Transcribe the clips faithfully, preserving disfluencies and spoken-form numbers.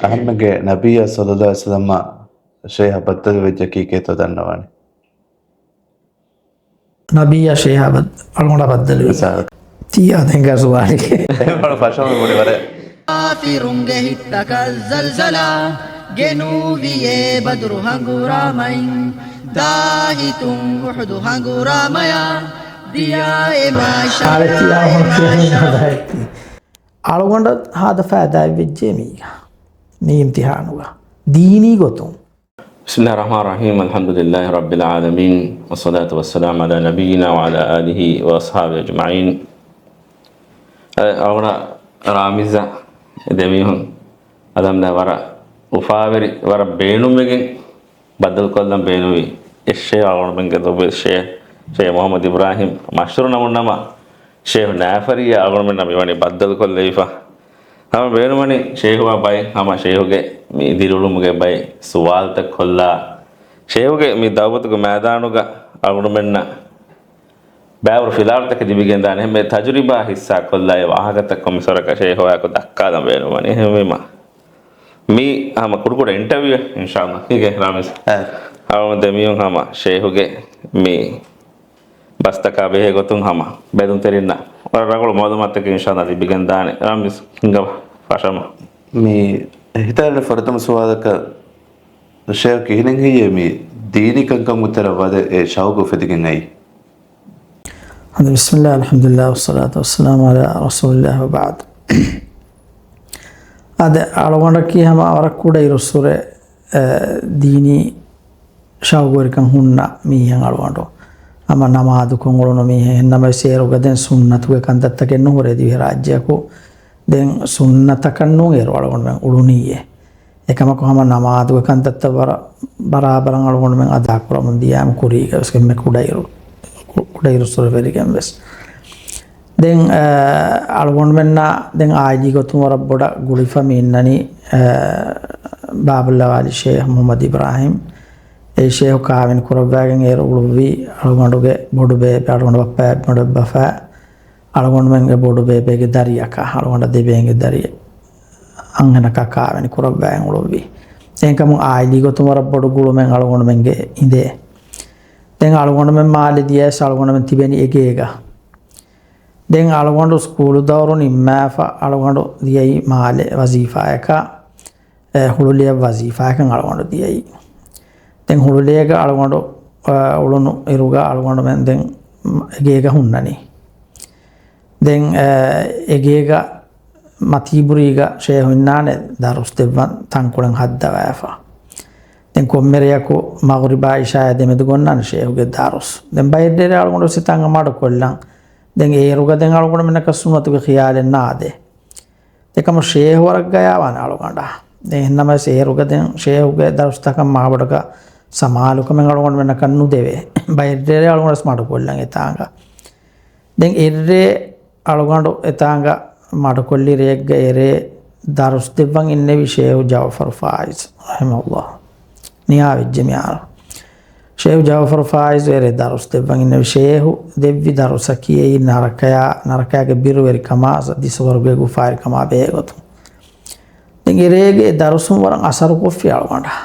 އަހަންނަށް ނަބިއްޔާ ޞައްލައްލާހު ޢަލައިހި ވަސައްލަމަށް ޝޭހަށް ބައްދަލުވެއްޖަކީ ކޭތޯ ދަންނަވާނެ؟ ނަބިއްޔާ ޝޭހަށް ބައް-، އަޅުގަނޑަށް ބައްދަލުވީ. ސާ. ތިޔާ ދެންގާ ސުވާލެއް. އެހެން ބަޑު ފަށަމަ ބުނި ވަރެއް. ކާފިރުންގެ ހިތްތަކަށް ޒަލްޒަލާ ގެނުވިއޭ ބަދުރު ހަނގުރާމައިން. ދާހިތުން އުޙުދު ހަނގުރާމަޔާ ދިޔާ އެ މާޝާ. އާރެތި އާ ހޮން ކިޔަނީ ހަދާއެއްތި. އަޅުގަނޑަށް ހާދަ ފައިދާއެއް ވެއްޖެ މީގަ. މި އިމްތިހާނުގަ. ދީނީ ގޮތުން. بسم الله الرحمن الرحيم. الحمد لله رب العالمين. والصلاة والسلام على نبينا وعلى آله وأصحابه أجمعين. އަ-، އަޅުގަނޑަށް ރާމިޒްއާ ދެމީހުން އަލްހަމްދުލިއްލާހް ވަރަށް އުފާވެރި، ވަރަށް ބޭނުންވެގެން ބައްދަލުކޮށްލަން ބޭނުވި އެއް ޝޭހް އަޅުގަނޑުމެންގެ ދޮގު ޝޭހް، ޝޭހް މުޙައްމަދު އިބްރާހިމް މަޝްހޫރު ނަމުން ނަމަ، ޝޭހު ނާފަރިއްޔާ އަޅުގަނޑުމެންނަށް މިވަނީ ބައްދަލުކޮށްލެވިފަ. ހަމަ ބޭނުމަނީ ޝޭހުއާ ބައެއް ހަމަ ޝޭހުގެ މި ދިރިއުޅުމުގެ ބައެއް ސުވާލުތައް ކޮށްލާ، ޝޭހުގެ މި ދައުވަތުގެ މައިދާނުގަ އަޅުގަނޑުމެންނަށް ބައިވަރު ފިލާވަޅުތަކެއް ލިބިގެންދާނެ. އެހެންވެ ތަޖުރިބާ ހިއްސާ ކޮށްލާ އެ ވާހަކަތައް ކޮންމެސް ވަރަކަށް ޝޭހުއާއެކު ދައްކާލަން ބޭނުމަނީ. އެހެންވީމަ މީ ހަމަ ކުޑަކުޑަ އިންޓަވިއުއެއް އިންޝާﷲ. ހިގެ ރާމިޒް. އަ. އަޅުގަނޑު ދެމީހުން ހަމަ ޝޭހުގެ މި ބަސްތަކާ ބެހޭ ގޮތުން ހަމަ ބެލުންތެރިންނަށް ވަރަށް ރަނގަޅު މައުލޫމާތުތަކެއް އިންޝާﷲ ލިބިގެންދާނެ. ރާމިޒް ހިނގަވާ ފަށަމަ. މި ހިތަށް އެޅޭ ފުރަތަމަ ސުވާލަކަށް، ޝޭހް ކިހިނެއް ހެއްޔޭ މި ދީނީ ކަންކަމުގެ ތެރެއަށް ވަދެ އެ ޝައުގު އުފެދިގެން އައީ؟ އަދި ބިސްމިއްލާ، އަލްޙަމްދުލިއްލާ، ވައްޞަލާތު ވައްސަލާމު ޢަލާ ރަސޫލިއްލާހި ވަބަޢްދު. އަދި އަޅުގަނޑަކީ ހަމަ ވަރަށް ކުޑައިރުއްސުރެ، އެ، ދީނީ ޝައުގުވެރިކަން ހުންނަ މީހެއް އަޅުގަނޑު. ހަމަ ނަމާދުކޮށް އުޅުނު މީހެއް. އެހެންނަމަވެސް އޭރުގަ ދެން ސުންނަތުގެ ކަންތައްތަކެއް ނުހުރޭ ދިވެހިރާއްޖެއަކު. ދެން ސުންނަތަކަށް ނޫން އޭރު އަޅުގަނޑުމެން އުޅުނީއޭ. އެކަމަކު ހަމަ ނަމާދުގެ ކަންތައްތައް ވަރަށް ބަރާބަރަށް އަޅުގަނޑުމެން އަދާކުރަމުން ދިޔައިމު ކުރީގަ ވެސް އެންމެ ކުޑައިރު-، ކު-، ކުޑައިރުއްސުރެ ވެރިގެން ވެސް. ދެން، އަ، އަޅުގަނޑުމެންނާ ދެން އާއިލީ ގޮތުން ވަރަށް ބޮޑަށް ގުޅިފަ މި އިންނަނީ، އަ، ބާބުއްލަވާލި ޝޭހް މުޙައްމަދު އިބްރާހިމް. އެ ޝޭހު ކާވެނި ކުރައްވައިގެން އޭރު އުޅުއްވީ އަޅުގަނޑުގެ ބޮޑުބޭބެ، އަޅުގަނޑު ބައްޕަ އެބަ ބަފަ އަޅުގަނޑުމެންގެ ބޮޑުބޭބެގެ ދަރިއަކަށް، އަޅުގަނޑަށް ދެބޭންގެ ދަރި އަންހެނަކާ ކާވެނި ކުރައްވައި އުޅުއްވި. އެހެންކަމުން އާއިލީ ގޮތުން ވަރަށް ބޮޑު ގުޅުމެއް އަޅުގަނޑުމެންގެ އިނދޭ. ދެން އަޅުގަނޑުމެން މާލެ ދިޔަސް އަޅުގަނޑުމެން ތިބެނީ އެގޭގަ. ދެން އަޅުގަނޑު ސްކޫލު ދައުރު ނިންމާފަ އަޅުގަނޑު ދިޔައީ މާލެ ވަޒީފާއަކަށް. އެ، ހުޅުލިއަށް ވަޒީފާއަކަށް އަޅުގަނޑު ދިޔައީ. ދެން ހުޅުލިއޭގަ އަޅުގަނޑު، އަ، އުޅުނު އިރުގަ އަޅުގަނޑުމެން ދެން އެގޭގަ ހުންނަނީ. ދެން، އަ، އެގޭގަ މަތީބުރީގަ ޝޭހު އިންނާނެ ދަރުސް ދެއްވަން ތަންކޮޅެއް ހައްދަވާފަ. ދެން ކޮންމެ ރެޔަކު މަޣުރިބާ އިޝާއާ ދެމެދުގަ އޮންނާނެ ޝޭހުގެ ދަރުސް. ދެން ބައެއްރޭ އަޅުގަނޑު ވެސް އެތާނގަ މަޑުކޮށްލަން. ދެން އޭރުގަ ދެން އަޅުގަނޑުމެންނަކަށް ސުންނަތުގެ ޚިޔާލެއް ނާދޭ. އެކަމަށް ޝޭހު ވަރަށް ގަޔާވާނެ އަޅުގަނޑަށް. ދެން އެހެންނަމަވެސް އޭރުގަ ދެން ޝޭހުގެ ދަރުސްތަކަށް މާބޮޑަކަށް ސަމާލުކަމެއް އަޅުގަނޑުމެންނަކަށް ނުދެވޭ. ބައެއްރޭ އަޅުގަނޑު ވެސް މަޑުކޮށްލަން އެތާނގަ. ދެން އެއްރޭ އަޅުގަނޑު އެތާނގަ މަޑުކޮށްލި ރެއެއްގަ އެރޭ ދަރުސް ދެއްވަން އިންނެވި ޝޭހު ޖައުފަރު ފާއިޒް ރަޙިމަހުﷲ. ނިޔާވެއްޖެ މިހާރު. ޝޭހު ޖައުފަރު ފާއިޒު އެރޭ ދަރުސް ދެއްވަން އިންނެވި. ޝޭހު ދެއްވި ދަރުސަކީ އެއީ ނަރަކަޔާ، ނަރަކަޔާގެ ބިރުވެރިކަމާ ދި ސުވަރުގޭގެ އުފާވެރިކަމާ ބެހޭގޮތުން. ދެން އެރޭގެ އެ ދަރުސުން ވަރަށް އަސަރުކޮށްފި އަޅުގަނޑަށް.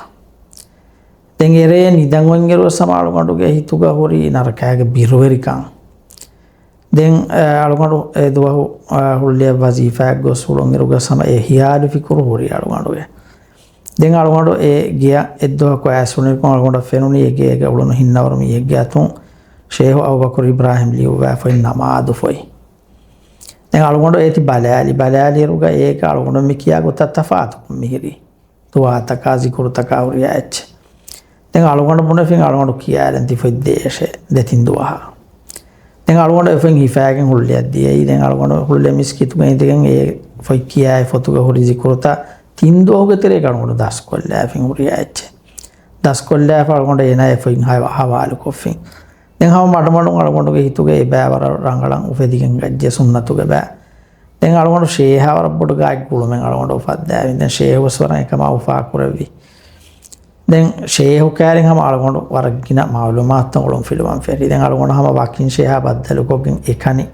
ދެން އެރޭ ނިދަން އޮތްއިރު ވެސް ހަމަ އަޅުގަނޑުގެ ހިތުގަ ހުރި ނަރަކަޔާގެ ބިރުވެރިކަން. ދެން، އަ، އަޅުގަނޑު އެ ދުވަހު، އަ، ހުޅުލިއަށް ވަޒީފާއަށް ގޮސް އުޅުންއިރުގަސް ހަމަ އެ ހިޔާލު ފިކުރު ހުރި އަޅުގަނޑުގެ. ދެން އަޅުގަނޑު އެ ގެޔަށް އެއްދުވަހަކު އައިސް އުޅުނުކޮށް އަޅުގަނޑަށް ފެނުނީ އެ ގޭގަ އުޅުނު ހިންނަވަރު މީހެއްގެ އަތުން ޝޭހު އަބޫބަކުރު އިބްރާހިމް ލިޔުއްވާފައި ނަމާދުފޮތް. ދެން އަޅުގަނޑު އޭތި ބަލާލި، ބަލާލިއިރުގަ އޭގަ އަޅުގަނޑު މި ކިޔާ ގޮތަށް ތަފާތުކޮށް މިހިރީ. ދުޢާތަކާ، ޒިކުރުތަކާ ހުރިހާ އެއްޗެއް. ދެން އަޅުގަނޑު ބުނެފިން އަޅުގަނޑު ކިޔާލަން ތި ފޮތް ދޭށޭ ދެތިން ދުވަހަށް. ދެން އަޅުގަނޑު އެ ފޮތް ހިފާގެން ހުޅުލިއަށް ދިޔައީ. ދެން އަޅުގަނޑު ހުޅުލި މިސްކިތުގަ އިނދެގެން އެ ފޮތް ކިޔާ އެ ފޮތުގަ ހުރި ޒިކުރުތައް ތިން ދުވަހުގެ ތެރޭގަ އަޅުގަނޑު ދަސްކޮށްލާފިން ހުރިހާ އެއްޗެއް. ދަސްކޮށްލާފަ އަޅުގަނޑު އޭނާ އެ ފޮތް ހަ-، ހަވާލުކޮށްފިން. ދެން ހަމަ މަޑުމަޑުން އަޅުގަނޑުގެ ހިތުގަ އެބައި ވަރަށް ރަނގަޅަށް އުފެދިގެން ގައްޖެ ސުންނަތުގެ ބައި. ދެން އަޅުގަނޑު ޝޭހާ ވަރަށް ބޮޑު ގާތް ގުޅުމެއް އަޅުގަނޑު އުފައްދާވި. ދެން ޝޭހު ވެސް ވަރަށް އެކަމާ އުފާކުރެއްވި. ދެން ޝޭހު ކައިރިން ހަމަ އަޅުގަނޑު ވަރަށް ގިނަ މައުލޫމާތުތައް އުޅުން ފިލުވަން ފެށި. ދެން އަޅުގަނޑު ހަމަ ވަކިން ޝޭހާ ބައްދަލުކޮށްގެން އެކަނި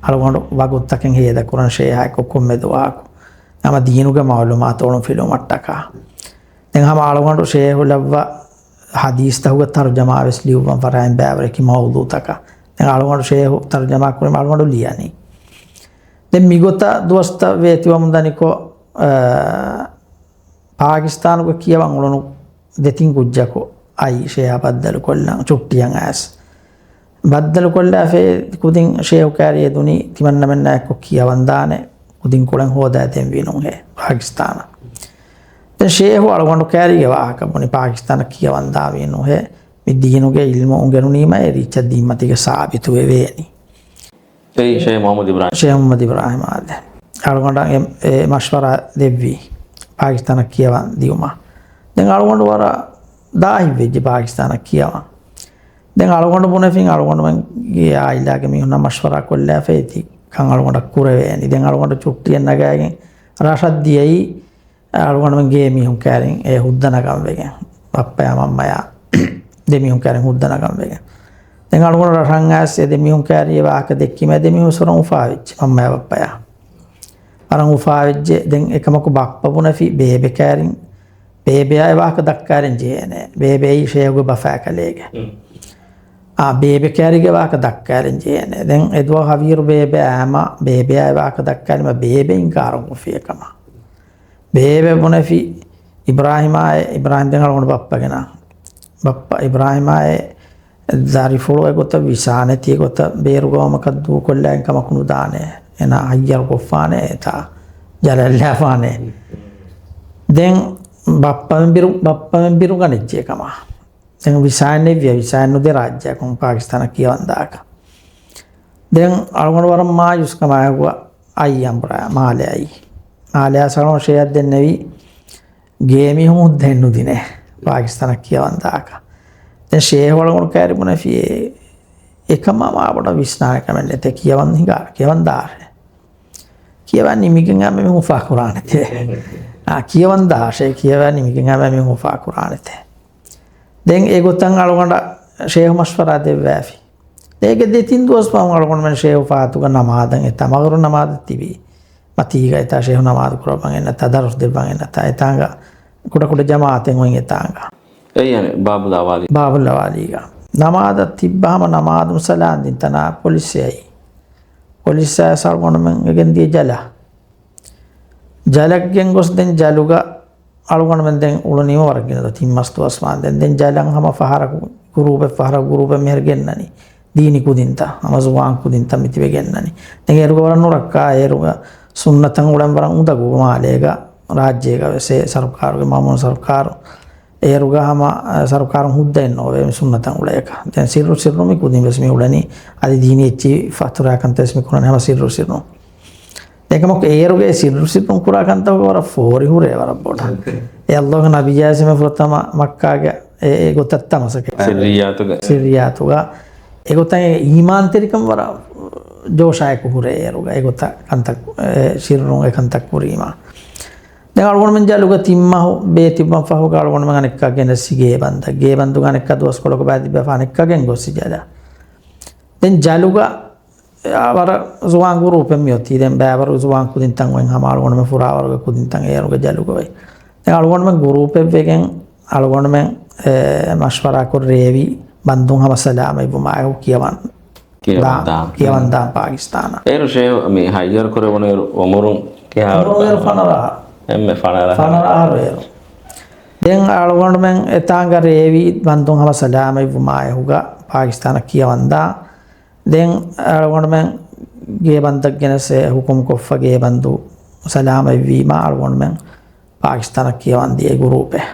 އަޅުގަނޑު ވަގުތުތަކެއް ހޭދަކުރަން ޝޭހާއެކު ކޮންމެ ދުވަހަކު. ހަމަ ދީނުގެ މައުލޫމާތު އޮޅުން ފިލުވުމަށްޓަކާ. ދެން ހަމަ އަޅުގަނޑު ޝޭހު ލައްވާ ޙަދީޘްތަކުގެ ތަރުޖަމާވެސް ލިޔުއްވަން ފަރާތް ބައިވަރަކީ މައުޟޫޢުތަކަށް. ދެން އަޅުގަނޑު ޝޭހު ތަރުޖަމާ ކުރީމަ އަޅުގަނޑު ލިޔަނީ. ދެން މިގޮތަށް ދުވަސްތައް ވޭތިވަމުން ދަނިކޮށް، އަ، ޕާކިސްތާނުގެ ކިޔަވަން އުޅުނު ދެތިން ކުއްޖަކު އައީ ޝޭހާ ބައްދަލުކޮށްލަން ޗުއްޓިއަށް އައިސް. ބައްދަލުކޮށްލާފައި ކުދިން ޝޭހު ކާރި އެދުނީ ތިމަންނަމެންނާ އެއްކޮށް ކިޔަވަންދާނެ ކުދިން ކުޅެން ހޯދާ ދެންވީ ނޫހޭ ޕާކިސްތާނަށް. ދެން ޝޭހު އަޅުގަނޑު ކާރީގެ ވާހަކަ ބުނި ޕާކިސްތާނަށް ކިޔަވަންދާވީ ނޫހޭ. މި ދީނުގެ އިލްމު އުނގެނުނީމަ އެ ރީއްޗަށް ދީންމަތީގަ ސާބިތު ވެވޭނީ. އެއީ ޝޭހް މުޙައްމަދު އިބްރާހިމް. ޝޭހް މުޙައްމަދު އިބްރާހިމް އާދެ. އަޅުގަނޑަށް އެ، އެ މަޝްވަރާ ދެއްވީ ޕާކިސްތާނަށް ކިޔަވަން ދިޔުމަށް. ދެން އަޅުގަނޑު ވަރަށް ދާހިތްވެއްޖެ ޕާކިސްތާނަށް ކިޔަވަން. ދެން އަޅުގަނޑު ބުނެފިން އަޅުގަނޑުމެންގެ އާއިލާގެ މީހުންނާ މަޝްވަރާ ކޮށްލާފައި ތި ކަން އަޅުގަނޑަށް ކުރެވޭނީ. ދެން އަޅުގަނޑު ޗުއްޓިއެއް ނަގާގެން ރަށަށް ދިޔައީ އަޅުގަނޑުމެން ގޭ މީހުން ކާރިން އެ ހުއްދަ ނަގަން ވެގެން. ބައްޕަޔާ މަންމަޔާ ދެ މީހުން ކާރިން ހުއްދަ ނަގަން ވެގެން. ދެން އަޅުގަނޑު ރަށަށް އައިސް އެ ދެ މީހުން ކާރި އެ ވާހަކަ ދެއްކީމަ އެ ދެ މީހުން ވެސް ވަރަށް އުފާވެއްޖެ މަންމަޔާ ބައްޕަޔާ. ވަރަށް އުފާވެއްޖެ. ދެން އެކަމަކު ބައްޕަ ބުނެފި ބޭބެ ކާރިން، ބޭބެއާ އެ ވާހަކަ ދައްކާލަން ޖެހޭނެ. ބޭބެއީ ޝޭހުގެ ބަފާކަލޭގެ. އާ، ބޭބެ ކާރީގެ ވާހަކަ ދައްކާލަން ޖެހޭނެ. ދެން އެ ދުވަހު ހަވީރު ބޭބެ އާމަ ބޭބެއާ އެ ވާހަކަ ދައްކާލީމަ ބޭބެ އިންކާރު ކޮށްފި އެކަމަށް. ބޭބެ ބުނެފި އިބްރާހިމާއޭ، އިބްރާހިމް ދެން އަޅުގަނޑު ބައްޕަގެ ނަން. ބައްޕަ އިބްރާހިމާއޭ ދަރިފުޅު އެގޮތަށް ވިސާނެތި އެގޮތަށް ބޭރު ގައުމަކަށް ދޫކޮށްލާގެން ކަމަކު ނުދާނެ. އޭނާ ހައްޔަރު ކޮށްފާނެ އެތާ ޖަލަށްލާފާނެ. ދެން ބައްޕަމެން ބިރު، ބައްޕަމެން ބިރުގަނެއްޖެ ކަމަށް. ދެން ވިސާއެއް ނެތްވިޔަ، ވިސާއެއް ނުދޭ ރާއްޖެއަކުން ޕާކިސްތާނަށް ކިޔަވަން ދާކަށް. ދެން އަޅުގަނޑު ވަރަށް މާޔޫސްކަމާއެކު އައީ އަނބުރާ މާލެ އައީ. މާލެ އައިސް އަޅުގަނޑު ޝޭހަށް ދެންނެވީ ގޭމީހުން ހުއްދައެއް ނުދިނޭ ޕާކިސްތާނަށް ކިޔަވަން ދާކަށް. ދެން ޝޭހު އަޅުގަނޑު ކާރި ބުނެފި އެ، އެކަމާ މާ ބޮޑަށް ވިސްނާނެ ކަމެއް ނެތޭ ކިޔަވަން ހިނގާ، ކިޔަވަން ދާށޭ. ކިޔަވާ ނިމިގެން އާ މި އުފާ ކުރާނެތޭ. އާ، ކިޔަވަން ދާށޭ، ކިޔަވާ ނިމިގެން އާ މި އުފާ ކުރާނެތޭ. ދެން އެގޮތަށް އަޅުގަނޑަށް ޝޭހު މަޝްވަރާ ދެއްވާފި. އޭގެ ދެތިން ދުވަސް ފަހުން އަޅުގަނޑުމެން ޝޭހު ފަހަތުގަ ނަމާދަށް އެތާ މަޣުރިބު ނަމާދަށް ތިބީ. މަތީގަ އެތާ ޝޭހު ނަމާދު ކުރައްވަން އެންނަތާ، ދަރުސް ދެއްވަން އެންނަތާ، އެތާނގަ ކުޑަކުޑަ ޖަމާޢަތެއް އޮތް އެތާނގަ. އެއީ އަނެއް ބާބުލް އަވާލީ. ބާބުލް އަވާލީގަ. ނަމާދަށް ތިއްބަ ހަމަ ނަމާދުން ސަލާން ދިން ތަނާ ޕޮލިސް އައީ. ޕޮލިސް އައިސް އަޅުގަނޑުމެން އެގެން ދިޔަ ޖަލަށް. ޖަލަށް ގެން ގޮސް ދެން ޖަލުގަ އަޅުގަނޑުމެން ދެން އުޅުނީމަ ވަރަށް ގިނަ ދުވަސް، ތިން މަސް ދުވަސް ވާންދެން. ދެން ޖަލަށް ހަމަ ފަހަރަކު ގުރޫޕެއް، ފަހަރަކު ގުރޫޕެއް މިހެރި ގެންނަނީ. ދީނީ ކުދިންތައް، ހަމަ ޒުވާން ކުދިންތައް މިތިބެ ގެންނަނީ. ދެން އޭރުގަ ވަރަށް ނުރައްކާ، އޭރުގަ ސުންނަތަށް އުޅެން ވަރަށް އުނދަގޫ މާލޭގަ، ރާއްޖޭގަ ވެސް އެ ސަރުކާރުގެ މައުމޫނު ސަރުކާރު. އޭރުގަ ހަމަ، އަ، ސަރުކާރުން ހުއްދައެއް ނޯވޭ މި ސުންނަތަށް އުޅޭކަށް. ދެން ސިއްރު ސިއްރު މި ކުދިން ވެސް މި އުޅެނީ އަދި ދީނީ އެއްޗިހި ފަތުރާ ކަންތައް ވެސް މި ކުރަނީ ހަމަ ސިއްރު ސިއްރުން. އެކަމަކު އޭރުގެ ސިއްރު ސިއްރުން ކުރާ ކަންތަކުގެ ވަރަށް ފޯރި ހުރޭ ވަރަށް ބޮޑަށް. އެ ﷲގެ ނަބިއްޔާ ވެސް އެންމެ ފުރަތަމަ މައްކާގެ އެ، އެ ގޮތަށް ތަމަސަކެ. ސިއްރިއްޔާތުގަ. ސިއްރިއްޔާތުގަ. އެގޮތަށް އެ އީމާންތެރިކަން ވަރަށް ޖޯޝާއެކު ހުރޭ އޭރުގަ. އެގޮތަށް ކަންތައް، އެ، ސިއްރުން އެ ކަންތައް ކުރީމާ. ދެން އަޅުގަނޑުމެން ޖަލުގަ ތިން މަހު ބޭތިއްބަން ފަހުގަ އަޅުގަނޑުމެން އަނެއްކާ ގެނެސް ގޭބަންދަށް. ގޭބަންދުގަ އަނެއްކާ ދުވަސްކޮޅަކު ބައިތިއްބަފަ އަނެއްކާ ގެންގޮސް ޖަލަށް. ދެން ޖަލުގަ އާ، ވަރަށް ޒުވާން ގުރޫޕެއް މިއޮތީ. ދެން ބައިވަރު ޒުވާން ކުދިންތައް އޮތް ހަމަ އަޅުގަނޑުމެން ފުރާވަރުގެ ކުދިންތައް އޭރުގެ ޖަލުގަ އޮތް. ދެން އަޅުގަނޑުމެން ގުރޫޕެއް ވެގެން އަޅުގަނޑުމެން، އެ، މަޝްވަރާކޮށް ރޭވި ބަންދުން ހަމަ ސަލާމަތްވުމާއެކު ކިޔަވަން ކިޔަވަން ދާ، ދާން. ކިޔަވަން ދާން ޕާކިސްތާނަށް. އޭރު ޝޭހު މި ހައްޔަރު ކުރެވުނުއިރު އުމުރުން ކިހާވަރު؟ އުމުރު އޭރު ފަނަރަ. އެންމެ ފަނަރަ. ފަނަރަ އަހަރު އޭރު. ދެން އަޅުގަނޑުމެން އެތާނގަ ރޭވި ބަންދުން ހަމަ ސަލާމަތްވުމާއެކުގަ ޕާކިސްތާނަށް ކިޔަވަންދާ. ދެން އަޅުގަނޑުމެން ގޭބަންދަށް ގެނެސް ހުކުމް ކޮށްފަ ގޭބަންދު ސަލާމަތްވީމާ އަޅުގަނޑުމެން ޕާކިސްތާނަށް ކިޔަވަން ދިޔަ ގުރޫޕެއް.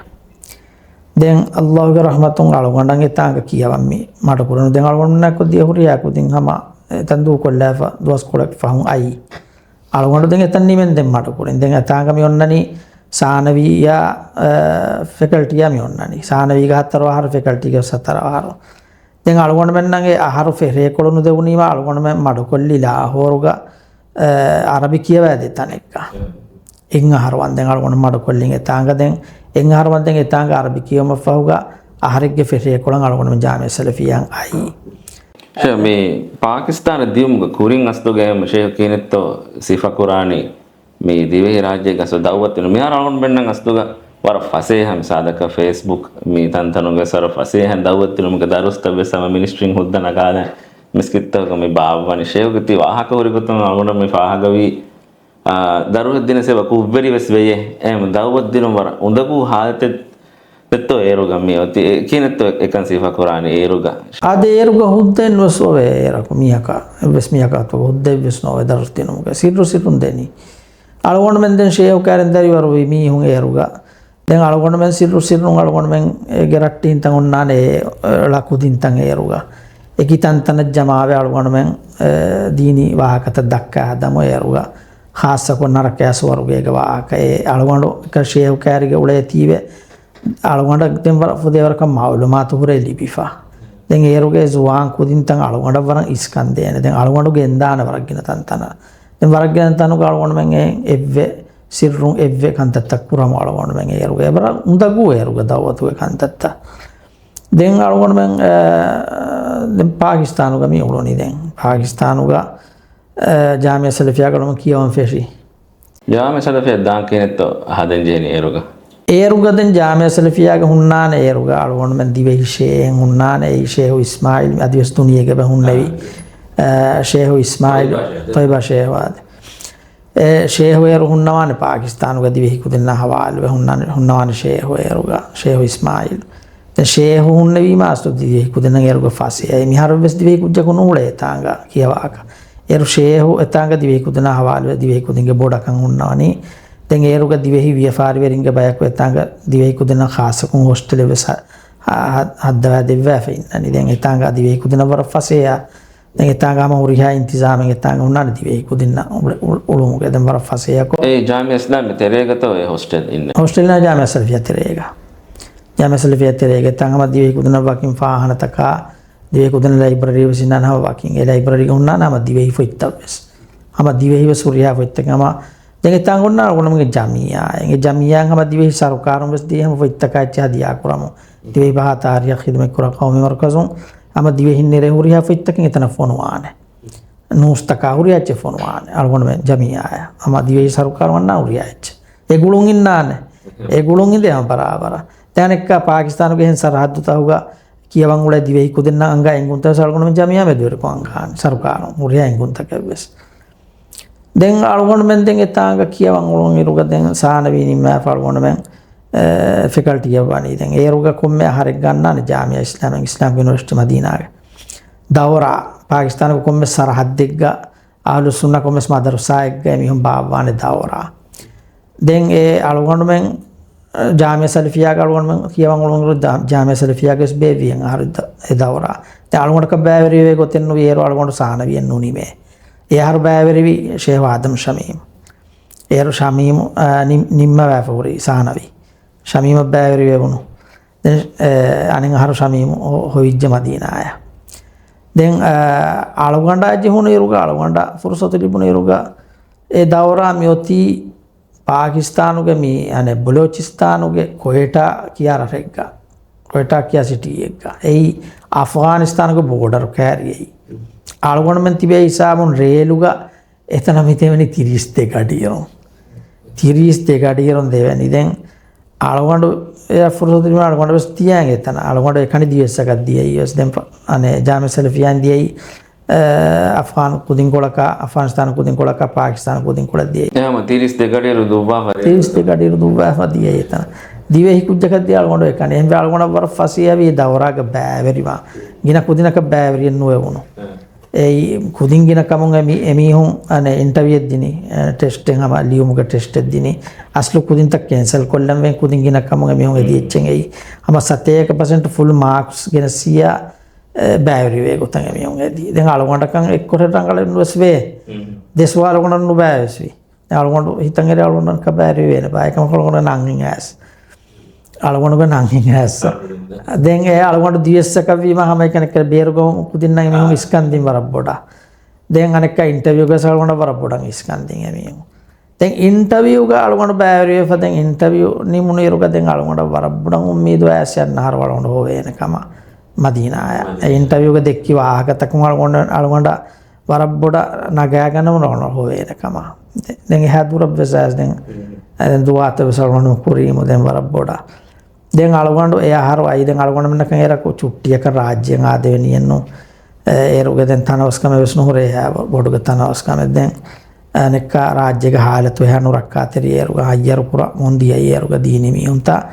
ދެން ﷲގެ ރަޙްމަތުން އަޅުގަނޑަށް އެތާނގަ ކިޔަވަން މި މަޑުކުރަން. ދެން އަޅުގަނޑުމެންނާ ކުދިޔަ ހުރިހާ ކުދިން ހަމަ އެތަން ދޫކޮށްލާފަ ދުވަސްކޮޅެއް ފަހުން އައީ. އަޅުގަނޑު ދެން އެތަން ނިމެން ދެން މަޑުކުރިން. ދެން އެތާނގަ މި އޮންނަނީ ސާނަވީއާ، އަ، ފެކަލްޓީއާ މި އޮންނަނީ. ސާނަވީގަ ހަތަރު އަހަރު، ފެކަލްޓީގަ ހަތަރު އަހަރު. ދެން އަޅުގަނޑުމެންނަށް އެ އަހަރު ފެށޭކޮޅު ނުދެވުނީމާ އަޅުގަނޑުމެން މަޑުކޮށްލީ ލާހޯރުގަ، އަ، އަރަބި ކިޔަވާދޭ ތަނެއްގަ. އެއް އަހަރު ވަންދެން އަޅުގަނޑު މަޑުކޮށްލިން އެތާނގަ. ދެން އެއް އަހަރު ވަންދެން އެތާނގަ އަރަބި ކިޔެވުމަށްފަހުގަ އަހަރެއްގެ ފެށޭކޮޅަށް އަޅުގަނޑުމެން ޖާމިޢަ ސަލަފިއްޔާއަށް އައީ. ޝޭޚް، މި ޕާކިސްތާނަށް ދިޔުމުގެ ކުރިން އަސްލުގައި ޝޭޚް ކިހިނެއްތޯ ސިފަކުރާނީ؟ މި ދިވެހިރާއްޖޭގަ އަސްލު ދައުވަތު މިހާރު އަޅުގަނޑުމެންނަށް އަސްލުގަ ވަރަށް ފަސޭހަ މިސާލަކަށް ފޭސްބުކް މި ތަންތަނުގަ ވަރަށް ފަސޭހަ ދައުވަތު ދިނުމުގެ ދަރުސްތައް ވެސް ހަމަ މިނިސްޓްރީން ހުއްދަ ނަގާލަން މިސްކިތްތަކުގަ މި ބާއްވަނީ. ޝޭހުގެ ތި ވާހަކަ ހުރި ގޮތުން އަޅުގަނޑަށް މި ފާހަގަވީ، އާ، ދަރުހެއް ދިނަސް އެބަ ކުށްވެރި ވެސް ވެޔޭ. އެހެން ދައުވަތު ދިނުން ވަރަށް އުނދަގޫ ހާލަތެއް ދެއްތޯ އޭރުގަ މި އޮތީ؟ އެ ކިހިނެއްތޯ އެކަން ސިފަ ކުރާނީ އޭރުގަ؟ އާދެ، އޭރުގަ ހުއްދައެއް ނުވެސް އޮވޭ އޭރަކު މީހަކަށް. އެއްވެސް މީހަކަށް އަތުގަ ހުއްދައެއްވެސް ނޯވޭ ދަރުސް ދިނުމުގެ. ސިއްރު ސިއްރުން ދެނީ. އަޅުގަނޑުމެން ދެން ޝޭހު ކައިރިން ދަރިވަރުވީ މީހުން އޭރުގަ. ދެން އަޅުގަނޑުމެން ސިއްރު ސިއްރުން އަޅުގަނޑުމެން އޭގެ ރައްޓިހިންތައް އޮންނާނެ އެ ޅަ ކުދިންތައް އޭރުގަ. އެކި ތަންތަނަށް ޖަމާވެ އަޅުގަނޑުމެން، އެ، ދީނީ ވާހަކަތައް ދައްކާ ހަދަމު އޭރުގަ. ޚާއްޞަކޮށް ނަރަކަޔާ ސުވަރުގޭގެ ވާހަކަ. އެ އަޅުގަނޑު ޝޭހު ކައިރިގެ އުޅޭތީވެ އަޅުގަނޑަށް ދެން ވަރަށް ފުދޭވަރަކަށް މައުލޫމާތު ހުރޭ ލިބިފަ. ދެން އޭރުގެ ޒުވާން ކުދިންތައް އަޅުގަނޑަށް ވަރަށް އިސްކަން ދޭނެ. ދެން އަޅުގަނޑު ގެންދާނެ ވަރަށް ގިނަ ތަންތަނަށް. ދެން ވަރަށް ގިނަ ތަނުގަ އަޅުގަނޑުމެން އެ އެއްވެ ސިއްރުން އެއްވެ ކަންތައްތައް ކުރަމު އަޅުގަނޑުމެން އޭރުގަ އެ ވަރަށް އުނދަގޫ އޭރުގަ ދައުވަތުގެ ކަންތައްތައް. ދެން އަޅުގަނޑުމެން، އަ، ދެން ޕާކިސްތާނުގަ މި އުޅުނީ. ދެން ޕާކިސްތާނުގަ، އަ، ޖާމިއްޔާ ސަލަފިއްޔާގަ އަޅުގަނޑު ކިޔަވަން ފެށި. ޖާމިއްޔާ ސަލަފިއްޔާ ދާން ކިހިނެއްތޯ ހަދަން ޖެހެނީ އޭރުގަ؟ އޭރުގަ ދެން ޖާމިއްޔާ ސަލަފިއްޔާގަ ހުންނާނެ އޭރުގަ އަޅުގަނޑުމެން ދިވެހި ޝޭހެއް ހުންނާނެ. އެއީ ޝޭހު އިސްމާއިލް އަދިވެސް ދުނިޔޭގަ އެބަ ހުންނެވި، އާ، އަ، ޝޭހު އިސްމާއިލް، ތޮއިބާ ޝޭހު. ތޮއިބާ ޝޭހު އާދެ. އެ ޝޭހު އޭރު ހުންނަވާނެ ޕާކިސްތާނުގަ ދިވެހި ކުދިންނާ ހަވާލުވެ ހުންނާނެ، ހުންނަވާނެ ޝޭހު އޭރުގަ، ޝޭހު އިސްމާއިލް. ދެން ޝޭހު ހުންނެވީމާ އަސްލު ދިވެހި ކުދިންނަށް އޭރުގަ ފަސޭހަ. މިހާރު ވެސް ދިވެހި ކުއްޖަކު ނޫޅޭ އެތާނގަ ކިޔަވާކަށް. އޭރު ޝޭހު އެތާނގަ ދިވެހި ކުދިންނާ ހަވާލުވެ ދިވެހި ކުދިންގެ ބޮޑަކަން ހުންނަވަނީ. ދެން އޭރުގަ ދިވެހި ވިޔަފާރިވެރިންގެ ބަޔަކު އެތާނގަ ދިވެހި ކުދިންނަށް ޚާއްޞަކޮށް ހޮސްޓެލެއް ވެސް ހަ-، ހަ-، ހަ-، ހައްދަވާ ދެއްވާފަ އިންނަނީ. ދެން އެތާނގަ ދިވެހި ކުދިންނަށް ވަރަށް ފަސޭހަ. ދެން އެތާނގަ ހަމަ ހުރިހާ އިންތިޒާމެއް އެތާނގަ ހުންނާނެ ދިވެހި ކުދިންނަށް އުޅެ-، އުޅު-، އުޅުމުގެ. ދެން ވަރަށް ފަސޭހަކޮށް. އެ ޖާމިއްޔާ އިސްލާމިއްޔާ ތެރޭގަތޯ އެ ހޮސްޓެލް އިންނަ؟ ހޮސްޓެލް ނާ ޖާމިއްޔާ ސަލަފިއްޔާ ތެރޭގަ. ޖާމިއްޔާ ސަލަފިއްޔާ ތެރޭގަ އެތާނގަ ހަމަ ދިވެހި ކުދިންނަށް ވަކިން ފާހާނަތަކާ، ދިވެހި ކުދިންނަށް ލައިބްރަރީ ވެސް އިންނާނެ ހަމަ ވަކިން. އެ ލައިބްރަރީގަ ހުންނާނެ ހަމަ ދިވެހި ފޮތްތައް ވެސް. ހަމަ ދިވެހި ވެސް ހުރިހާ ފޮތްތަކެއް ހަމަ ދެން އެތާނގަ އޮންނަ އަޅުގަނޑުމެންގެ ޖަމިއްޔާ. އެ ޖަމިއްޔާއަށް ހަމަ ދިވެހި ސަރުކާރުން ވެސް ދިޔަ ހަމަ ފޮތްތަކާ އެއްޗެއް ހަދިޔާ ކުރަމު. ދިވެހި ބަހާ ތާރީޚަށް ޚިދުމަތް ކުރާ ޤައުމީ މަރުކަޒުން ހަމަ ދިވެހިން ނެރެ ހުރިހާ ފޮތްތަކެއް އެތަނަށް ފޮނުވާނެ. ނޫސްތަކާ ހުރިހާ އެއްޗެއް ފޮނުވާނެ އަޅުގަނޑުމެން ޖަމިއްޔާއަށް. ހަމަ ދިވެހި ސަރުކާރުން އަންނާ ހުރިހާ އެއްޗެއް. އެ ގުޅުން އިންނާނެ. އެ ގުޅުން އިނދެ ހަމަ ބަރާބަރަށް. ދެން އަނެއްކާ ޕާކިސްތާނުގެ އެހެން ސަރަހައްދުތަކުގަ ކިޔަވަން އުޅޭ ދިވެހި ކުދިންނަށް އަންގާ އެނގުންތައް ވެސް އަޅުގަނޑުމެން ޖަމިއްޔާ މެދުވެރިކޮށް އަންގާނެ ސަރުކާރުން ހުރިހާ އެނގުންތަކެއް ވެސް. ދެން އަޅުގަނޑުމެން ދެން އެތާނގަ ކިޔަވަން އުޅުނު އިރުގަ ދެން ސާނަވީ ނިންމާފަ އަޅުގަނޑުމެން، އެ، ފެކަލްޓީއަށް ވަނީ. ދެން އޭރުގަ ކޮންމެ އަހަރެއްގަ އަންނާނެ ޖާމިއްޔާ އިސްލާމިއްޔާ އިސްލާމިކް ޔުނިވަރސިޓީ މަދީނާގެ ދައުރާ، ޕާކިސްތާނުގެ ކޮންމެ ސަރަހައްދެއްގަ އަހުލުއްސުންނާ ކޮންމެސް މަދަރުސާއެއްގަ އެމީހުން ބާއްވާނެ ދައުރާ. ދެން އެ އަޅުގަނޑުމެން، އަ، ޖާމިއްޔާ ސަލަފިއްޔާގެ އަޅުގަނޑުމެން ކިޔަވަން އުޅުނު އިރު ދާ-، ޖާމިއްޔާ ސަލަފިއްޔާގެ ވެސް ބޭއްވި އަހަރު ދަ-، އެ ދައުރާ. ދެން އަޅުގަނޑަކަށް ބައިވެރިވޭ ގޮތެއް ނުވި އޭރު އަޅުގަނޑު ސާނަވީއެއް ނުނިމޭ. އެ އަހަރު ބައިވެރިވި ޝޭހު އާދަމް ޝަމީމް. އޭރު ޝަމީމް، އަ، ނި-، ނިންމަވާފަ ހުރި ސާނަވީ. ޝަމީމަށް ބައިވެރިވެވުނު. ދެން، އެ، އަނެއް އަހަރު ޝަމީމް ހޮ-، ހޮވިއްޖެ މަދީނާއަށް. ދެން، އަ، އަޅުގަނޑާ ޖެހުނު އިރުގަ، އަޅުގަނޑަށް ފުރުސަތު ލިބުނު އިރުގަ، އެ ދައުރާ މިއޮތީ ޕާކިސްތާނުގެ މި، އަނެއް ބަލޫޗިސްތާނުގެ ކޮއެޓާ ކިޔާ ރަށެއްގަ، ކޮއެޓާ ކިޔާ ސިޓީއެއްގަ. އެއީ އަފްޣާނިސްތާނުގެ ބޯޑަރު ކައިރިއެއް. އަޅުގަނޑުމެން ތިބޭ ހިސާބުން ރޭލުގަ އެތަނަށް މި ދެވެނީ ތިރީސް ދެ ގަޑިއިރުން. ތިރީސް ދެ ގަޑިއިރުން ދެވެނީ. ދެން އަޅުގަނޑު އެ ފުރުސަތު ލިބުނު އަޅުގަނޑު ވެސް ތިޔައިން އެތަނަށް. އަޅުގަނޑު އެކަނި ދިވެއްސަކަށް ދިޔައީ ވެސް. ދެން ފަ-، އަނެއް ޖާމިއްޔާ ސަލަފިއްޔާއިން ދިޔައީ، އެ، އަފްޣާން ކުދިންކޮޅަކަށް، އަފްޣާނިސްތާން ކުދިންކޮޅަކަށް، ޕާކިސްތާން ކުދިންކޮޅަށް ދިޔައީ. އެ ހަމަ ތިރީސް ދެ ގަޑިއިރު ދުއްވާފަ. ތިރީސް ދެ ގަޑިއިރު ދުއްވާފަ ދިޔައީ އެތަނަށް. ދިވެހި ކުއްޖަކަށް ދިޔަ އަޅުގަނޑު އެކަނި. އެހެންވެ އަޅުގަނޑަށް ވަރަށް ފަސޭހަވީ ދައުރާގަ ބައިވެރިވާން. ގިނަ ކުދިންނަކަށް ބައިވެރިއެއް ނުވެވުނު. އެ. އެއީ ކުދިން ގިނަ ކަމުން އެ މީ-، އެމީހުން އަނެއް އިންޓަވިއުއެއް ދިނީ، އެ، ޓެސްޓެއް ހަމަ ލިޔުމުގެ ޓެސްޓެއް ދިނީ. އަސްލު ކުދިންތައް ކެންސަލް ކޮށްލަން ވެ ކުދިން ގިނަ ކަމުން އެމީހުން އެދި އެއްޗެއް އެއީ. ހަމަ ސަތޭކަ ޕަސެންޓް ފުލް މާކްސް ގެނެސް ސީއާ، އެ، ބައިވެރިވޭ ގޮތަށް އެމީހުން އެދި. ދެން އަޅުގަނޑަކަށް އެއްކޮށެއް ރަނގަޅެއް ނުވެސް ވޭ. ދެ ސުވާލު އަޅުގަނޑަށް ނުބައިވެސް ވީ. އަޅުގަނޑު ހިތަށް އެރި އަޅުގަނޑަށް ކަ ބައިވެރިވޭނެ ބާ. އެކަމަކު އަޅުގަނޑު ނަން ހިނގާސް. އަޅުގަނޑުގެ ނަން ހިނގާސް. ދެން އެ އަޅުގަނޑު ދިވެއްސަކަށް ވީމަ ހަމަ އެކަނި ބޭރުގަ ކުދިންނަށް އެމީހުން އިސްކަން ދިން ވަރަށް ބޮޑަށް. ދެން އަނެއްކާ އިންޓަވިއުގަ އަޅުގަނޑަށް ވަރަށް ބޮޑަށް އިސްކަން ދިން އެމީހުން. ދެން އިންޓަވިއުގަ އަޅުގަނޑު ބައިވެރިވެފަ ދެން އިންޓަވިއު ނިމުނު އިރުގަ ދެން އަޅުގަނޑަށް ވަރަށް ބޮޑަށް އުއްމީދު އައިސް އަންނަ އަހަރު އަޅުގަނޑު ހޮވޭނެ ކަމަށް މަދީނާއަށް. އެ އިންޓަވިއުގަ ދެއްކި ވާހަކަތަކުން އަޅުގަނޑު، އަޅުގަނޑަށް ވަރަށް ބޮޑަށް ނަގާގަންނަމުން އަޅުގަނޑު ހޮވޭނެ ކަމަށް. ދެ-، ދެން އެހާ ދުރަށްވެސް އައިސް ދެން، އެ، ދެން ދުވާތައް ވެސް އަޅުގަނޑު ކުރީމު ދެން ވަރަށް ބޮޑަށް. ދެން އަޅުގަނޑު އެ އަހަރު އައީ ދެން އަޅުގަނޑުމެންނަކަށް އޭރަކު ޗުއްޓިއަކަށް ރާއްޖެއަށް އާދެވެނީއެއްނު. އެ، އޭރުގެ ދެން ތަނަވަސްކަމެއް ވެސް ނުހުރޭ އެހާ ބޮޑުގެ ތަނަވަސްކަމެއް. ދެން އަނެއްކާ ރާއްޖޭގެ ހާލަތު އެހާ ނުރައްކާތެރި އޭރުގަ ހައްޔަރު ކުރަން އޮންދިޔައީ އޭރުގަ ދީނީ މީހުންތައް.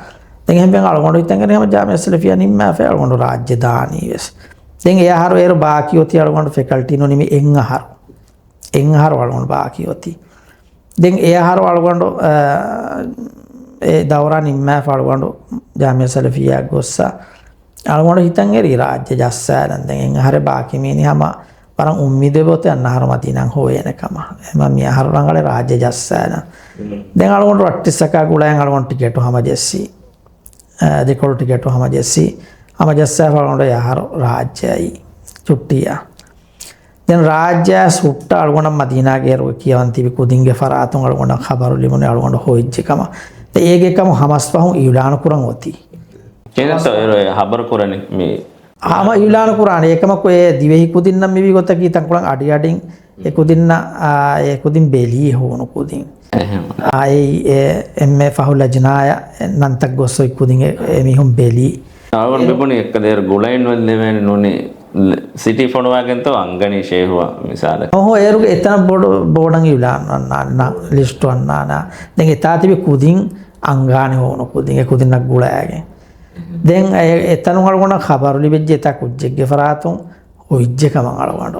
ދެން އެހެންވެ އަޅުގަނޑު ހިތަށް އެރި ހަމަ ޖާމިއްޔާ ސަލަފިއްޔާ ނިންމާފައި އަޅުގަނޑު ރާއްޖެ ދާނީ ވެސް. ދެން އެ އަހަރު އޭރު ބާކީ އޮތީ އަޅުގަނޑު ފެކަލްޓީ ނުނިމި އެއް އަހަރު. އެއް އަހަރު އަޅުގަނޑު ބާކީ އޮތީ. ދެން އެ އަހަރު އަޅުގަނޑު، އާ، އެ ދައުރާ ނިންމާފަ އަޅުގަނޑު ޖާމިއްޔާ ސަލަފިއްޔާ ގޮއްސަ އަޅުގަނޑު ހިތަށް އެރީ ރާއްޖެ ޖައްސާލަން. ދެން އެއް އަހަރެއް ބާކީ މީނީ ހަމަ ވަރަށް އުއްމީދު އޮތީ އަންނަ އަހަރު މަދީނާއަށް ހޮވޭނެ ކަމަށް. އެމަ މި އަހަރު ރަނގަޅަށް ރާއްޖެ ޖައްސާލަން. ދެން އަޅުގަނޑު ރައްޓެއްސަކާ ގުޅައިގެން އަޅުގަނޑު ޓިކެޓު ހަމަޖެއްސި. އާ، ދެކޮޅު ޓިކެޓު ހަމަޖެއްސި. ހަމަޖައްސާފަ އަޅުގަނޑު އެ އަހަރު ރާއްޖެ އައީ ޗުއްޓީއަށް. ދެން ރާއްޖެ އައިސް ހުއްޓަ އަޅުގަނޑަށް މަދީނާގެ އޭރުގަ ކިޔަވަން ތިބި ކުދިންގެ ފަރާތުން އަޅުގަނޑަށް ޚަބަރު ލިބުނީ އަޅުގަނޑަށް ހޮވިއްޖެ ކަމަށް. ދެން އޭގެ ކަމު ހަމަސް ފަހުން އިއުލާނު ކުރަން އޮތީ. ކިހިނެއްތޯ އޭރު އެ ޚަބަރު ކުރަނީ މި ހަމަ އިއުލާނު ކުރާނެ. އެކަމަކު އެ ދިވެހި ކުދިންނަށް މިވީ ގޮތަކީ ތަންކޮޅެއް އަޑިއަޑިން އެ ކުދިންނަށް، އާ، އެ ކުދިން ބެލީ ހޫނު ކުދިން. އެހެން. އާ، އެ، އެ، އެންމެ ފަހު ލަޖްނާއަށް ނަންތައް ގޮސް އޮތް ކުދިން އެ، އެ މީހުން ބެލީ. އަޅުގަނޑު މިބުނީ އެއްކަލަ އޭރު ގުޅައިން ނުލެވޭނެ ނޫނީ ސިޓީ ފޮނުވާގެންތޯ އަންގަނީ ޝޭހުއަށް މިސާލަކަށް. އޮހޮ، އޭރުގެ އެތަނަށް ބޮޑު ބޯޑަށް އިއުލާން އަންނާނެ، ނަ-، ލިސްޓު އަންނާނެ. ދެން އެތާ ތިބި ކުދިން އަންގާނެ ހޫނު ކުދިން، އެ ކުދިންނަށް ގުޅައިގެން. ދެން އެ-، އެތަނުން އަޅުގަނޑަށް ޚަބަރު ލިބިއްޖެ އެތާ ކުއްޖެއްގެ ފަރާތުން ހޮވިއްޖެ ކަމަށް އަޅުގަނޑު.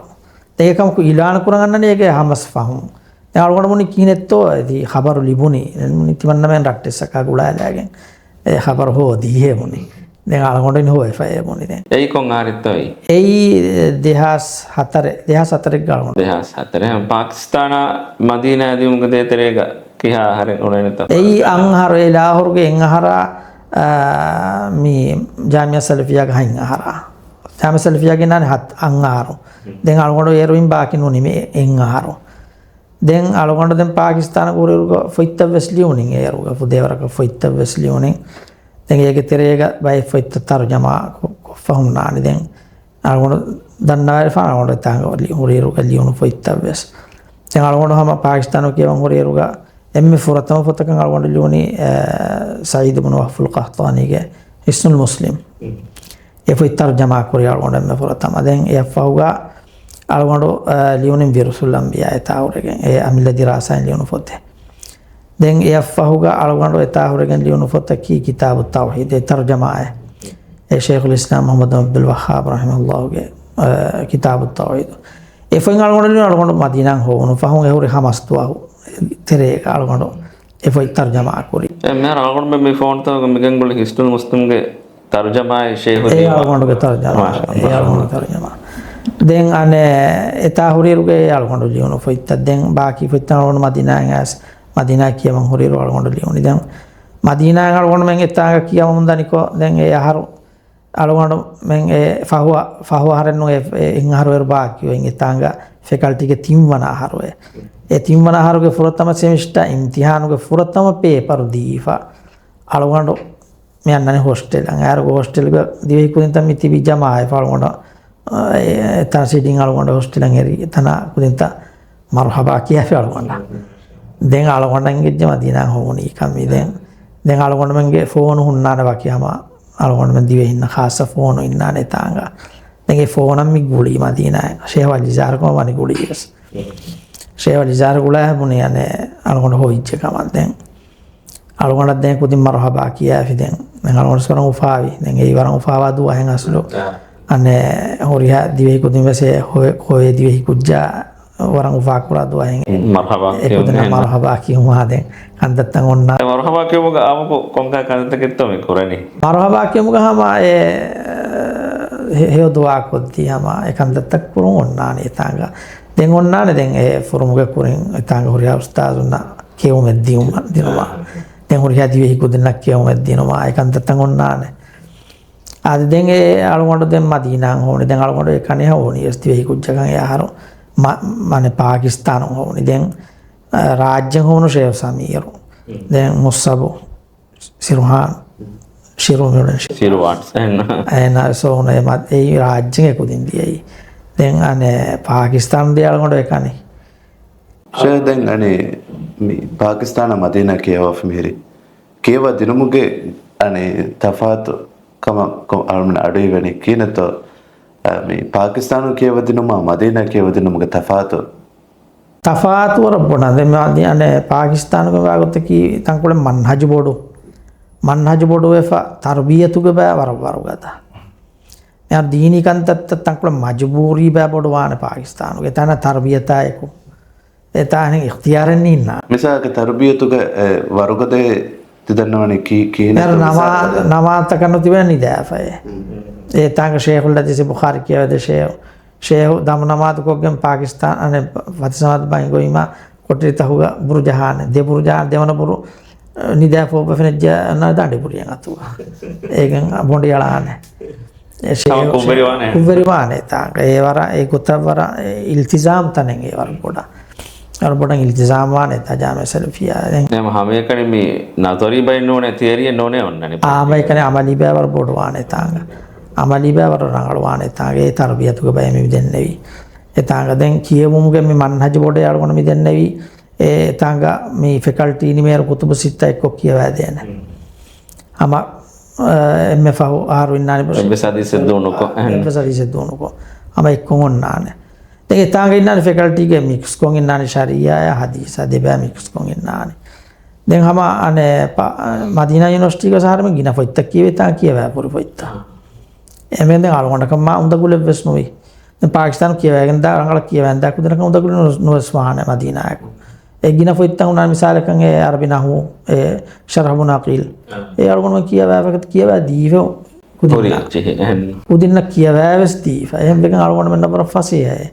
ދެން އެކަމަކު އިއުލާނު ކުރަން އަންނަނީ އޭގެ ހަމަސް ފަހުން. ދެން އަޅުގަނޑު ބުނި ކިހިނެއްތޯ އެދި ޚަބަރު ލިބުނީ. ދެން ބުނި ތިމަންނަމެން ރައްޓެއްސަކާ ގުޅާލާގެން އެ ޚަބަރު ހޯދީހޭ ބުނި. ދެން އަޅުގަނޑު އިން ހޮވެފައޭ ބުނި ދެން. އެއީ ކޮން އަހަރެއްތޯ އެއީ؟ އެއީ ދެހާސް ހަތަރެއް، ދެހާސް ހަތަރެއްގަ އަޅުގަނޑު. ދެހާސް ހަތަރެއް. ހަމަ ޕާކިސްތާނާ މަދީނާ އެދިއުމުގެ ދޭތެރޭގަ ކިހާ އަހަރެއް އުޅެނެތަ؟ އެއީ އަން އަހަރު، އެ ލާހޯރުގެ އެއް އަހަރާ، އާ، މި ޖާމިއްޔާ ސަލަފިއްޔާގެ ހަތް އަހަރާ. ޖާމިއްޔާ ސަލަފިއްޔާގެ އިންނާނެ ހަތް އަން އަހަރު. ދެން އަޅުގަނޑު އޭރު އިން ބާކީ ނުނިމި އެއް އަހަރު. ދެން އަޅުގަނޑު ދެން ޕާކިސްތާނަށް ހުރިއިރުގަ ފޮތްތައް ވެސް ލިޔުނިން އޭރުގަ ފުދޭވަރަކަށް ފޮތްތައް ވެސް ލިޔުނިން. ދެން އޭގެ ތެރޭގަ ބައެއް ފޮތްތައް ތަރުޖަމާ ކޮ-، ކޮށްފަ ހުންނާނެ. ދެން އަޅުގަނޑު ދަންނަވާފާނަ އަޅުގަނޑު އެތާނގަ ލި-، ހުރިއިރުގަ ލިޔުނު ފޮތްތައް ވެސް. ދެން އަޅުގަނޑު ހަމަ ޕާކިސްތާނު ކިޔަވަން ހުރިއިރުގަ އެންމެ ފުރަތަމަ ފޮތަކަށް އަޅުގަނޑު ލިޔުނީ، އެ، ސަޢީދު ބުނު ވަހްފުލް ޤަޙްޠާނީގެ ޙިޞްނުލް މުސްލިމް. އެ ފޮތް ތަރުޖަމާ ކުރީ އަޅުގަނޑު އެންމެ ފުރަތަމަ. ދެން އެއަށްފަހުގަ އަޅުގަނޑު، އަ، ލިޔުނިން ވިރުސުލް އަންބިޔާ އެތާ ހުރެގެން އެ އަމިއްލަ ދިރާސާއިން ލިޔުނު ފޮތެއް. ދެން އެއަށްފަހުގަ އަޅުގަނޑު އެތާ ހުރެގެން ލިޔުނު ފޮތަކީ ކިތާބު ތައުޙީދު އެ ތަރުޖަމާއެއް. އެ ޝޭޚުލް އިސްލާމް މުޙައްމަދު ބިން ޢަބްދުލް ވައްހާބް ރަޙިމަހުﷲގެ، އަ، ކިތާބު ތައުޙީދު. އެ ފޮތް އަޅުގަނޑު ލިޔުނު އަޅުގަނޑު މަދީނާއަށް ހޮވުނު ފަހުން އެ ހުރި ހަމަސް ދުވަހު ތެރޭގަ އަޅުގަނޑު އެ ފޮތް ތަރުޖަމާ ކުރި. އެ މިހާރު އަޅުގަނޑުމެން މި ފޯނުތަކުގަ މިގެންގުޅި ޙިޞްނުލް މުސްލިމްގެ ތަރުޖަމާއެއް ޝޭޚު އެ ދީވާ. އަޅުގަނޑުގެ ތަރުޖަމާ. މާޝާﷲ. އެ އަޅުގަނޑުގެ ތަރުޖަމާ. ދެން އަނެއް އެތާ ހުރިއިރުގަ އެ އަޅުގަނޑު ލިޔުނު ފޮތްތައް. ދެން ބާކީ ފޮތްތައް އަޅުގަނޑު މަދީނާއަށް އައިސް، މަދީނާ ކިޔަވަން ހުރިއިރު އަޅުގަނޑު ލިޔުނީ. ދެން މަދީނާއަށް އަޅުގަނޑުމެން އެތާނގަ ކިޔަވަމުން ދަނިކޮށް، ދެން އެ އަހަރު އަޅުގަނޑުމެން އެ ފަހު، ފަހު އަހަރެއް ނޫން އެ، އެ އެއް އަހަރު އޭރު ބާކީ އޮތް އެތާނގަ ފެކަލްޓީގެ ތިންވަނަ އަހަރު އެ. އެ ތިންވަނަ އަހަރުގެ ފުރަތަމަ ސެމިސްޓާ އިމްތިހާނުގެ ފުރަތަމަ ޕޭޕަރު ދީފަ އަޅުގަނޑު މި އަންނަނީ ހޮސްޓެލަށް. އައިރުގެ ހޮސްޓެލްގަ ދިވެހި ކުދިންތައް މި ތިބި ޖަމާ އެފަ އަޅުގަނޑަށް، އެ، އެތަނަށް ސިޓިން އަޅުގަނޑު ހޮސްޓެލަށް އެރި އެތަނަށް ކުދިންތައް މަރުޙަބާ ކިޔާފި އަޅުގަނޑަށް. ދެން އަޅުގަނޑަށް އެނގިއްޖެ މަދީނާއަށް ހޮވުނީ ކަމީ. ދެން، ދެން އަޅުގަނޑުމެންގެ ފޯނު ހުންނާނެ ވަކި ހަމަ އަޅުގަނޑުމެން ދިވެހިންނަށް ޚާއްޞަ ފޯނު އިންނާނެ އެތާނގަ. ދެން އެ ފޯނަށް މި ގުޅީ މަދީނާއަށް. ޝޭޚް އަލްޖިޒާރަކު ވަނީ ގުޅީ ވެސް. ޝޭޚް އަލްޖިޒާރަ ގުޅާ ބުނީ އަނެއް އަޅުގަނޑު ހޮވިއްޖެ ކަމަށް. ދެން އަޅުގަނޑަށް ދެން ކުދިން މަރުޙަބާ ކިޔާފި ދެން. ދެން އަޅުގަނޑު ވަރަށް އުފާވި. ދެން އެއީ ވަރަށް އުފާވާ ދުވަހެއް އަސްލު. އާ. އަނެއް ހުރިހާ ދިވެހި ކުދިން ވެސް އެ ހޮވޭ، ހޮވޭ ދިވެހި ކުއްޖާ ވަރަށް އުފާކުރާ ދުވަހެއް. މަރުޙަބާ އެ ކުދިންނަށް ކިޔުން މަރުޙަބާ ކިޔުމާ ދެން ކަންތައްތައް އޮންނާނެ. އެ މަރުޙަބާ ކިޔުމުގަ އާއްމުކޮށް ކޮންކަހަލަ ކަންތައްތަކެއްތޯ މި ކުރަނީ؟ މަރުޙަބާ ކިޔުމުގަ ހަމަ އެ ހެޔޮ ދުޢާ ކޮށްދީ ހަމަ އެ ކަންތައްތައް ކުރުން އޮންނާނެ އެތާނގަ. ދެން އޮންނާނެ ދެން އެ ފުރުމުގެ ކުރިން އެތާނގަ ހުރިހާ އުސްތާޒުންނަށް ކިޔެވުމެއް ދިއުމަށް ދިނުމަށް. ދެން ހުރިހާ ދިވެހި ކުދިންނަށް ކިޔެވުމެއް ދިނުމަށް އެ ކަންތައްތައް އޮންނާނެ. އާދެ، ދެން އެ އަޅުގަނޑު ދެން މަދީނާއަށް ހޮވުނީ. ދެން އަޅުގަނޑު އެ ކަނިހަ ހޮވުނީ ވެސް ދިވެހި ކުއްޖަކަށް އެ އަހަރު މަ-، މަނެ ޕާކިސްތާނުން ހޮވުނީ. ދެން، އަ، ރާއްޖެ ހޮވުނު ޝޭޚް ސަމީރު. ދެން މުޞްޢަބު، ސިރުހާން، ޝިރު މިއުޅެން ޝިރު. ޝިރު ވާޓްސް އެހެން. އެހެން ސޯނު އެ މަ-، އެ ރާއްޖެ ކުދިން ދިޔައީ. ދެން އަނެއް ޕާކިސްތާނު ދިޔަ އަޅުގަނޑު އެކަނި. ޝޭހް، ދެން އަނެއް މި ޕާކިސްތާނާ މަދީނާ ކިޔަވާފަ މިހިރީ ކިޔަވާ ދިނުމުގެ އަނެއް ތަފާތު ކަމަށް ކޮ-، އަޅުމެން އަޑުއިވެނީ ކިހިނެއްތޯ؟ އަ، މި ޕާކިސްތާނު ކިޔަވާ ދިނުމާ މަދީނާ ކިޔަވާ ދިނުމުގެ ތަފާތު؟ ތަފާތު ވަރަށް ބޮޑަށް. ދެން މި އަދި އަނެއް ޕާކިސްތާނުގެ ވާގޮތަކީ ތަންކޮޅެއް މަންހަޖު ބޮޑު. މަންހަޖު ބޮޑުވެފަ ތަރުބިޔަތުގެ ބައި ވަރަށް ވަރުގަދަ. މިހާރު ދީނީ ކަންތައްތައް ތަންކޮޅެއް މަޖުބޫރީ ބައި ބޮޑުވާނެ ޕާކިސްތާނުގެ. ތަނަ ތަރުބިޔަތާ އެކު. އެތާ އިހްތިޔާރެއް ނީންނާ. މިސާލަކަށް ތަރުބިޔަތުގަ، އެ، ވަރުގަދައެއް ތި ދަންނަވަނީ ކީ-، ކީނެއް މިހާރު ނަމާ-، މިސާލަކަށް؟ ނަމާދަކަށް ނުތިބެ ނިދާފައޭ. އެތާނގަ ޝޭޚުލް ހަދީސް ބުޚާރީ ކިޔަވަދޭ ޝޭޚު. ޝޭޚު ދަމު ނަމާދު ކޮށްގެން ޕާކިސްތާން، އަނެއް ފަތި ސަމާދު ބައިން ގޮއިމާ ކޮޓަރިތަހުގަ ބުރު ޖަހާނެ. ދެ ބުރު ޖަހާނެ، ދެވަނަ ބުރު، އަ، ނިދާފަ އޮއްވަ ފެނިއްޖެ އަންނާ ދަނޑި ބުރިއަށް އަތުގަ. އޭގެން ބޮނޑި އަޅާނެ. އެ ޝޭޚު، ކުށްވެރިވާނެ. ކުށްވެރިވާނެ ތާނގަ. އެ ވަރަށް، އެ ގޮތަށް ވަރަށް، އެ އިލްތިޒާމް ތަނެއް އެ ވަރަށް ބޮޑަށް. ވަރަށް ބޮޑަށް އިލްތިޒާމް ވާނެ ތާ ޖާމިއްޔާ ސަލަފިއްޔާ. ދެން ހަމައެކަނި މި ނަޒަރީ ބައެއް ނޫނޭ، ތިއަރީއެއް ނޫނޭ އޮންނަނީ. އާ، ހަމައެކަނި އަމަލީ ބައި ވަރަށް ބޮޑުވާނެ ތާނގަ. އަމަލީ ބައި ވަރަށް ރަނގަޅުވާނެ ތާނގަ. އެ ތަރުބިޔަތުގެ ބައެއް މި ދެންނެވީ. އެ ތާނގަ ދެން ކިޔެވުމުގެ މި މަންހަޖު ބޮޑޭ އަޅުގަނޑު މި ދެންނެވީ. އެ ތާނގަ މި ފެކަލްޓީ ނިމޭއިރު ކުތުބު ސިއްތަ އެއްކޮށް ކިޔަވައިދޭނެ. ހަމަ، އަ، އެންމެ ފަހު އަހަރު އިންނާނެ ބަސް. އެއްވެސް ހަދީސެއް ދޫނުކޮށް. އެއްވެސް ހަދީސެއް ދޫނުކޮށް. ހަމަ އެއްކޮށް އޮންނާނެ. ދެން އެތާނގަ އިންނާނެ ފެކަލްޓީގެ މިކްސްކޮށް އިންނާނެ ޝަރީއާއާ ހަދީސާ ދެބައި މިކްސްކޮށް އިންނާނެ. ދެން ހަމަ އަނެއް ޕަ-، މަދީނާ ޔުނިވަރސިޓީގަ ސަހަރުމެ ގިނަ ފޮތްތައް ކިޔެވޭ ތާ ކިޔަވާ ފުރި ފޮތްތައް. އެމެން ދެން އަޅުގަނޑަކަށް މާ އުނދަގުލެއްވެސް ނުވި. ދެން ޕާކިސްތާނު ކިޔަވައިގެން ދާ ރަނގަޅަށް ކިޔަވައިގެން ދާ ކުދިންނަކަށް އުނދަގުލެއް ނުވެސް ވާނެ މަދީނާއެކު. އެ ގިނަ ފޮތްތައް ހުންނާނެ މިސާލަކަށް އެ އަރަބި ނަހު، އެ ޝަރަހު ނަޤީލް. އާ. އެ އަޅުގަނޑު ކިޔަވައިފަ ކިޔަވައި ދީފަ ކުދިންނަށް. ކުދިންނަށް ކިޔަވައިވެސް ދީފަ. އެހެން ވެގެން އަޅުގަނޑުމެންނަށް ވަރަށް ފަސޭހައޭ.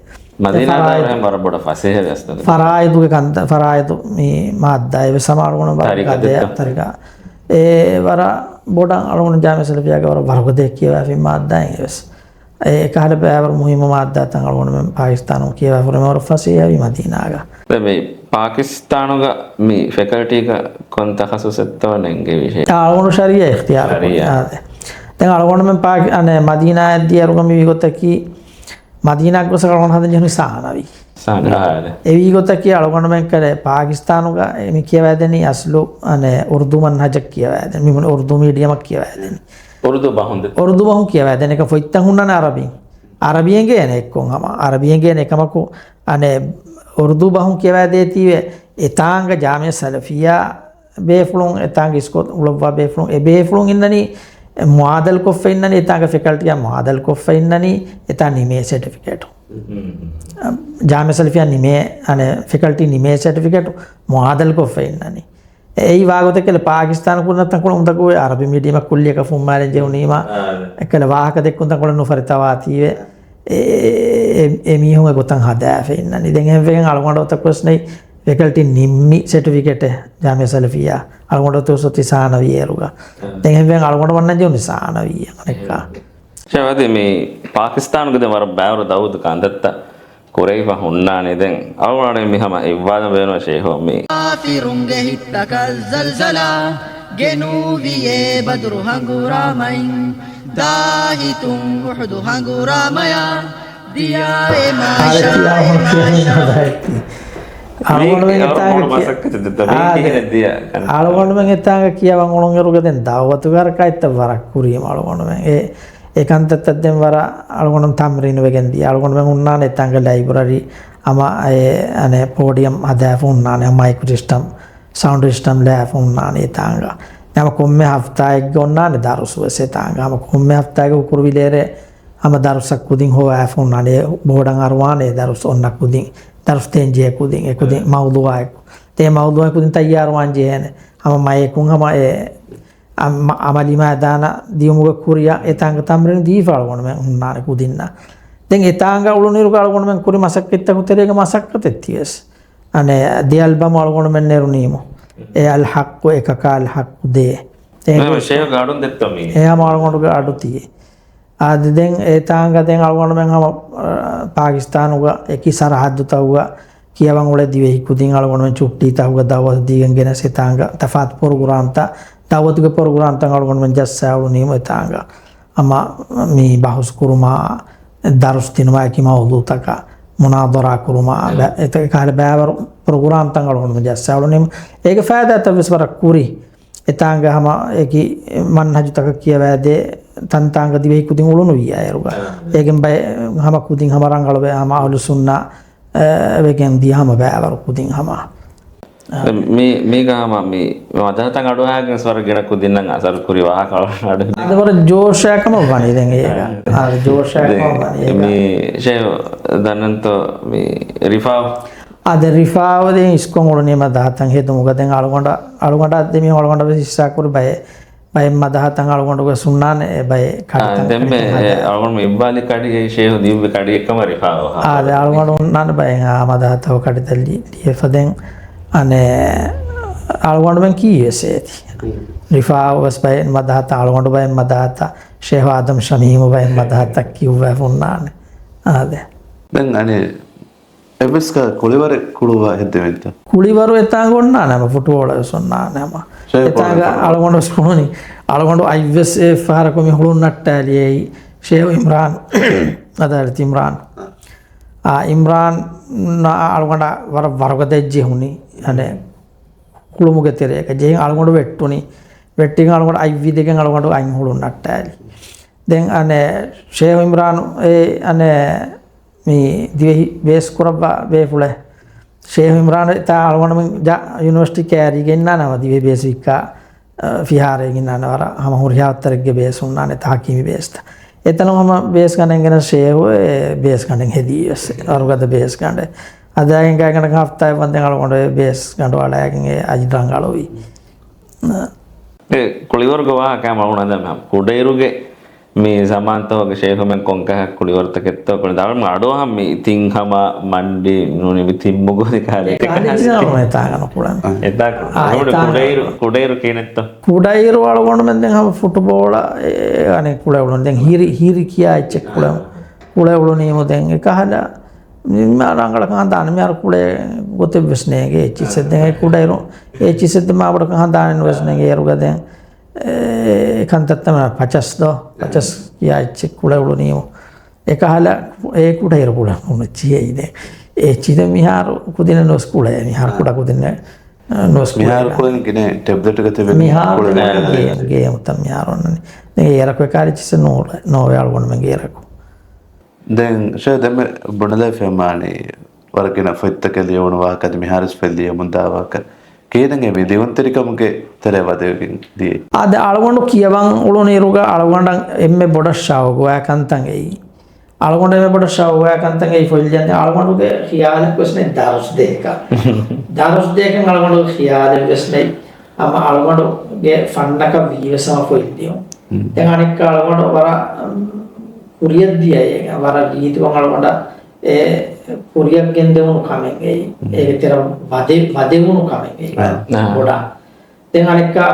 މަދީނާ ދާއިރު އެހެން ވަރަށް ބޮޑަށް ފަސޭހަ ވެސް ނުވޭ. ފަރާއިދުގެ ކަންތައް، ފަރާއިދު މި މާއްދާ އެވެސް ހަމަ އަޅުގަނޑު ވަރަށް ތަރިކަ ގަދަޔަށް ދެއްތަ؟ ތަރިކަ. އެ ވަރަށް ބޮޑަށް އަޅުގަނޑު ޖާމިއްޔާ ސަލަފިއްޔާގެ ވަރަށް ވަރުގަދަ ކިޔަވާފި މާއްދާއިން އެވެސް. އެ އެކަހަލަ ބައިވަރު މުހިއްމު މާއްދާތައް އަޅުގަނޑުމެން ޕާކިސްތާނުން ކިޔަވާފަ ހުރެ ވަރަށް ފަސޭހަވީ މަދީނާގަ. ދެން މި ޕާކިސްތާނުގަ މި ފެކަލްޓީގަ ކޮން ތަޚައްސުސެއްތޯ ނެންގެވި ޝޭ؟ އަޅުގަނޑު ޝަރީއާ އިޚްތިޔާރު ކުރީ. ޝަރީއާ. އާދެ. ދެން އަޅުގަނޑުމެން ޕާކި-، އަނެއް މަދީނާއަށް ދިޔައިރުގަ މިވީ ގޮތަކީ، މަދީނާއަށް ގޮސް އަޅުގަނޑު ހަދަން ޖެހުނީ ސާނަވީ. ސާނަވީ. އާދެ. އެވީ ގޮތަކީ އަޅުގަނޑުމެން ކަލޭ ޕާކިސްތާނުގަ މި ކިޔަވައިދެނީ އަސްލު، އަނެއް، އުރުދޫ މަންހަޖަށް ކިޔަވައިދެނީ. މި އުރުދޫ މީޑިއަމަށް ކިޔަވައިދެނީ. އުރުދޫ ބަހުން ދެ-، އުރުދޫ ބަހުން ކިޔަވައިދެނީ. އެކަ ފޮތްތައް ހުންނާނެ އަރަބިން. އަރަބި އެނގޭނެ އެއްކޮށް ހަމަ. އަރަބި އެނގޭނެ އެކަމަކު، އަނެއް، އުރުދޫ ބަހުން ކިޔަވައިދޭތީވެ، އެތާނގަ ޖާމިއްޔާ ސަލަފިއްޔާ ބޭފުޅުން، އެތާނގަ އިސްކޮޅު އުޅައްވާ ބޭފުޅުން، އެ ބޭފުޅުން އިންނަނީ މުއާދަލް ކޮށްފަ އިންނަނީ، އެތާނގަ ފެކަލްޓީއާ މުއާދަލް ކޮށްފަ އިންނަނީ، އެތާ ނިމޭ ސެޓިފިކެޓު. ޖާމިއްޔާ ސަލަފިއްޔާ ނިމޭ، އަނެއް، ފެކަލްޓީ ނިމޭ ސެޓިފިކެޓު މުއާދަލް ކޮށްފަ އިންނަނީ. އެއީ ވާގޮތެއް ކަލޭ ޕާކިސްތާނު ކުރިން ތަންކޮޅެއް އުނދަގޫވޭ އަރަބި މީޑިއަމަށް ކުއްލިއަކަށް ފުންމާލެން ޖެހުނީމާ، އާ، އެކަލޭ ވާހަކަ ދެއްކުން ތަންކޮޅެއް ނުފަރިތަވާތީވެ. އެ، އެ، އެ، އެ މީހުން އެ ގޮތަށް ހަދާފަ އިންނަނީ. ދެން އެހެންވެގެން އަޅުގަނޑު އޮތަކުވެސް ނެތް ފެކަލްޓީ ނިންމި ސެޓިފިކެޓެއް ޖާމިއްޔާ ސަލަފިއްޔާ. އަޅުގަނޑު އޮތަކުވެސް އޮތީ ސާނަވީ އޭރުގަ. އާ. ދެން އެހެންވެގެން އަޅުގަނޑު ވަންނަން ޖެހުނީ ސާނަވީ އަނެއްކާ. ޝޭހް ވަދީ މި ޕާކިސްތާނުގެ ދެން ވަރަށް ބައިވަރު ދައުދު ކަންތައްތައް ކުރެވިފަ ހުންނާނީ. ދެން އަޅުގަނޑު މި ހަމަ އިއްވާލަން ބޭނުން ޝޭހު މި. ކާފިރުންގެ ހިތްތަކަށް ޒަލްޒަލާ ގެނޫވިއޭ ބަދުރު ހަނގުރާމައިން ދާހިތުން އުޙުދު ހަނގުރާމަޔާ ދިޔާއޭ މާޝާ. އަޅުގަނޑުމެން އެތާނގަ ކިޔަ-، އަޅުގަނޑުމެން އެތާނގަ ކިޔަވަން އުޅުނުއިރުގަ ދެން ދައުވަތުގެ ހަރަކާތްތައް ވަރަށް ކުރީމަ އަޅުގަނޑުމެން. އެ އެ ކަންތައްތައް ދެން ވަރަށް އަޅުގަނޑު ތަމްރީނު ވެގެން ދިޔަ. އަޅުގަނޑުމެން ހުންނާނެ އެތާނގަ ލައިބްރަރީ ހަމަ އެ، އަނެއް، ޕޯޑިއަމް ހަދާފަ ހުންނާނެ، މައިކް ސިސްޓަމް، ސައުންޑް ސިސްޓަމް ލާފަ ހުންނާނެ އެތާނގަ. ހަމަ ކޮންމެ ހަފްތާއެއްގަ އޮންނާނެ ދަރުސު ވެސް އެތާނގަ. ހަމަ ކޮންމެ ހަފްތާއެއްގަ ކުރުވިލޭރޭ ހަމަ ދަރުސަށް ކުދިން ހޮވާފަ ހުންނާނެ. ބޯޑަށް އަރުވާނެ ދަރުސް އޮންނަ ކުދިން. ދަރުސް ދޭން ޖެހޭ ކުދިން. އެ ކުދިން މައުޟޫޢާއެކު. ދޭ މައުޟޫޢާ ކުދިން ތައްޔާރުވާން ޖެހޭނެ. ހަމަ މައެކުން ހަމަ އެ އަމް-، އަމަލީ މައިދާނަށް ދިޔުމުގެ ކުރިއަށް އެތާނގަ ތަމްރީނު ދީފަ އަޅުގަނޑުމެން ހުންނާނެ ކުދިންނަށް. ދެން އެތާނގަ އުޅުނުއިރުގަ އަޅުގަނޑުމެން ކުރި މަސައްކަތްތަކު ތެރޭގަ މަސައްކަތެއް ތިވެސް. އަނެއް ދެ އަލްބަމު އަޅުގަނޑުމެން ނެރުނީމު. އެ އަލްޙައްޤު އެކަކާ އަލްޙައްޤު ދޭ. ދެން ނަމަ ޝޭހް ގާޑުން ދެއްތޯ މީ؟ އެ ހަމަ އަޅުގަނޑުގެ އަޑު ތިޔޭ. އާދެ، ދެން އެތާނގަ ދެން އަޅުގަނޑުމެން ހަމަ، އަ، ޕާކިސްތާނުގަ އެކި ސަރަހައްދުތަކުގަ ކިޔަވަން އުޅޭ ދިވެހި ކުދިން އަޅުގަނޑުމެން ޗުއްޓީތަކުގަ ދައުވަތު ދީގެން ގެނެސް އެތާނގަ ތަފާތު ޕްރޮގްރާމްތައް، ދައުވަތުގެ ޕްރޮގްރާމްތައް އަޅުގަނޑުމެން ޖައްސާ އުޅުނީމު އެތާނގަ. ހަމަ މި ބަހުސް ކުރުމާ، ދަރުސް ދިނުމާއެކީ މައުޟޫޢުތަކަށް މުނާޟަރާ ކުރުމާ، ބަ-، އެތަ-، އެކަހަލަ ބައިވަރު ޕްރޮގްރާމްތައް އަޅުގަނޑު ޖައްސާ އުޅުނީމަ، އޭގެ ފައިދާތައް ވެސް ވަރަށް ކުރި. އެތާނގަ ހަމަ އެކި މަންހަޖުތަކަށް ކިޔަވައިދޭ ތަންތާނގަ ދިވެހި ކުދިން އުޅުނުވިއްޔާ އޭރުގަ. އޭގެން ބައެއް ހަމަ ކުދިން ހަމަ ރަނގަޅުވެ ހަމަ އަހުލު ސުންނާ އެ، ވެގެން ދިޔަ ހަމަ ބައިވަރު ކުދިން ހަމަ. އާ. މި، މީގަ ހަމަ މި މަދަހަތަށް އަޑުއަހާގެން ވަރަށް ގިނަ ކުދިންނަށް އަސަރު ކުރި ވާހަކަ އަޅު އަދި ވަރަށް ޖޯޝާ ކަމަށް ވަނީ ދެން އޭގަ. އާ، ޖޯޝާ ދެ-، ކަމަށް ވަނީ އޭގަ. މި ޝޭހް ދަންނަންތޯ މި ރިފާވް؟ އާ، ދެ ރިފާވް ދެން އިސްކޮށް އުޅުނީ މަދަހަތަށް ހެދުމުގަ ދެން އަޅުގަނޑަށް، އަޅުގަނޑަށް ދެ މީހުން އަޅުގަނޑަށް ވެސް ހިއްސާ ކުރި ބައެއް ބައެއް މަދަހަތަށް އަޅުގަނޑުގެ ސުންނާނެ އެ ބައެއް އާ، ކަޑިތައް ދެންމެ ކަޑިތައް އެ ހަދާ. އަޅުގަނޑު އިއްވާލި ކަޑި އެ ޝޭހު ދީއްވި ކަޑިއެއްކަމަށް ރިފާވަހާ. އާ، ދެ އަޅުގަނޑު ހުންނާނެ ބައެއް އާ މަދަހަތަށް ކަޑިތައް ލި-، ލިޔެފަދެން އަނެއް އަޅުގަނޑުމެން ކީވެސް އޭތި. ރިފާވަސް ބައެއް މަދަހަތަށް، އަޅުގަނޑު ބައެއް މަދަހަތަށް، ޝޭހު އާދަމް ޝަމީމު ބައެއް މަދަހަތަށް ކިޔުއްވައިފުންނާނެ. އާދެ. ދެން އަނެއް އެއްވެސް ކަ-، ކުޅިވަރެއް ކުޅުވާ ހެއްދެވިންތަ؟ ކުޅިވަރު އެތާނގަ އޮންނާނެ ހަމަ ފުޓުބޯޅަ ވެސް އޮންނާނެ ހަމަ. ޝޭ އެތާނގަ ކުޅިވަރު. އަޅުގަނޑު ވެސް ކުޅުނީ. އަޅުގަނޑު އަތްވެސް އެއް ފަހަރަކު މި ހުޅުން ނައްޓާލިއޭ ޝޭހު އިމްރާން. އަދާލަތި އިމްރާން. އާ، އިމްރާން އަޅުގަނޑަށް ވަރަށް ވަރުގަދަ ޖެހުނީ. އަނެއް ކުޅުމުގެ ތެރޭގަ ޖެހި އަޅުގަނޑު ވެއްޓުނީ. ވެއްޓިގެން އަޅުގަނޑު އަތް ވިދެގެން އަޅުގަނޑު އަތް ހުޅުން ނައްޓާލި. ދެން އަނެއް ޝޭހު އިމްރާން އެ އަނެއް މި ދިވެހި ބޭސް ކުރައްވާ ބޭފުޅެއް. ޝޭހު އިމްރާން ތާ އަޅުގަނޑުމެން ޖަ-، ޔުނިވަރސިޓީ ކައިރީގަ އިންނާނަމަ ދިވެހި ބޭސް ވިއްކާ، އަ، ފިހާރައިގަ އިންނާނެ ވަރަށް ހަމަ ހުރިހާ ވައްތަރެއްގެ ބޭސް ހުންނާނެ ތަހުކީމީ ބޭސްތައް. އެތަނުން ހަމަ ބޭސް ގަނޑެއް ގެނަސް ޝޭހު އެ ބޭސް ގަނޑެއް ހެދީ ވެސް. ވަރުގަދަ ބޭސް ގަނޑެއް. އަދާގެން ގާތްގަނޑަކަށް ހަފްތާއެއް ވަންދެން އަޅުގަނޑު އެ ބޭސް ގަނޑު އަޅައިގެން އެ އަޖި ރަނގަޅުވީ. އެ ކުޅިވަރުގެ ވާހަކަ މަ އުޅަނދަ މަ ކުޑައިރުގެ މި ޒަމާންތަކުގެ ޝޭހުމެން ކޮންކަހަ ކުޅިވަރުތަކެއްތޯ ކުޅި ދާޅުމަ އަޑު ހަމް މި ތިން ހަމަ މަންޑި ނޫނި މި ތިން މުގު ދިކާލެ އެ ކާލެ ޖިނާ އުޅުން އެތާގަ ނުކުޅަން. އެތާކު. އާ، އެތާ ކުޑައިރު، ކުޑައިރު ކިހިނެއްތޯ؟ ކުޑައިރު އަޅުގަނޑުމެން ދެން ހަމަ ފުޓުބޯޅަ އެ، އަނެއް ކުޅެ އުޅުން. ދެން ހިރި، ހިރި ކިޔާ އެއްޗެއް ކުޅެ، ކުޅެ އުޅުނީމު ދެން އެކަހަލަ މި ރަނގަޅަކަށް ހަނދާން މިހާރު ކުޅޭ ގޮތެއް ވެސް ނޭނގެ އެއްޗިސެއް ދެން އެ ކުޑައިރު އެއްޗިސެއް ދެ މާބޮޑަކަށް ހަނދާނެއް ވެސް ނޭނގެ އޭރުގަ ދެން އެ ކަންތައްތައް މި ޕަޗަސް ދޯ، ޕަޗަސް ކިޔާ އެއްޗެއް ކުޅެ އުޅުނީމު. އެކަހަލަ އެ ކުޑައިރު ކުޅެ އުޅުނު އެއްޗިހޭ ދެން. އެ އެއްޗި ދެން މިހާރު ކުދިން ނުވެސް ކުޅޭ. މިހާރު ކުޑަ ކުދިން ނުވެސް ކުޅޭ. މިހާރު ކުދިން ގިނަ ޓެބްލެޓް ގަތެ ވެ މިހާރު ކުޅެ ދެން ނުވޭ. ގޭ-، ގޭމުތައް މިހާރު އޮންނަނީ. ދެން އޭރަކު އެކާރި އެއްޗިސެއް ނޯ-، ނޯވޭ އަޅުގަނޑުމެންގެ އޭރަކު. ދެން ޝޭ ދެންމެ ބުނެލައިފި މާނީ ވަރަށް ގިނަ ފޮތްތަކެއް ލިޔެވުނު ވާހަކަ އަދި މިހާރުވެސް ފޮތް ލިޔެމުން ދާ ވާހަކަ. ކިހިނެއް މި ލިޔުންތެރިކަމުގެ ތެރެ ވަދެވިގެން ދިޔައީ؟ އާދެ، އަޅުގަނޑު ކިޔަވަން އުޅުނު އިރުގަ އަޅުގަނޑަށް އެންމެ ބޮޑަށް ޝައުގުވާ ކަންތައް އެއީ. އަޅުގަނޑު އެންމެ ބޮޑަށް ޝައުގުވާ ކަންތައް އެއީ ފޮތް ލިޔަން. އަޅުގަނޑުގެ ޚިޔާލެއް ވެސް ނެތް ދަރުސް ދޭކަށް. ދަރުސް ދޭކަށް އަޅުގަނޑުގެ ޚިޔާލެއް ވެސް ނެތް. އަމަ އަޅުގަނޑުގެ ފަންނަކަށް ވީވެސް ހަމަ ފޮތް ލިޔުން. ދެން އަނެއްކާ އަޅުގަނޑު ވަރަށް، އަމް، ކުރިއަށް ދިޔައީ. ވަރަށް ރީތިކޮށް އަޅުގަނޑަށް އެ ކުރިއަށް ގެންދެވުނު ކަމެއް އެއީ. އޭގެ ތެރެ ވަދެ-، ވަދެވުނު ކަމެއް އެއީ. އާ. ބޮޑަށް. ދެން އަނެއްކާ،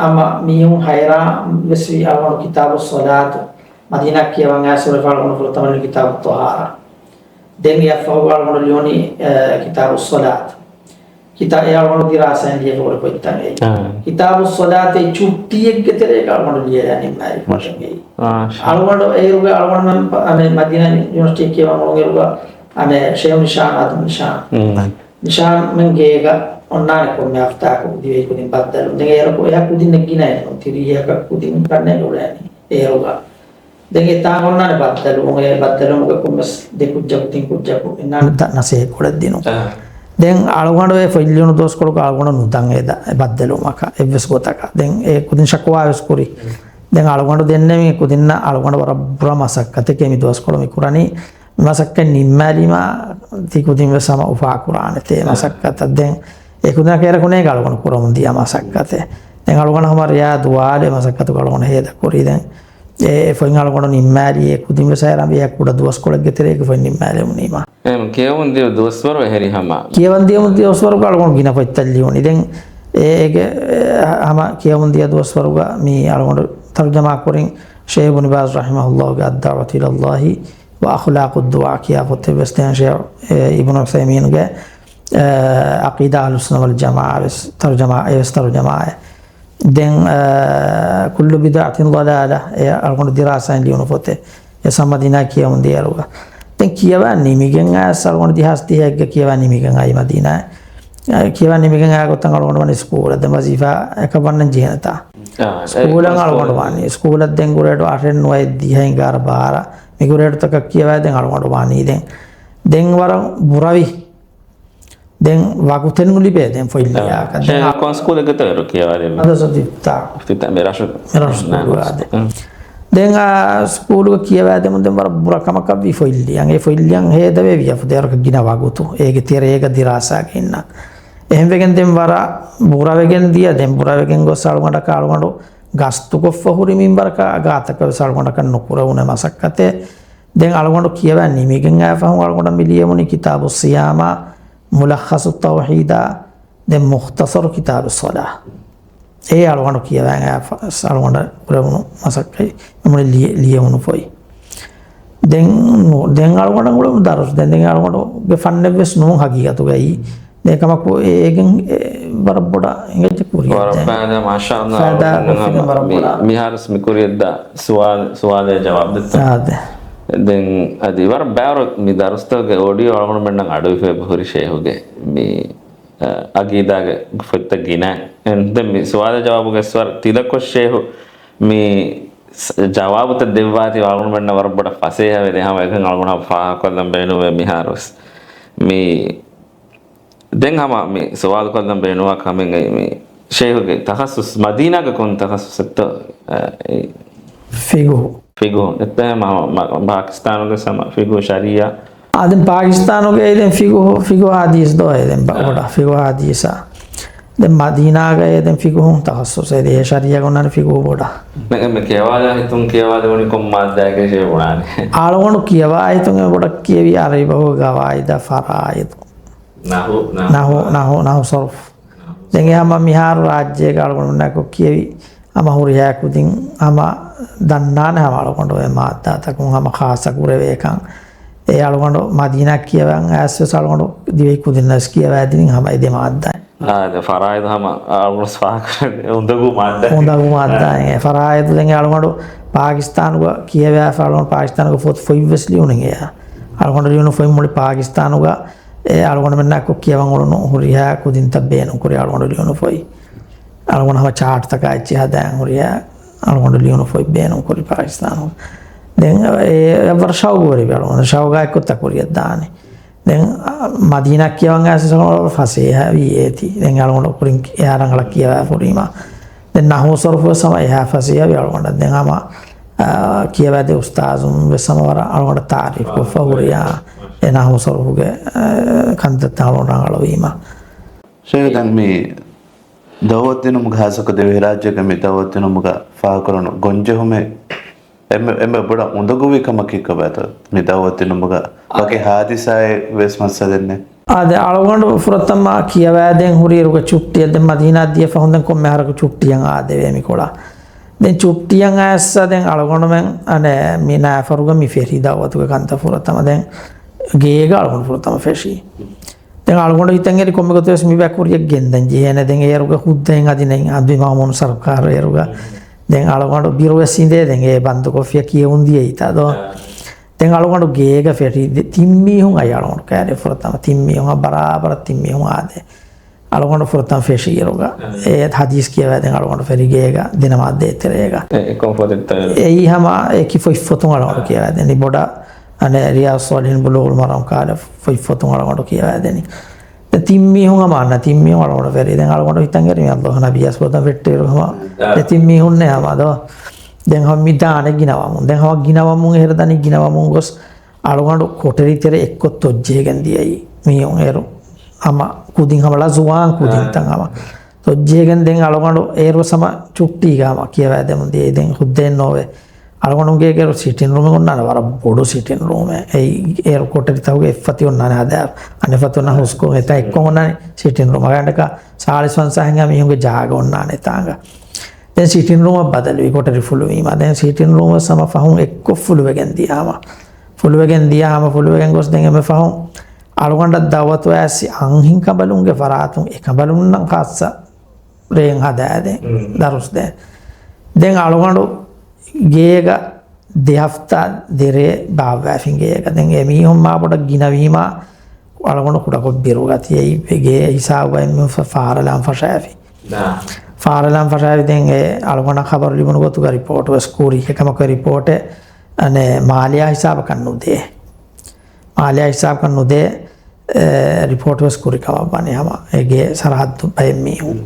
އަމަ މީހުން ހައިރާން ވެސް ވީ އަޅުގަނޑު ކިތާބުއްޞަލާތު މަދީނާ ކިޔަވަން އައިސް އަޅުގަނޑު ފުރަތަމަ ލިޔުނީ ކިތާބުއްޠަހާރާ. ދެން އެއަށްފަހުގަ އަޅުގަނޑު ލިޔުނީ، އެ، ކިތާބުއްޞަލާތު. ކިތާ-، އެ އަޅުގަނޑު ދިރާސާއިން ލިޔެފަ ހުރި ފޮތްތައް އެއީ. އާ. ކިތާބުއްޞަލާތެއް ޗުއްޓީއެއްގެ ތެރޭގަ އަޅުގަނޑު ލިޔެލާ ނިންމާލި ފޮތެއް އެއީ. މާޝާ. އަޅުގަނޑު އޭރުގަ އަޅުގަނޑުމެން މަ-، އަނެއް މަދީނާ ޔުނިވަރސިޓީ ކިޔަވަން އުޅުނު އޭރުގަ އަނެއް ޝޭހު ނިޝާން އާދަމް ނިޝާން. މް. ނިޝާންމެން ގޭގަ އޮންނާނެ ކޮންމެ ހަފްތާއަކު ދިވެހި ކުދިން ބައްދަލު. ދެން އޭރަކު އެހާ ކުދިންނެއް ގިނައެއް ނޫން. ތިރީހަކަށް ކުދިން ކަންނޭނގެ އުޅޭނީ އޭރުގަ. ދެން އެތާނގަ އޮންނާނެ ބައްދަލުވުން. އެ ބައްދަލުވުމުގަ ކޮންމެސް ދެ ކުއްޖަކު ތިން ކުއްޖަކު އިންނާނެ ދަ-، ނަސޭހަތް ކުޅެއްދިނުން. އާ. ދެން އަޅުގަނޑު އެ ފޮތް ލިޔުނު ދުވަސްކޮޅުގަ އަޅުގަނޑު ނުދަން އެ ދަ-، އެ ބައްދަލުވުމަކަށް އެއްވެސް ގޮތަކަށް. ދެން އެ ކުދިން ޝަކުވާވެސް ކުރި. ދެން އަޅުގަނޑު ދެންނެވި ކުދިންނަށް އަޅުގަނޑު ވަރަށް ބުރަ މަސައްކަތެކޭ މި ދުވަސްކޮޅު މި ކުރަނީ. މަސައްކަތް ނިންމާލީމާ ތި ކުދިން ވެސް ހަމަ އުފާ ކުރާނެތޭ މަސައްކަތަށް. ދެން އެ ކުދިން ކޭރަކުނޭގަ އަޅުގަނޑު ކުރަމުން ދިޔަ މަސައްކަތެއް. ދެން އަޅުގަނޑު ހަމަ ރެޔާ ދުވާލެ މަސައްކަތުގަ އަޅުގަނޑު ހޭދަ ކުރީ. ދެން އެ ފޮތް އަޅުގަނޑު ނިންމާލީ އެ ކުދިން ވެސް ހައިރާން ވި ކުޑަ ދުވަސްކޮޅެއްގެ ތެރޭގަ ފޮތް ނިންމާލެވުނީމާ. އެ ކިޔަވަން ދިޔަ ދުވަސްވަރު އެހެރީ ހަމަ. ކިޔަވަން ދިޔަ ދުވަސްވަރުގަ އަޅުގަނޑު ގިނަ ފޮތްތައް ލިޔުނީ. ދެން އޭގެ ހަމަ ކިޔަވަން ދިޔަ ދުވަސްވަރުގަ މި އަޅުގަނޑު ތަރުޖަމާ ކުރިން ޝޭހް އިބްނު ބާޒް ރަޙިމަހުﷲގެ އައްދަޢުވަތު އިލައްލާހި ވަ އަޚްލާޤުއްދުޢާ ކިޔާ ފޮތެއް ވެސް. ދެން ޝޭހް، އެ، އިބްނު ޢުޘައިމީންގެ، އެ، ޢަޤީދާ އަހްލުއްސުންނަ ވަލްޖަމާޢާ ވެސް ތަރުޖަމާ، އެ ވެސް ތަރުޖަމާއެއް. ދެން، އެ، ކުއްލު ބިދްޢަތިން ޟަލާލަ، އެ އަޅުގަނޑު ދިރާސާއިން ލިޔުނު ފޮތެއް. އެ ސަމަދީނާ ކިޔަމުން ދިޔައިރުގަ. ދެން ކިޔަވާ ނިމިގެން އައިސް އަޅުގަނޑު ދެހާސް ދިހައެއްގަ ކިޔަވާ ނިމިގެން އައި މަދީނާ. އަ، ކިޔަވާ ނިމިގެން އައި ގޮތަށް އަޅުގަނޑު ވަނީ ސްކޫލަށް. ދެން ވަޒީފާ އެކަށް ވަންނަން ޖެހޭނެތާ. އާ، އެ، ސްކޫލަށް ސްކޫލް. އަޅުގަނޑު ވަނީ. ސްކޫލަށް ދެން ގްރޭޑު އަށެއް ނުވައެއް ދިހައިން ގާރަ ބާރަ. މި ގްރޭޑުތަކަށް ކިޔަވާ ދެން އަޅުގަނޑު ވަނީ ދެން. ދެން ވަރަށް ބުރަވި. ދެން ވަގުތެއް ނުލިބޭ ދެން ފޮތް ލިޔާކަށް. ދެން ޝޭޚް ކޮން ސްކޫލެއްގަތޯ އޭރު ކިޔަވާލެއްވީ؟ މަދްރަސަ ތިފްތާ. ތިފްތާ މި ރަށު. މި ރަށު ސްކޫލުގަ އާދެ. ދެން އާ ސްކޫލުގަ ކިޔަވާދެމުން ދެން ވަރަށް ބުރަ ކަމަކަށްވީ ފޮތް ލިޔަން. އެ ފޮތް ލިޔަން ހޭދަވޭ ވިޔަފު ދޭރަކަށް ގިނަ ވަގުތު. އޭގެ ތެރޭގަ ދިރާސާގަ އިންނަ. އެހެންވެގެން ދެން ވަރަށް ބުރަވެގެން ދިޔަ. ދެން ބުރަވެގެން ގޮސް އަޅުގަނޑަކަށް އަޅުގަނޑު ގަސްތުކޮށްފަ ހުރި މިންވަރަކަށް ގާތަކަށް ވެސް އަޅުގަނޑަކަށް ނުކުރެވުނެ މަސައްކަތެއް. ދެން އަޅުގަނޑު ކިޔަވާ ނިމިގެން އައި ފަހުން އަޅުގަނޑަށް މި ލިޔެވުނީ ކިތާބު ސިޔާމާ މުލައްޚަސު ތައުހީދާ ދެން މުޚްތަޞަރު ކިތާބު ޞަލާ. އެ އަޅުގަނޑު ކިޔަވާ އައި ފަ-، އަޅުގަނޑަށް ކުރެވުނު މަސައްކަތް މި ލިޔެ-، ލިޔެވުނު ފޮތް. ދެން ނު-، ދެން އަޅުގަނޑަށް އުޅެމު ދަރުސް. ދެން، ދެން އަޅުގަނޑުގެ ފަންނެއްވެސް ނޫން ހަގީގަތުގައި. ދެން ކަމަކު އޭގެން އެ ވަރަށް ބޮޑަށް އެނގެއްޖެ ކުރިއަށް ވަރަށް ދެން. ފައިދާ، މާޝާﷲ. ފައިދާ ކޮށްފިގެން ވަރަށް މި-، ބޮޑަށް. މިހާރުސް މި ކުރިއަށްދާ ސުވާލު، ސުވާލެއް ޖަވާބު ދެއްތޯ؟ އާދެ. ދެން އަދި ވަރަށް ބައިވަރު މި ދަރުސްތަކުގެ އޮޑިއޯ އަޅުގަނޑުމެންނަށް އަޑުއިފޭ ހުރި ޝޭހުގެ މި، އަ، އަގީދާގެ ފޮތްތައް ގިނަ. އެން ދެން މި ސުވާލެއް ޖަވާބުގެ ވަރަށް ތިލަކޮށް ޝޭހު މި ސް-، ޖަވާބުތައް ދެއްވާތީ އަޅުގަނޑުމެންނަށް ވަރަށް ބޮޑަށް ފަސޭހަވެދޭ ހަމަ އެކަން އަޅުގަނޑު ފާހަގަކޮށްލަން ބޭނުންވޭ މިހާރުވެސް. މި ދެން ހަމަ މި ސުވާލު ކޮށްލަން ބޭނުންވާ ކަމެއް އެއީ މި ޝޭހުގެ ތަޚައްސުސް މަދީނާގެ ކޮން ތަޚައްސުސެއްތޯ؟ އެ، އެ، ފިގުހު. ފިގުހު. އެއްތަ މަ-، މަ-، ޕާކިސްތާނުގެ ސަމަ ފިގުހު ޝަރީއާ. އާ، ދެން ޕާކިސްތާނުގެ ދެން ފިގުހު، ފިގުހު ހަދީސް ދޯ އެ ދެން ބަ-، އާ. ބޮޑަށް ފިގުހު ހަދީސާ. ދެން މަދީނާގައޭ ދެން ފިގުހު ތަޚައްސުސް އެ ދޭ ޝަރީއާގަ އޮންނާނެ ފިގުހު ބޮޑަށް. މެ-، މެ ކިޔަވާލާ ހިތުން ކިޔަވާލެވުނީ ކޮން މާއްދާއެކޭ ޝޭހު ބުނާނީ؟ އަޅުގަނޑު ކިޔަވާ ހިތުން އެ ބޮޑަށް ކިޔެވީ އަރަބި ބަހުގެ ގަވާއިދާ ފަރާއިދު. ނަހު، ނަހު. ނަހު، ނަހު، ނަހު ޞަރުފު. ދެން އެ ހަމަ މިހާރު ރާއްޖޭގަ އަޅުގަނޑުމެންނާއެކު ކިޔެވި ހަމަ ހުރިހާ ކުދިން ހަމަ ދަންނާނެ ހަމަ އަޅުގަނޑު އެ މާއްދާތަކުން ހަމަ ޚާއްޞަ ކުރެވޭކަން. އެ އަޅުގަނޑު މަދީނާ ކިޔަވަން އައިސްވެސް އަޅުގަނޑު ދިވެހި ކުދިންނަށް ވެސް ކިޔަވައިދިނިން ހަމަ އެ ދެ މާއްދާ. އާ، ދެ ފަރާއިދު ހަމަ އަޅުގަނޑު ފާހަގަކުރެއްވި އުނދަގޫ މާއްދާ. އުނދަގޫ މާއްދާ. އެ ފަރާއިދު ދެން އަޅުގަނޑު ޕާކިސްތާނުގަ ކިޔަވާފަ އަޅުގަނޑު ޕާކިސްތާނުގެ ފޮތް، ފޮތްވެސް ލިޔުނު އެ. އަޅުގަނޑު ލިޔުނު ފޮތް މުޅި ޕާކިސްތާނުގަ އެ އަޅުގަނޑުމެންނާއެކު ކިޔަވަން އުޅުނު ހުރިހާ ކުދިންތައް ބޭނުން ކުރި އަޅުގަނޑު ލިޔުނު ފޮތް. އަޅުގަނޑު ހަމަ ޗާޓްތަކާ އެއްޗެއް ހަދާން ހުރިހާ އަޅުގަނޑު ލިޔުނު ފޮތް ބޭނުން ކުރި ޕާކިސްތާނު. ދެން އެ ވަރަށް ޝައުގުވެރިވި އަޅުގަނޑު ޝައުގާއެއްކޮށް ތަކުރިއަށް ދާނެ. ދެން، އަ، މަދީނާ ކިޔަވަން އައިސް ފަސޭހަވީ އޭތި. ދެން އަޅުގަނޑު ކުރިން އެހާ ރަނގަޅަށް ކިޔަވާފަ ހުރީމަ. ދެން ނަހު ސޮރުފުވެސް ހަމަ އެހާ ފަސޭހަވި އަޅުގަނޑަށް. ދެން ހަމަ، އާ، ކިޔަވާދޭ އުސްތާޒުން ވެސް ހަމަ ވަރަށް އަޅުގަނޑަށް ތާރީފް ކޮށްފަ ހުރި، އާ، އެ ނަހު ސޮރުފުގެ، އާ، ކަންތައްތައް އަޅުގަނޑު ރަނގަޅުވީމަ. ޝޭޚް، ދެން މި ދައުވަތު ދިނުމުގެ ހާއްސަކޮށް ދިވެހިރާއްޖޭގަ މި ދައުވަތު ދިނުމުގަ ފާހަގަކުރަން ގޮންޖެހުމެއް އެންމެ، އެންމެ ބޮޑަށް އުނދަގޫވި ކަމަކީ ކޮބާތޯ؟ މި ދައުވަތު ދިނުމުގަ ވަކި ހާދިސާއެއް ވެސް މައްސަލައެއް ނެތް. އާދެ، އަޅުގަނޑު ފުރަތަމަ ކިޔަވާދޭން ހުރި އިރުގެ ޗުއްޓިއަށް ދެން މަދީނާ ދިޔަ ފަހުން ދެން ކޮންމެ އަހަރަކު ޗުއްޓިއަށް އާދެވޭ މިކޮޅަށް. ދެން ޗުއްޓިއަށް އައިސްސަ ދެން އަޅުގަނޑުމެން އަނެއް މި ނާފަރުގަ މި ފެށި ދައުވަތުގެ ކަންތައް ފުރަތަމަ ދެން ގޭގަ އަޅުގަނޑު ފުރަތަމަ ފެށީ. ދެން އަޅުގަނޑު ހިތަށް އެރި ކޮންމެ ގޮތެއް ވެސް މި ބައި ކުރިއަށް ގެންދަން ޖެހޭނެ. ދެން އޭރުގެ ހުއްދައިން އަދި ނެތް އަދި މައުމޫނު ސަރުކާރު އޭރުގަ. ދެން އަޅުގަނޑު ބިރު ވެސް އިނދޭ ދެން އެ ބަންދުކޮށްފިޔަ ކިޔެވުން ދިޔައީތާ ދޯ. ދެން އަޅުގަނޑު ގޭގަ ފެށި ދެ-، ތިން މީހުން އައި އަޅުގަނޑު ކައިރި ފުރަތަމަ ތިން މީހުން ބަރާބަރަށް ތިން މީހުން އާދޭ. އަޅުގަނޑު ފުރަތަމަ ފެށި އިރުގަ. އެ ހަދީސް ކިޔަވައިދޭން އަޅުގަނޑު ފެށި ގޭގަ ދިނަމާ ދޭތެރޭގަ. އެ، އެ ކޮން ފޮތެއްތަ؟ އެއީ ހަމަ އެކި ފޮތް ފޮތުން އަޅުގަނޑު ކިޔަވައިދެނީ. ބޮޑަށް އަނެއް ރިޔާޟުއްޞާލިޙީން ބުލޫޣުލް މަރާމް ކާލަ ފޮތް ފޮތުން އަޅުގަނޑު ކިޔަވައިދެނީ. ދެން ތިން މީހުން ހަމަ އަންނަ ތިން މީހުން އަޅުގަނޑު ފެށި. ދެން އަޅުގަނޑު ހިތަށް އެރި މި އައްލާހު ނަބިއްޔާ ފުރަތަމަ ފެށި އިރު ހަމަ އާ. ދެ ތިން މީހުންނޭ ހަމަ ދޯ. ދެން ހަމަ މި ދާނެ ގިނަވަމުން. ދެން ހަމަ ގިނަވަމުން އެހެރަ ދަނީ ގިނަވަމުން ގޮސް އަޅުގަނޑު ކޮޓަރި ތެރެ އެއްކޮށް ތޮއްޖެހިގެން ދިޔައީ. މީހުން އޭރު ހަމަ ކުދިން ހަމަ ލަޒުވާން ކުދިންތައް ހަމަ ތޮއްޖެހިގެން ދެން އަޅުގަނޑު އޭރު ވެސް ހަމަ ޗުއްޓީގަ ހަމަ ކިޔަވައިދެމުން ދިޔައީ. ދެން ހުއްދައެއް ނޯވޭ. އަޅުގަނޑުގެ ގޭގަ ސިޓިން ރޫމެއް އޮންނާނެ، ވަރަށް ބޮޑު ސިޓިން ރޫމެއް. އެއީ އޭރު ކޮޓަރިތަކުގެ އެއްފަތި އޮންނާނެ ހަދާ، އަނެއްފަތި އޮންނާ ހުސްކޮށް އެތާ އެއްކޮށް އޮންނާނެ ސިޓިން ރޫމް. އަގަނޑަކަށް ސާޅީސް ފަންސާހެއް މީހުންގެ ޖާގަ އޮންނާނެ އެތާނގަ. ދެން ސިޓިން ރޫމަށް ބަދަލުވި ކޮޓަރި ފުލުވީމަ. ދެން ސިޓިން ރޫމް ވެސް ހަމަ ފަހުން އެއްކޮށް ފުލުވެގެން ދިޔާމަ. ފުލުވެގެން ދިޔާމަ، ފުލުވެގެން ގޮސް ދެން އެންމެ ފަހުން އަޅުގަނޑަށް ދައުވަތު އައިސް އަންހެން ކަނބަލުންގެ ފަރާތުން އެ ކަނބަލުންނަށް ޚާއްޞަ ރޭން ހަދާދޭ، ދަރުސް ދޭ. ދެން އަޅުގަނޑު ގޭގަ ދެ ހަފްތާ ދެރޭ ބާއްވާފިން ގޭގަ. ދެން އެމީހުން މާބޮޑަށް ގިނަވީމާ އަޅުގަނޑު ކުޑަކޮށް ބިރުގަ ތިޔައީ ގޭ ހިސާބުގައި އެމީހުން ފަ-، ފަހަރަށް ލާން ފަށާފި. ފަހަރަށް ލާން ފަށާފި. ދެން އެ އަޅުގަނޑަށް ޚަބަރު ލިބުނު ގޮތުގަ ރިޕޯޓް ވެސް ކުރި. އެކަމަކު އެ ރިޕޯޓެއް އަނެއް މާލިޔާ ހިސާބަކަށް ނުދޭ. މާލިޔާ ހިސާބަކަށް ނުދޭ. އެ، ރިޕޯޓް ވެސް ކުރި ކަމަށް ވަނީ ހަމަ އޭގެ ސަރަހައްދު ބައެއް މީހުން.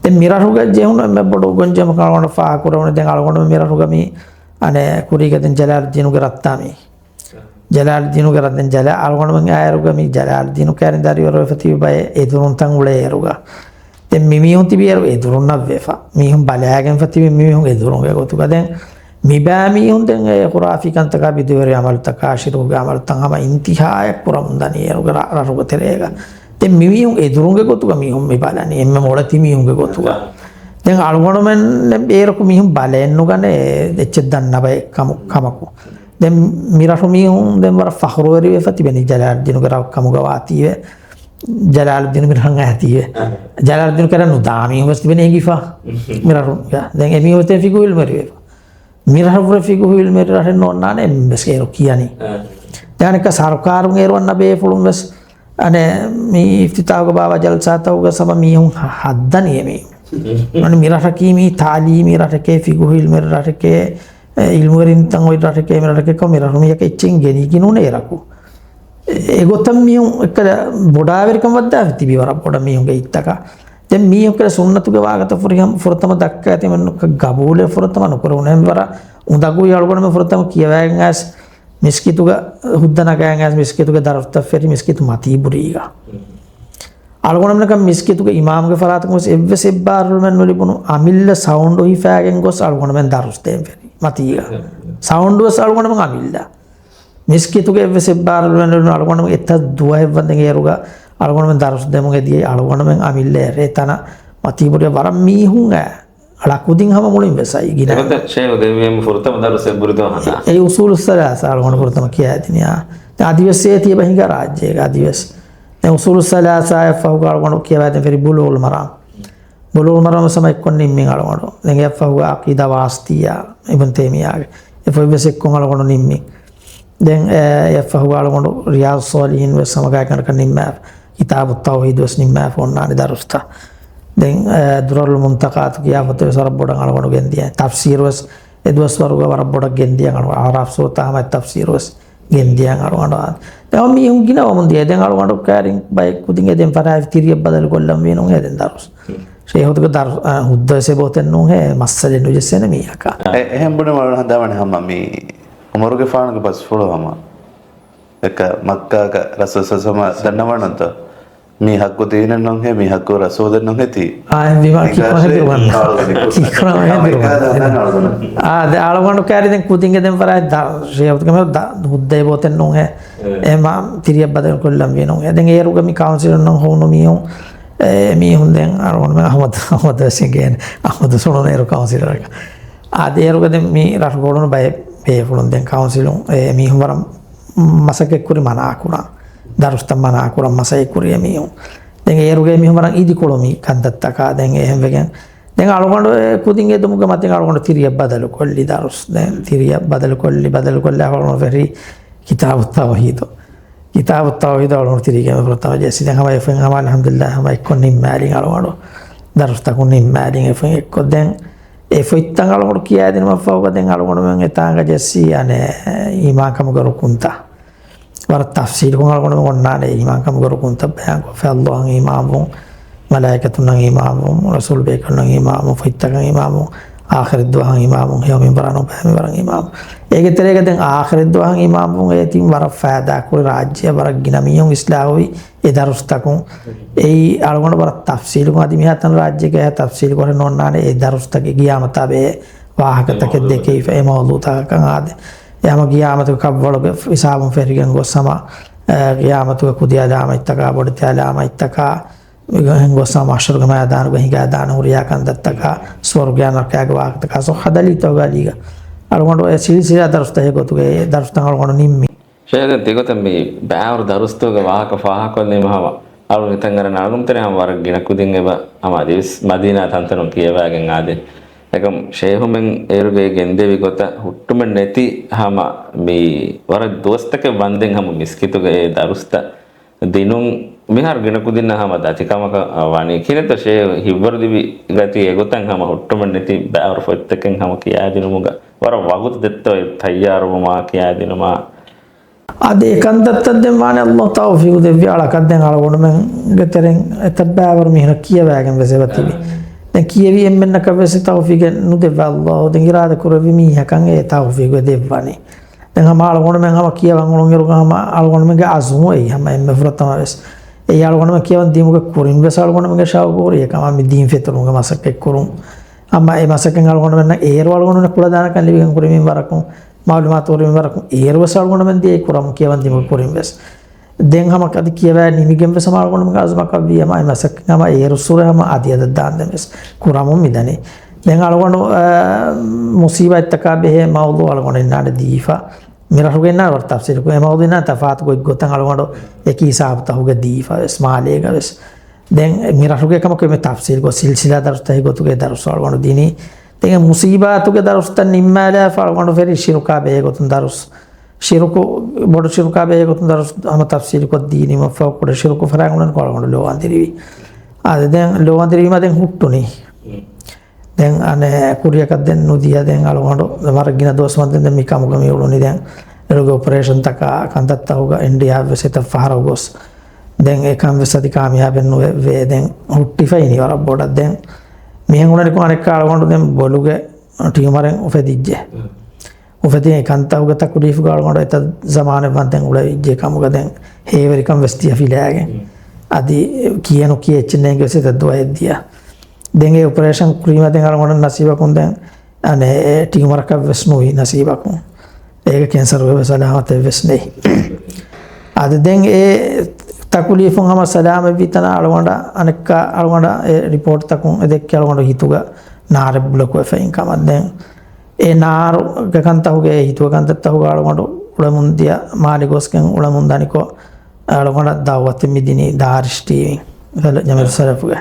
ދެން މިރަށުގަ ޖެހުނު އެންމެ ބޮޑު ގޮންޖެހުމަކަށް އަޅުގަނޑު ފާހަގަކުރެވުނު. ދެން އަޅުގަނޑު މިރަށުގަ މި، އަނެއް، ކުރީގަ ދެން ޖަލާލުއްދީނުގެ ރަށްތާ މީ. ޖަލާލުއްދީނުގެ ރަށް. ދެން ޖަލާ-، އަޅުގަނޑުމެން އާއިރުގަ މި ޖަލާލުއްދީނު ކައިރިން ދަރިވަރު ވެފަ ތިބި ބައެއް އެދުރުންތައް އުޅޭ އޭރުގަ. ދެން މި މީހުން ތިބި އޭރު އެދުރުންނަށް ވެފަ. މީހުން ބަލާގެންފަ ތިބި މި މީހުން އެދުރުންގެ ގޮތުގަ. ދެން މިބާ މީހުން ދެން އެ ޚުރާފީ ކަންތަކާ، ބިދުވެރި އަމަލުތަކާ، ޝިރުކުގެ އަމަލުތައް ހަމަ އިންތިހާއަށް ކުރަމުން ދަނީ އޭރުގެ ރަ-، ރަށުގެ ތެރޭގަ. ދެން މި މީހުން އެދުރުންގެ ގޮތުގަ މީހުން މި ބަލަނީ، އެންމެ މޮޅެތި މީހުންގެ ގޮތުގަ. ދެން އަޅުގަނޑުމެން އޭރަކު މީހުން ބަލައެއްނުގަނެ އެއްޗެއް ދަންނަ ބައެއް ކަމު-، ކަމަކު. ދެން މިރަށު މީހުން ދެން ވަރަށް ފަޚުރުވެރިވެފަ ތިބެނީ ޖަލާލުއްދީނުގެ ރަށް ކަމުގަ ވާތީވެ. ޖަލާލުއްދީނު މިރަށަށް އައިތީވެ. ޖަލާލުއްދީނު ކައިރިން ނުދާ މީހުން ވެސް ތިބެނީ އެނގިފަ. މިރަށު. ދެން އެމީހުން ވެސް ފިޤުހު އިލްމުވެރިވެފަ. މިރަށަށްވުރެ ފިޤުހު އިލްމުވެރި ރަށެއް ނޯންނާނެ އެއްވެސް އޭރު ކިޔަނީ. ދެން އަނެއްކާ ސަރުކާރުން އޭރު އަންނަ ބޭފުޅުން ވެސް އަނެއް މި އިފްތިތާހުގެ ބާވާ ޖަލްސާތަކުގަ ހަމަ މީހުން ހަ-، ހައްދަނީ އެމީހުން. މި ރަށަކީ މީ ތާލީމީ ރަށެކޭ، ފިޤުހު އިލްމުވެރި ރަށެކޭ، އެ، އިލްމުވެރިންތައް އޮތް ރަށެކޭ، މި ރަށެކޭ ކަމަށް މި ރަށު މީހަކަށް އެއްޗެއް ގެނީގިނޫނޭ އޭރަކު. އެ، އެގޮތަށް މީހުން އެއްކަލަ ބޮޑާވެރިކަން ވައްދާފަ ތިބި ވަރަށް ބޮޑަށް މީހުންގެ ހިތްތަކަށް. ދެން މީހުން އެއްކަލަ ސުންނަތުގެ ވާހަކަތައް ފުރިހަމަ ފުރަތަމަ ދައްކާތީ މެންނު ގަބޫލެއް ފުރަތަމަ ނުކުރެވުނު. އެހެން ވަރަށް އުނދަގޫ އަޅުގަނޑުމެން ފުރަތަމަ ކިޔަވައިގެން އައިސް މިސްކިތުގަ ހުއްދަ ނަގައިގެން އައިސް މިސްކިތުގެ ދަރުސްތައް ފެށި މިސްކިތު މަތީ ބުރީގަ. އަޅުގަނޑުމެންނަކަށް މިސްކިތުގެ އިމާމުގެ ފަރާތަކުން ވެސް އެއްވެސް އެއްބާރުލުމެއް ނުލިބުނު. އަމިއްލަ ސައުންޑު ހިފާގެން ގޮސް އަޅުގަނޑުމެން ދަރުސް ދޭން ފެށި މަތީގަ. ސައުންޑު ވެސް އަޅުގަނޑުމެން އަމިއްލަ. މިސްކިތުގެ އެއްވެސް އެއްބާރުލުމެއް ނުލިބުނު. އަޅުގަނޑުމެން އެތައް ދުވަހެއް ވަންދެން އޭރުގަ އަޅުގަނޑުމެން ދަރުސް ދެމުން އެދިޔައީ އަޅުގަނޑުމެން އަމިއްލަ އެ ރޭ ތަނަށް މަތީ ބުރި ވަރަށް މީހުން އައި އަޅާ ކުދިން ހަމަ މުޅިން ވެސް އައި ގިނަ. އެގޮތަށް ޝޭހު ދެއްވިއެއް ފުރަތަމަ ދަރުސް އެއްބުރި ދުވަހަކަށް. އެ އުސޫލުއްސަލާސާ އަޅުގަނޑު ފުރަތަމަ ކިޔައިދިނިޔާ. އަދިވެސް އޭތި އެބަ ހިނގާ ރާއްޖޭގަ އަދިވެސް. ދެން އުސޫލުއްސަލާސާ އެއްފަހުގަ އަޅުގަނޑު ކިޔަވައިދިން ފެށި ބުލޫޣުލް މަރާމް. ބުލޫޣުލް މަރާމް ވެސް ހަމަ އެއްކޮށް ނިންމިން އަޅުގަނޑު. ދެން އެއަށްފަހުގަ އަޤީދާ ވާސިޠިއްޔާ އިބްނު ތައިމިއްޔާގެ. އެފޮތް ވެސް އެއްކޮށް އަޅުގަނޑު ނިންމިން. ދެން، އެ، އެއަށްފަހުގަ އަޅުގަނޑު ރިޔާޟުއްޞާލިޙީން ވެސް ހަމަ ގާތްގަނޑަކަށް ނިންމާފަ. ކިތާބުއް ތައުޙީދު ވެސް ނިންމާފަ އޮންނާނެ ދަރުސްތައް. ދެން، އެ، ދުރަރުލް މުންތަޤާތު ކިޔާ ފޮތެއް ވެސް ވަރަށް ބޮޑަށް އަޅުގަނޑު ގެންދިޔަ. ތަފްސީރު ވެސް އެ ދުވަސްވަރުގަ ވަރަށް ބޮޑަށް ގެންދިޔަ. އަޅު އަޢުރާފް ސޫރަތާ ހަމަ ތަފްސީރު ވެސް ގެންދިޔަ އަޅުގަނޑު. ދެން މީހުން ގިނަވަމުން ދިޔަ. ދެން އަޅުގަނޑު ކައިރިން ބައެއް ކުދިން އެ ދެން ފަރާތް ތިރިއަށް ބަދަލު ކޮށްލަން ވީނު އެ ދެން ދަރުސް. ޝޭހުގެ ދަރު-، އަ، ހުއްދަ ވެސް އެބައޮތެއް ނޫން ހޭ، މައްސަލައެއް ނުޖެއްސޭނެ މީހަކަށް. އެ، އެހެން ބުނެ ވަރަށް ހަނދާންވަނީ ހަމަ މި ޢުމަރުގެފާނުގެ ބަސްފުޅު ހަމަ. އެކަ މައްކާގަ ރަސޫލު ސައްސަމަ ދަންނަވަންތޯ؟ މީ ޙައްޤު ދީނެއް ނޫން ހޭ، މީ ޙައްޤު ރަސޫލެއް ނޫން ހޭ ތީ. އާ، އެ ވީމާ ކީކުރާ ހެދިރުވަން. ކީކުރާ ހެދިރުވަން. އާ، ދެ އަޅުގަނޑު ކައިރި ދެން ކުދިންގެ ދެން ފަރާތް ދާ، ޝޭހުގެ މެ ދާ، ހުއްދަ އެބައޮތެއް ނޫން ހޭ. އެ. އެ މާ ތިރިއަށް ބަދަލު ކޮށްލަން ވީ ނޫން ހޭ. ދެން އޭރުގަ މި ކައުންސިލުން ނޫން ހޮވުނު މީހުން. އެ މީހުން ދެން އަޅުގަނޑުމެން އަޙްމަދު، އަޙްމަދު ވެސް އެނގޭނެ. އަޙްމަދު ސުނުން އޭރު ކައުންސިލަރަކަށް. އާދެ އޭރުގަ ދެން މި ރަށުގަ އުޅުނު ބައެއް ބޭފުޅުން ދެން ކައުންސިލުން އެ މީހުން ވަރަށް މަސައްކަތްކުރި މަނާކުރަން. ދަރުސްތައް މަނާކުރަން މަސައްކަތްކުރި އެ މީހުން. ދެން އޭރުގަ މީހުން ވަރަށް އިދިކޮޅު މި ކަންތައްތަކާ ދެން އެހެންވެގެން. ދެން އަޅުގަނޑު އެ ކުދިން އެދުމުގެ މަތިން އަޅުގަނޑު ތިރިއަށް ބަދަލު ކޮށްލި ދަރުސް. ދެން ތިރިއަށް ބަދަލު ކޮށްލި، ބަދަލު ކޮށްލާ އަޅުގަނޑު ފެށި ކިތާބު ތައުޙީދު. ކިތާބު ތައުޙީދު އަޅުގަނޑު ތިރީގެ ފުރަތަމަ ޖެއްސި. ދެން ހަމަ އެފައިން ހަމަ އަލްޙަމްދުލިއްލާހް ހަމަ އެއްކޮށް ނިންމާލިން އަޅުގަނޑު. ދަރުސްތަކުން ނިންމާލިން އެފައިން އެއްކޮށް. ދެން އެ ފޮތްތައް އަޅުގަނޑު ކިޔާދިނުމަށްފަހުގަ ދެން އަޅުގަނޑުމެން އެތާނގަ ޖެއްސީ އަނެއް އީމާންކަމުގެ ރުކުންތައް. ވަރަށް ތަފްސީލުކޮށް އަޅުގަނޑުމެން އޮންނާނެ އީމާންކަމުގެ ރުކުންތައް ބަޔާންކޮށްފަ. އައްލާހަށް އީމާންވުން، މަލާއިކަތުންނަށް އީމާންވުން، ރަސޫލު ބޭކަލުންނަށް އީމާންވުން، ފޮތްތަކަށް އީމާންވުން، އާޚިރަތް ދުވަހަށް އީމާންވުން، ހެޔޮ މިންވަރާ ނުބައި މިންވަރަށް އީމާންވުން. އޭގެ ތެރޭގަ ދެން އާޚިރަތް ދުވަހަށް އީމާންވުން އޭ ތިން ވަރަށް ފައިދާކުރި ރާއްޖެއަށް ވަރަށް ގިނަ މީހުން އިސްލާހުވި އެ ދަރުސްތަކުން. އެއީ އަޅުގަނޑު ވަރަށް ތަފްސީލުކޮށް އަދި މިހާތަނަށް ރާއްޖޭގަ އެހާ ތަފްސީލުކޮށް ނޯންނާނެ އެ ދަރުސްތަކެއް ގިޔާމަތާ ބެހޭ ވާހަކަތަކެއް ދެކެވިފަ އެ މައުޟޫޢުތަކަކަށް އާދެ. އެ ހަމަ ގިޔާމަތުގެ ކަށްވަޅުގެ ހިސާބުން ފެށިގެން ގޮސް ހަމަ، އެ، ގިޔާމަތުގެ ކުދި އަލާމަތްތަކާ ބޮޑެތި އަލާމަތްތަކާ އެހެން ގޮސް ހަމަ މަޙްޝަރުގެ މައިދާނުގަ ހިނގާދާނެ ހުރިހާ ކަންތައްތަކާ، ސުވަރުގެއާ ނަރަކައިގެ ވާހަކަތަކާ ސޮއްހަ ދަލީލުތަކުގެ އަލީގަ. އަޅުގަނޑު އެ ސިލްސިލާ ދަރުސްތަކެއް ގޮތުގައި އެ ދަރުސްތައް އަޅުގަނޑު ނިންމި. ޝޭޚް ދެން ތިގޮތަށް މި ބައިވަރު ދަރުސްތަކުގެ ވާހަކަ ފާހަގަކޮށްލީމަ ހަމަ އަޅުގަނޑު ހިތަށް އަރަން އަޅުގަނޑު ތެރޭ ހަމަ ވަރަށް ގިނަ ކުދިން އެބަ ހަމަ އަދިވެސް މަދީނާ ތަންތަނުން ކިޔަވައިގެން އާދެ. އެކަމް ޝޭހުމެން އޭރުގައި ގެންދެވި ގޮތަށް ހުއްޓުމެއް ނެތި ހަމަ މި ވަރަށް ދުވަސްތަކެއް ވަންދެން ހަމަ މިސްކިތުގައި ދަރުސްތައް ދިނުން މިހާރު ގިނަ ކުދިންނަށް ހަމަ ދަތިކަމަކަށް ވަނީ. ކިހިނެއްތޯ ޝޭހު ހިތްވަރުދިވި ގަތީ އެގޮތަށް ހަމަ ހުއްޓުމެއް ނެތި ބައިވަރު ފޮތްތަކެއް ހަމަ ކިޔާދިނުމުގަ ވަރަށް ވަގުތު ދެއްތޯ ތައްޔާރުވުމާ ކިޔާދިނުމާ. އަދި އެ ކަންތައްތައް ދެން ވާނެ ﷲ ތައުފީގު ދެއްވި އަޅަކަށް ދެން އަޅުގަނޑުމެންގެ ތެރެއިން އެތައް ބައިވަރު މީހުންނަށް ކިޔަވައިގެން ވެސް އެބަތިބި. ދެން ކިޔެވި އެންމެންނަކަށް ވެސް ތައުފީގެއް ނުދެއްވާ ﷲ. ދެން އިރާދަ ކުރެއްވި މީހަކަށް އެ ތައުފީގު ދެއްވަނީ. ދެން ހަމަ އަޅުގަނޑުމެން ހަމަ ކިޔަވަން އުޅުނުއިރުގަ ހަމަ އަޅުގަނޑުމެންގެ އަޒުމު އެއީ ހަމަ އެންމެ ފުރަތަމަ ވެސް. އެއީ އަޅުގަނޑުމެން ކިޔަވަން ދިއުމުގެ ކުރިން ވެސް އަޅުގަނޑުމެންގެ ޝައުގު ހުރި އެކަމާ މި ދީން ފެތުރުމުގެ މަސައްކަތް ކުރުން. ހަމަ އެ މަސައްކަތް އަޅުގަނޑުމެންނަށް އޭރު އަޅުގަނޑުމެންނަށް ކުޅަދާނަކަން ލިބިގެން ހުރި މިންވަރަކުން، މައުލޫމާތު ހުރި މިންވަރަކުން އޭރު ވެސް އަޅުގަނޑުމެން ދިޔައީ ކުރަމުން ކިޔަވަން ދިއުމުގެ ކުރިން ވެސް. ދެން ހަމަ އަދި ކިޔަވައި ނިމިގެން ވެސް ހަމަ އަޅުގަނޑުމެންގެ އަޒުމަކަށް ވީ ހަމަ އެ މަސައްކަތް ހަމަ އޭރުއްސުރެ ހަމަ އަދި އަދަށް ދާންދެން ވެސް ކުރަމުން މިދަނީ. ދެން އަޅުގަނޑު، އާ، މުސީބާތްތަކާ ބެހޭ މައުޟޫ އަޅުގަނޑު އިންނާނެ ދީފަ. މި ރަށުގަ އިންނާނެ ވަރަށް ތަފްސީލުކޮށް. އެ މައުޟޫ އިންނާނެ ތަފާތު ގޮތްގޮތަށް އަޅުގަނޑު އެކި ހިސާބުތަކުގަ ދީފަ ވެސް މާލޭގަ ވެސް. ދެން މި ރަށުގެ ކަމަކު މި ތަފްސީލުކޮށް ސިލްސިލާ ދަރުސްތަކެއް ގޮތުގައި ދަރުސް އަޅުގަނޑު ދިނީ. ދެން އެ މުސީބާތުގެ ދަރުސްތައް ނިންމާލާފަ އަޅުގަނޑު ފެށީ ޝިރުކާ ބެހޭ ގޮތުން ދަރުސް. ޝިރުކު، ބޮޑު ޝިރުކާ ބެހޭ ގޮތުން ދަރުސް ހަމަ ތަފްސީލުކޮށް ދީ ނިމިފަ ކުޑަ ޝިރުކު ފަރާތް އުޅެނިކޮށް އަޅުގަނޑު ލޯ އަނދިރިވި. އާދެ، ދެން ލޯ އަނދިރިވީމަ ދެން ހުއްޓުނީ. ދެން އަނެއް ކުރިއަކަށް ދެން ނުދިޔަ ދެން އަޅުގަނޑު ވަރަށް ގިނަ ދުވަސް ވަންދެން ދެން މި ކަމުގަ މި އުޅުނީ. ދެން އޭރުގެ އޮޕަރޭޝަންތަކާ ކަންތައްތަކުގަ އިންޑިއާ ވެސް އެތައް ފަހަރަކު ގޮސް. ދެން އެކަން ވެސް އަދި ކާމިޔާބެއް ނުވެ، ވޭ ދެން ހުއްޓިފައިނީ ވަރަށް ބޮޑަށް. ދެން މިހެން އުޅެނިކޮށް އަނެއްކާ އަޅުގަނޑު ދެން ބޮލުގެ ޓިއުމަރެއް އުފެދިއްޖެ. އުފެދި އެ ކަންތަކުގެ ތަކުލީފުގަ އަޅުގަނޑު އެތައް ޒަމާނެއް ވަންދެން އުޅެވިއްޖެ ކަމުގަ ދެން ހޭވެރިކަން ވެސް ދިޔަ ފިލާގެން. އަދި ކިޔެނު ކިޔެ އެއްޗެއް ނޭނގެ ވެސް އެތައް ދުވަހެއް ދިޔަ. ދެން އެ އޮޕަރޭޝަން ކުރީމަ ދެން އަޅުގަނޑަށް ނަސީބަކުން ދެން އަނެއް އެ ޓިއުމަރަކަށް ވެސް ނުވި ނަސީބަކުން. އޭގެ ކެންސަރުގެ ވެސް އަލާމަތެއް ވެސް ނެތް. އަދި ދެން އެ ތަކުލީފުން ހަމަ ސަލާމަތްވި ތަނަށް އަޅުގަނޑަށް އަނެއްކާ އަޅުގަނޑަށް އެ ރިޕޯޓްތަކުން އެ ދެއްކި އަޅުގަނޑު ހިތުގަ ނާރެއް ބުޅަކުވެފައިން ކަމަށް. ދެން އެ ނާރުގެ ކަންތަކުގެ އެ ހިތުގެ ކަންތައްތަކުގަ އަޅުގަނޑު އުޅެމުން ދިޔަ މާލެ ގޮސްގެން އުޅެމުން ދަނިކޮށް އަޅުގަނޑަށް ދައުވަތެއް މި ދިނީ ދާރިޝް ޓީވީ ޖަމިއްޔަތު ސަލަފުގެ.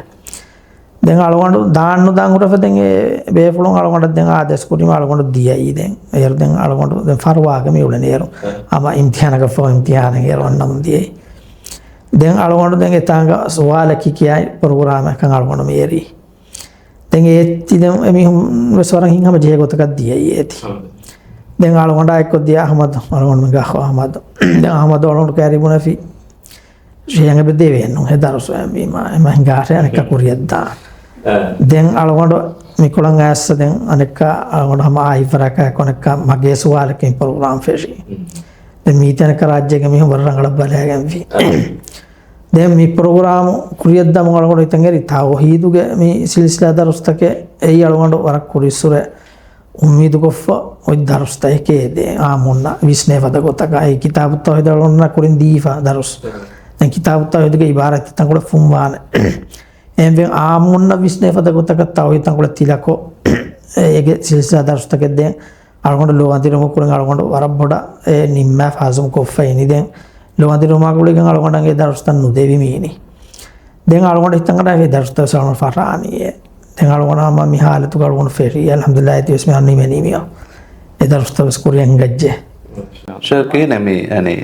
ދެން އަޅުގަނޑު ދާން ނުދާން ހުރެފަ ދެން އެ ބޭފުޅުން އަޅުގަނޑަށް ދެން އާދޭސް ކުރީމަ އަޅުގަނޑު ދިޔައީ ދެން. އޭރު ދެން އަޅުގަނޑު ދެން ފަރުވާގަ މި އުޅެނީ އޭރު. އަ. ހަމަ އިމްތިހާނަކަށްފަހު އިމްތިހާނެއް އޭރު އަންނަމުން ދިޔައީ. ދެން އަޅުގަނޑު ދެން އެތާނގަ ސުވާލަކީ ކިޔާ ޕްރޮގްރާމަކަށް އަޅުގަނޑު މި އެރީ. ދެން އޭތި ދެން އެމީހުން ވެސް ވަރަށް ހިތްހަމަޖެހޭ ގޮތަކަށް ދިޔައީ އޭތި. ދެން އަޅުގަނޑާ އެއްކޮށް ދިޔަ އަހްމަދު، އަޅުގަނޑުމެންގެ އަޚު އަހްމަދު. ދެން އަހްމަދު އަޅުގަނޑު ކައިރީ ބުނެފި. ޝޭހަށް އެބަ ދެވޭނު އެ ދަރުސު އެ ވީމާ، އެމަ ހިނގާށޭ އަނެއްކާ ކުރިއަށްދާ. އަ. ދެން އަޅުގަނޑު މިކޮޅަށް އައިސް ދެން އަނެއްކާ އަޅުގަނޑު ހަމަ އާއި ފަރާތް ކައި އަނެއްކާ މަގޭ ސުވާލަކީ ޕްރޮގްރާމް ފެށީ. ދެން މީތި އަނެއްކާ ރާއްޖޭގެ މީހުން ވަރަށް ރަނގަޅަށް ބަލައިގެންވީ. އަ. ދެން މި ޕްރޮގްރާމް ކުރިއަށްދާމުން އަޅުގަނޑު ހިތަށް އެރި ތައުހީދުގެ މި ސިލްސިލާ ދަރުސްތަކެއް އެއީ އަޅުގަނޑު ވަރަށް ކުރިއްސުރެ އުއްމީދުކޮށްފަ އޮތް ދަރުސްތަކެކޭ ދޭ އާއްމުންނަށް ވިސްނޭ ފަދަ ގޮތަކަށް. އެ ކިތާބު ތައުހީދު އަޅުގަނޑުންނަށް ކުރިން ދީފަ ދަރުސް. ދެން ކިތާބު ތައުހީދުގެ އިބާރާތްތައް ތަންކޮޅެއް ފުންވާނެ. އެހެންވެ އާއްމުންނަށް ވިސްނޭ ފަދަ ގޮތަކަށް ތައުހީދު ތަންކޮޅެއް ތިލަކޮށް، އޭގެ ސިލްސިލާ ދަރުސްތަކެއް ދޭން އަޅުގަނޑު ލޯ އަނދިރުމުގެ ކުރިން އަޅުގަނޑު ވަރަށް ބޮޑަށް އެ ނިންމާ ފާސުމު ކޮށްފައިނީ. ދެން ލޯ އަނދިރުމާ ގުޅިގެން އަޅުގަނޑަށް އެ ދަރުސްތައް ނުދެވި މީނީ. ދެން އަޅުގަނޑު ހިތަށް އަރާފި ދަރުސްތައް ވެސް އަޅުގަނޑު ފަށާނީ. ދެން އަޅުގަނޑު ހަމަ މި ހާލަތުގަ އަޅުގަނޑު ފެށީ. އަލްޙަމްދުލިއްލާހް އޭތި ވެސް މިހާރު ނިމެނީ މިއޮ. އެ ދަރުސްތައް ވެސް ކުރިއަށް ހިނގައްޖެ. ޝޭޚް ކިހިނެއް މި، އަނެއް،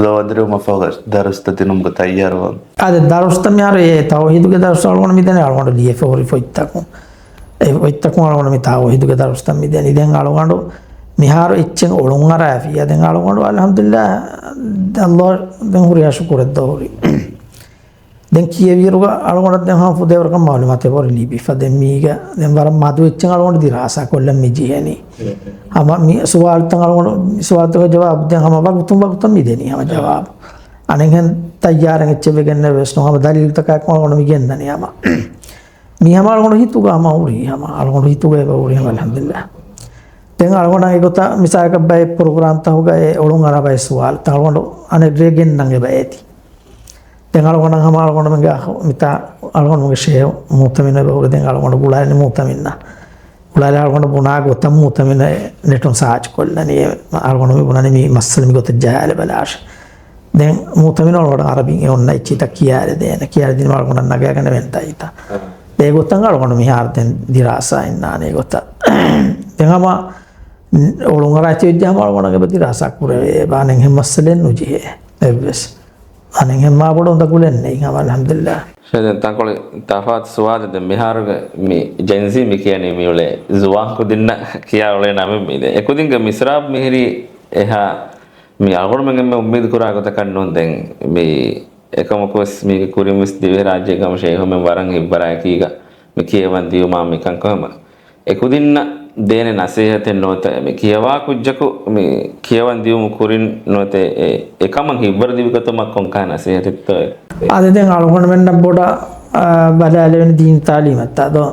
ލޯ އަނދިރުމަށް ފަހު ދަރުސްތައް ދިނުމުގެ ތައްޔާރުވާން؟ އާދެ، ދަރުސްތައް މިހާރު އެ ތައުހީދުގެ ދަރުސް އަޅުގަނޑު މިދެނީ އަޅުގަނޑު ލިޔެފަ ހުރި ފޮތްތަކުން. އެ ފޮތްތަކުން އަޅުގަނޑު މި ތައުހީދުގެ ދަރުސްތައް މިދެނީ. ދެން އަޅުގަނޑު މިހާރު އެއްޗެއް އޮޅުން އަރާފިއްޔާ. ދެން އަޅުގަނޑު އަލްޙަމްދުލިއްލާހް، ﷲ ދެން ހުރިހާ ޝުކުރެއް ދޯ ހުރި. ދެން ކިޔެވިއިރުގަ އަޅުގަނޑަށް ދެން ހަމަ ފުދޭވަރަކަށް މައުލޫމާތެއް ވަރު ލިބިފަ. ދެން މީގަ ދެން ވަރަށް މަދު އެއްޗެއް އަޅުގަނޑު ދިރާސާ ކޮށްލަން މި ޖެހެނީ. ހަމަ މި ސުވާލުތައް އަޅުގަނޑު، މި ސުވާލުތަކުގެ ޖަވާބު ދެން ހަމަ ވަގުތުން ވަގުތަށް މި ދެނީ ހަމަ ޖަވާބު. އަނެއްހެން ތައްޔާރެއް އެއްޗެއް ވެގެންނެއް ވެސް ނޫން. ހަމަ ދަލީލުތަކާއެކު އަޅުގަނޑު މި ގެންދަނީ ހަމަ. މީ ހަމަ އަޅުގަނޑު ހިތުގަ ހަމަ ހުރީ ހަމަ. އަޅުގަނޑު ހިތުގަ އެބަ ހުރީ ހަމަ އަލްޙަމްދުލިއްލާހް. ދެން އަޅުގަނޑަށް އެގޮތަށް މިސާލަކަށް ބައެއް ޕްރޮގްރާމްތަކުގަ އެ އޮޅުން އަރާ ބައެއް ސުވާލުތައް އަޅުގަނޑު އަނެއް ރޭ ގެންނަން އެބަ އޭތި. ދެން އަޅުގަނޑަށް ހަމަ އަޅުގަނޑުމެންގެ އަޚު މިތާ އަޅުގަނޑުމެންގެ ޝޭހު މުއުތަމިނު އެބަ ހުރި. ދެން އަޅުގަނޑު ގުޅާލި މުއުތަމިންނަށް. ގުޅާލި އަޅުގަނޑު ބުނާ ގޮތަށް މުއުތަމިނު ނެޓުން ސާޗް ކޮށްލަނީ. އަޅުގަނޑު މި ބުނަނީ މި މައްސަލަ މި ގޮތަށް ޖަހާލެ ބަލާށޭ. ދެން މުއުތަމިނު އަޅުގަނޑަށް އަރަބިން އެ އޮންނަ އެއްޗިތައް ކިޔާލެ ދޭނެ. ކިޔާލެ ދިނުމަ އަޅުގަނޑަށް ނަގާގަނެވެން ތައްޔިތައް. އެގޮތަށް އަޅުގަނޑު މިހާރު ދެން ދިރާސާ އިންނާނެ އެގޮތަށް. ދެން ހަމަ އޮޅުން އަރާތި ވެއްޖެ ހަމަ އަޅުގަނޑު އެބަ ދިރާސާ ކުރެވޭ. އެބަ އަނެއްހެން މައްސަލައެއް ނުޖެހޭ އެއްވެސް. އަނެއްހެން މާބޮޑު އުނދަގުލެއް ނެތް ހަމަ އަލްޙަމްދުލިއްލާހް. ޝޭޚް، ދެން ތަންކޮޅެއް ތަފާތު ސުވާލެއް. ދެން މިހާރުގެ މި ޖެންޒީ މި ކިޔަނީ މިއުޅޭ ޒުވާން ކުދިންނަށް ކިޔާ އުޅޭ ނަމެއް މި. ދެން އެކުދިންގެ މިސްރާބު މިހިރީ އެހާ މި އަޅުގަނޑުމެން އެންމެ އުއްމީދު ކުރާ ގޮތަކަށް ނޫން. ދެން މި އެކަމަކުވެސް މީގެ ކުރިންވެސް ދިވެހިރާއްޖޭގަ ހަމަ ޝޭހުމެން ވަރަށް ހިތްވަރާއެކީގަ މި ކިޔަވަން ދިޔުމާ މިކަންކޮ ހަމަ އެކުދިންނަށް ދޭނެ ނަސޭހަތެއް ނުވަތަ މި ކިޔަވާ ކުއްޖަކު މި ކިޔަވަން ދިޔުމު ކުރިން ނުވަތަ އެ، އެކަމަށް ހިތްވަރު ދިބިގަތުމަށް ކޮންކަހަލަ ނަސޭހަތެއްތޯއެ؟ އާދެ، ދެން އަޅުގަނޑުމެންނަށް ބޮޑަށް، އާ، ބަލާލެވެނީ ދީނީ ތާލީމަށްތާ ދޯ؟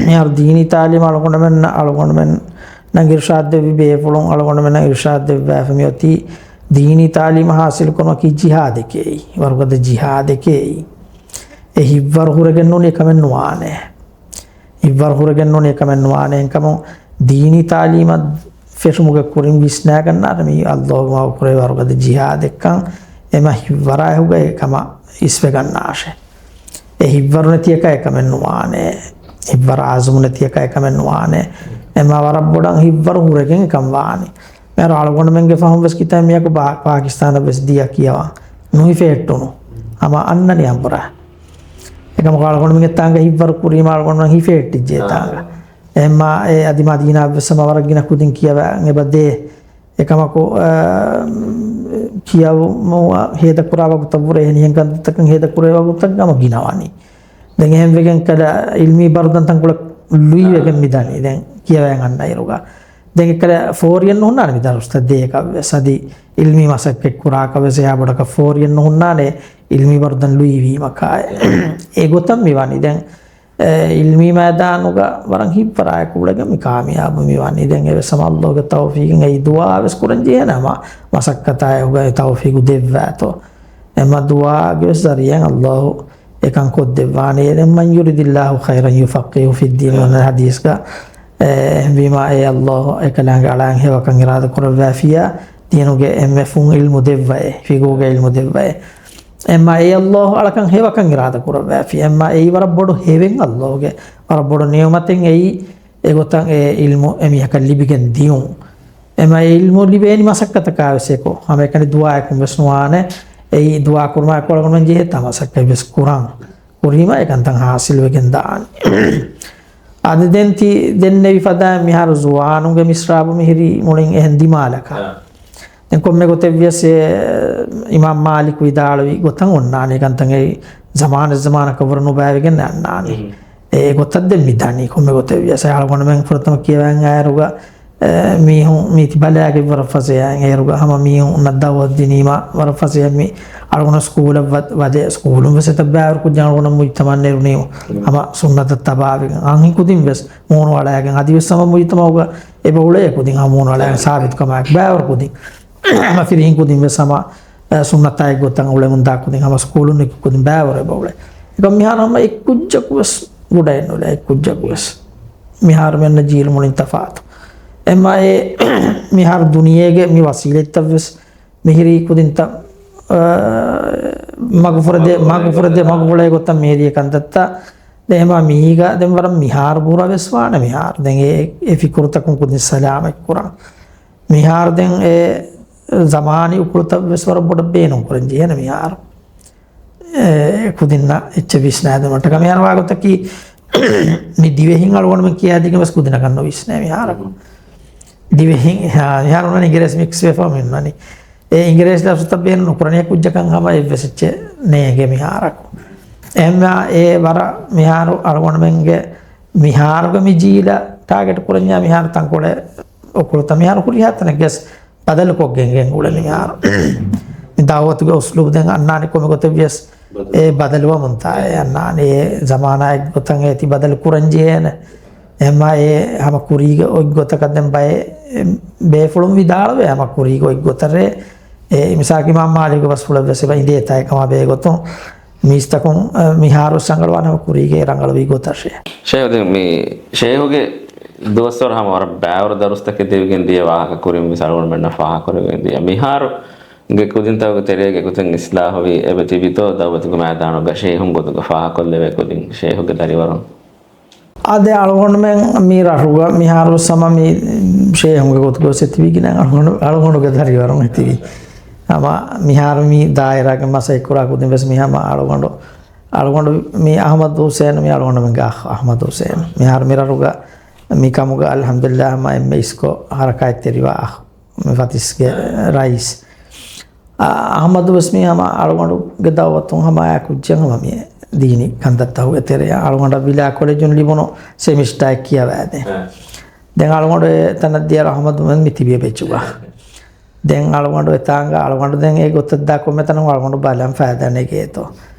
މިހާރު ދީނީ ތާލީމް އަޅުގަނޑުމެން، އަޅުގަނޑުމެންނަށް އިރުޝާދު ދެއްވި ބޭފުޅުން އަޅުގަނޑުމެންނަށް އިރުޝާދު ދެއްވާފަ މިއޮތީ ދީނީ ތާލީމް ހާސިލް ކުރުމަކީ ޖިހާދެކޭ، ވަރުގަދަ ޖިހާދެކޭ. އެ ހިތްވަރު ހުރެގެން ނޫނީ އެކަމެއް ނުވާނެ. ހިތްވަރު ހުރެގެން ނޫނީ އެކަމެއް ނުވާނެ. އެކަމު ދީނީ ތާލީމަށް ފެށުމުގެ ކުރިން ވިސްނާގަންނާނެ މީ އައްލާހު މަގު ކުރެވޭ ވަރުގަދަ ޖިހާދެއްކަން. އެމަ ހިތްވަރާ އެހުގަ އެކަމަށް އިސްވެގަންނާށޭ. އެ ހިތްވަރު ނެތިއަކަށް އެކަމެއް ނުވާނެ. ހިތްވަރު އާޒުމު ނެތިއަކަށް އެކަމެއް ނުވާނެ. އެމަ ވަރަށް ބޮޑަށް ހިތްވަރު ހުރެގެން އެކަން ވާނީ. މިހާރު އަޅުގަނޑުމެންގެ ފަހުން ވެސް ކިތައް މީހަކު ބާ-، ޕާކިސްތާނަށް ވެސް ދިޔަ ކިޔަވަން ނުހިފެހެއްޓުނު. ހަމަ އަންނަނީ އަނބުރާ. އެކަމަކު އަޅުގަނޑުމެންގެ ތާނގަ ހިތްވަރު ކުރީމަ އަޅުގަނޑުމެން ހިފެހެއްޓިއްޖެ އާ. ތާނގަ. އެހެންމާ އެ އަދި މަދީނާ ވެސް ހަމަ ވަރަށް ގިނަ ކުދިން ކިޔަވަން އެބަ ދޭ. އެކަމަކު، އާ، ކިޔަވުމަށް ހޭދަކުރާ ވަގުތަށްވުރެ އެހެނިހެން ކަންތައްތަކަށް ހޭދަކުރޭ ވަގުތަށް ހަމަ ގިނަވަނީ. ދެން އެހެންވެގެން ކަލަ އިލްމީ ބަރުދަން ތަންކޮޅެއް ލުއިވެގެން މިދަނީ. ދެން ކިޔަވައި އަންނަ އިރުގަ. ދެން އެކަލަ ފޯރިއެއް ނުހުންނާނެ މި ދަރުސްތައް ދޭކަށް ވެސް. އަދި އިލްމީ މަސައްކަތް ކުރާކަށް ވެސް އެހާ ބޮޑަކަށް ފޯރިއެއް ނުހުންނާނެ އިލްމީ ބަރުދަން ލުއިވީމަކާއެ. އެ ގޮތަށް މި ވަނީ. ދެން އެ، އިލްމީ މައިދާނުގަ ވަރަށް ހިތްވަރާއެކު އުޅެގެން މި ކާމިޔާބު މި ވަނީ. ދެން އެވެސް ހަމަ އައްލޯގެ ތައުފީގެން އެއީ ދުޢާ ވެސް ކުރަން ޖެހޭނެ ހަމަ މަސައްކަތާ އެއުގައި ތައުފީގު ދެއްވާތޯ. އެމަ ދުޢާގެ ވެސް ޒަރީޢައިން އައްލާހު އެކަން ކޮށްދެއްވާނެ. ދެން مَن يُرِدِ اللَّهُ خَيْرًا يُفَقِّهْهُ فِي الدِّينِ އޮންނަ ޙަދީޘްގަ، އެ، އެހެންވީމާ އޭ އައްލާހު އެކަލާނގެ އަޅާން ހެވަކަން އިރާދަ ކުރައްވާފިޔާ، ދީނުގެ އެންމެ ފުން ޢިލްމު ދެއްވައޭ، ފިޤުހުގެ ޢިލްމު ދެއްވައޭ. އެމަ އޭ އައްލާހު އަޅަކަށް ހެވަކަން އިރާދަ ކުރައްވާފި. އެމަ އެއީ ވަރަށް ބޮޑު ހެވެއް އައްލާހުގެ. ވަރަށް ބޮޑު ނިޢުމަތެއް އެއީ އެގޮތަށް އެ ޢިލްމު އެމީހަކަށް ލިބިގެން ދިޔުން. އެމަ އެ ޢިލްމު ލިބޭނީ މަސައްކަތަކާ ވެސް އެކު. ހަމައެކަނި ދުޢާއަކުން ވެސް ނުވާނެ. އެއީ ދުޢާ ކުރުމާ އެކު އަޅުގަނޑުމެން ޖެހޭ ތަ މަސައްކަތް ވެސް ކުރަން. ކުރީމަ އެކަންތައް ހާސިލުވެގެން ދާނެ. އަދި ދެން ތި ދެންނެވި ފަދައިން މިހާރު ޒުވާނުންގެ މިސްރާބު މިހިރީ މުޅިން އެހެން ދިމާލަކަށް. އާ. ދެން ކޮންމެ ގޮތެއް ވިޔަސް އެ އިމާމް މާލިކު ވިދާޅުވި ގޮތަށް އޮންނާނެ ކަންތައް އެއީ ޒަމާނެއް ޒަމާނަކަށް ވުރެ ނުބައިވެގެން އަންނާނެ. މް. އެ ގޮތަށް ދެން މި ދަނީ ކޮންމެ ގޮތެއް ވިޔަސް. އަޅުގަނޑުމެން ފުރަތަމަ ކިޔަވަން އައިރުގަ އެ، މީހުން މީތި ބަލާގެ ވަރަށް ފަސޭހައިން އޭރުގަ ހަމަ މީހުންނަށް ދައުވަތު ދިނީމަ ވަރަށް ފަސޭހަ މި އަޅުގަނޑު ސްކޫލަށް ވަ-، ވަދެ ސްކޫލުން ވެސް އެތައް ބައިވަރު ކުއްޖާ އަޅުގަނޑަށް މުޖްތަމައަށް ނެރުނީމު ހަމަ ސުންނަތަށް ތަބާވެގެން އަންހެން ކުދިން ވެސް މޫނު އަޅައިގެން އަދިވެސް ހަމަ މުޖްތަމައުގަ އެބަ އުޅޭ ކުދިން ހަމަ މޫނު އަޅައިގެން ސާބިތުކަމާއެކު ބައިވަރު ކުދިން ހަމަ ފިރިހެން ކުދިން ވެސް ހަމަ އެ، ސުންނަތާއެއް ގޮތަށް އުޅެމުންދާ ކުދިން ހަމަ ސްކޫލުން ނިކު ކުދިން ބައިވަރު އެބަ އުޅޭ. އެކަމް މިހާރު ހަމަ އެއްކުއްޖަކު ވެސް ބުޑައެއް ނުލާ އެއްކުއްޖަކު ވެސް. މިހާރު މި އަންނަ ޖީލު މުޅިން ތަފާތު. އެމާ އެ މިހާރު ދުނިޔޭގެ މި ވަސީލަތްތައް ވެސް މިހިރީ ކުދިންތައް، އަ، މަގުފުރެދޭ، މަގުފުރެދޭ، މަގުފުޅޭ ގޮތަށް މިހިރީ ކަންތައްތައް. ދެން އެމާ މީގަ ދެން ވަރަށް މިހާރު ބުރަ ވެސް ވާނެ މިހާރު. ދެން އެ، އެ ފިކުރުތަކުން ކުދިން ސަލާމަތް ކުރަން. މިހާރު ދެން އެ ޒަމާނީ އުކުޅުތައް ވެސް ވަރަށް ބޮޑަށް ބޭނުން ކުރަން ޖެހޭނެ މިހާރު. އެ ކުދިންނަށް އެއްޗެއް ވިސްނާދެމަށްޓަކަ މިހާރު ވާގޮތަކީ މި ދިވެހިން އަޅުގަނޑުމެން ކިޔާދިގެން ވެސް ކުދިނަކަށް ނުވިސްނޭ މިހާރަކު. ދިވެހިން، ހާ، މިހާރު އޮންނަނީ އިނގިރޭސި މިކްސް ވެފަ މި އޮންނަނީ. އެ އިނގިރޭސި ލަފްޒުތައް ބޭނުން ނުކުރަނީ ކުއްޖަކަށް ހަމަ އެއްވެސް އެއްޗެއް ނޭނގެ މިހާރަކު. އެހެންވެ އެ ވަރަށް މިހާރު އަޅުގަނޑުމެންގެ މިހާރުގެ މި ޖީލަށް ޓާގެޓް ކުރަންޏާ މިހާރު ތަންކޮޅެއް އުކުޅުތައް މިހާރު ހުރިހާ ތަނެއްގެސް ބަދަލުކޮށްގެން ގެންގުޅެނީ މިހާރު. މި ދައުވަތުގެ އުސްލޫބު ދެން އަންނާނެ ކޮންމެ ގޮތެއް ވިޔަސް އެ ބަދަލުވަމުންތާ އެ އަންނާނެ. އެ ޒަމާނާއެއް ގޮތަށް އޭތި ބަދަލު ކުރަން ޖެހޭނެ. އެމާ އެ ހަމަ ކުރީގެ އޮތް ގޮތަކަށް ދެން ބައެއް ބޭފުޅުން ވިދާޅުވޭ ހަމަ ކުރީގެ އޮތް ގޮތަށް ރޭ. އެ މިސާކި އިމާމް މާލިކުގެ ބަސްފުޅަށް ވެސް އެބަ އިނދޭތާ އެކަމާ ބެހޭގޮތުން މީސްތަކުން، އަ، މިހާރު ވެސް ރަނގަޅުވާނެ ހަމަ ކުރީގެ ރަނގަޅުވީ ގޮތަށޭ. ޝޭހު، ދެން މި ޝޭހުގެ ދުވަސްވަރު ހަމަ ވަރަށް ބައިވަރު ދަރުސްތަކެއް ދެވިގެން ދިޔަ ވާހަކަ ކުރިން ވެސް އަޅުގަނޑުމެންނަށް ފާހަގަކުރެވިގެން ދިޔަ. މިހާރު ގެ ކުދިންތަކުގެ ތެރޭގެ އެގޮތަށް އިސްލާހުވި އެބަ ތިބިތޯ ދައުވަތުގެ މައިދާނުގަ ޝޭހުން ގޮތުގަ ފާހަގަކޮށްލެވޭ ކުދިން ޝޭހުގެ ދަރިވަރުން؟ އާދެ، އަޅުގަނޑުމެން މި ރަށުގަ މިހާރު ވެސް ހަމަ މި ޝޭހުންގެ ގޮތުގަ ވެސް އެތިބީގިނަ އަޅުގަނޑު، އަޅުގަނޑުގެ ދަރިވަރުން އެތިބީ. ހަމަ މިހާރު މި ދާއިރާގެ މަސައްކަތް ކުރާ ކުދިން ވެސް މި ހަމަ އަޅުގަނޑު، އަޅުގަނޑު މި އަޙްމަދު ޙުސައިން، މި އަޅުގަނޑުމެންގެ އަޚް އަޙްމަދު ޙުސައިން. މިހާރު މި ރަށުގަ މި ކަމުގަ އަލްޙަމްދުލިއްލާހް ހަމަ އެންމެ އިސްކޮށް ހަރަކާތްތެރިވާ އަޚް މި ފަތިސްގެ ރައީސް. އަ-، އަޙްމަދު ވެސް މި ހަމަ އަޅުގަނޑުގެ ދައުވަތުން ހަމަ އާ ކުއްޖެއް ހަމަ މި ދީނީ ކަންތައްތަކުގެ ތެރެއަށް އަޅުގަނޑަށް ވިލާ ކޮލެޖުން ލިބުނު ސެމިސްޓާއެއް ކިޔަވައިދޭ. އަ. ދެން އަޅުގަނޑު އެ ތަނަށް ދިޔައިރު އަޙްމަދު މި ތިބި އެ ބެޗުގަ. ދެން އަޅުގަނޑު އެތާނގަ އަޅުގަނޑު ދެން އެ ގޮތަށް ދާ ކޮންމެ ތަނަކު އަޅުގަނޑު ބަލަން ފައިދާ ނެގޭތޯ.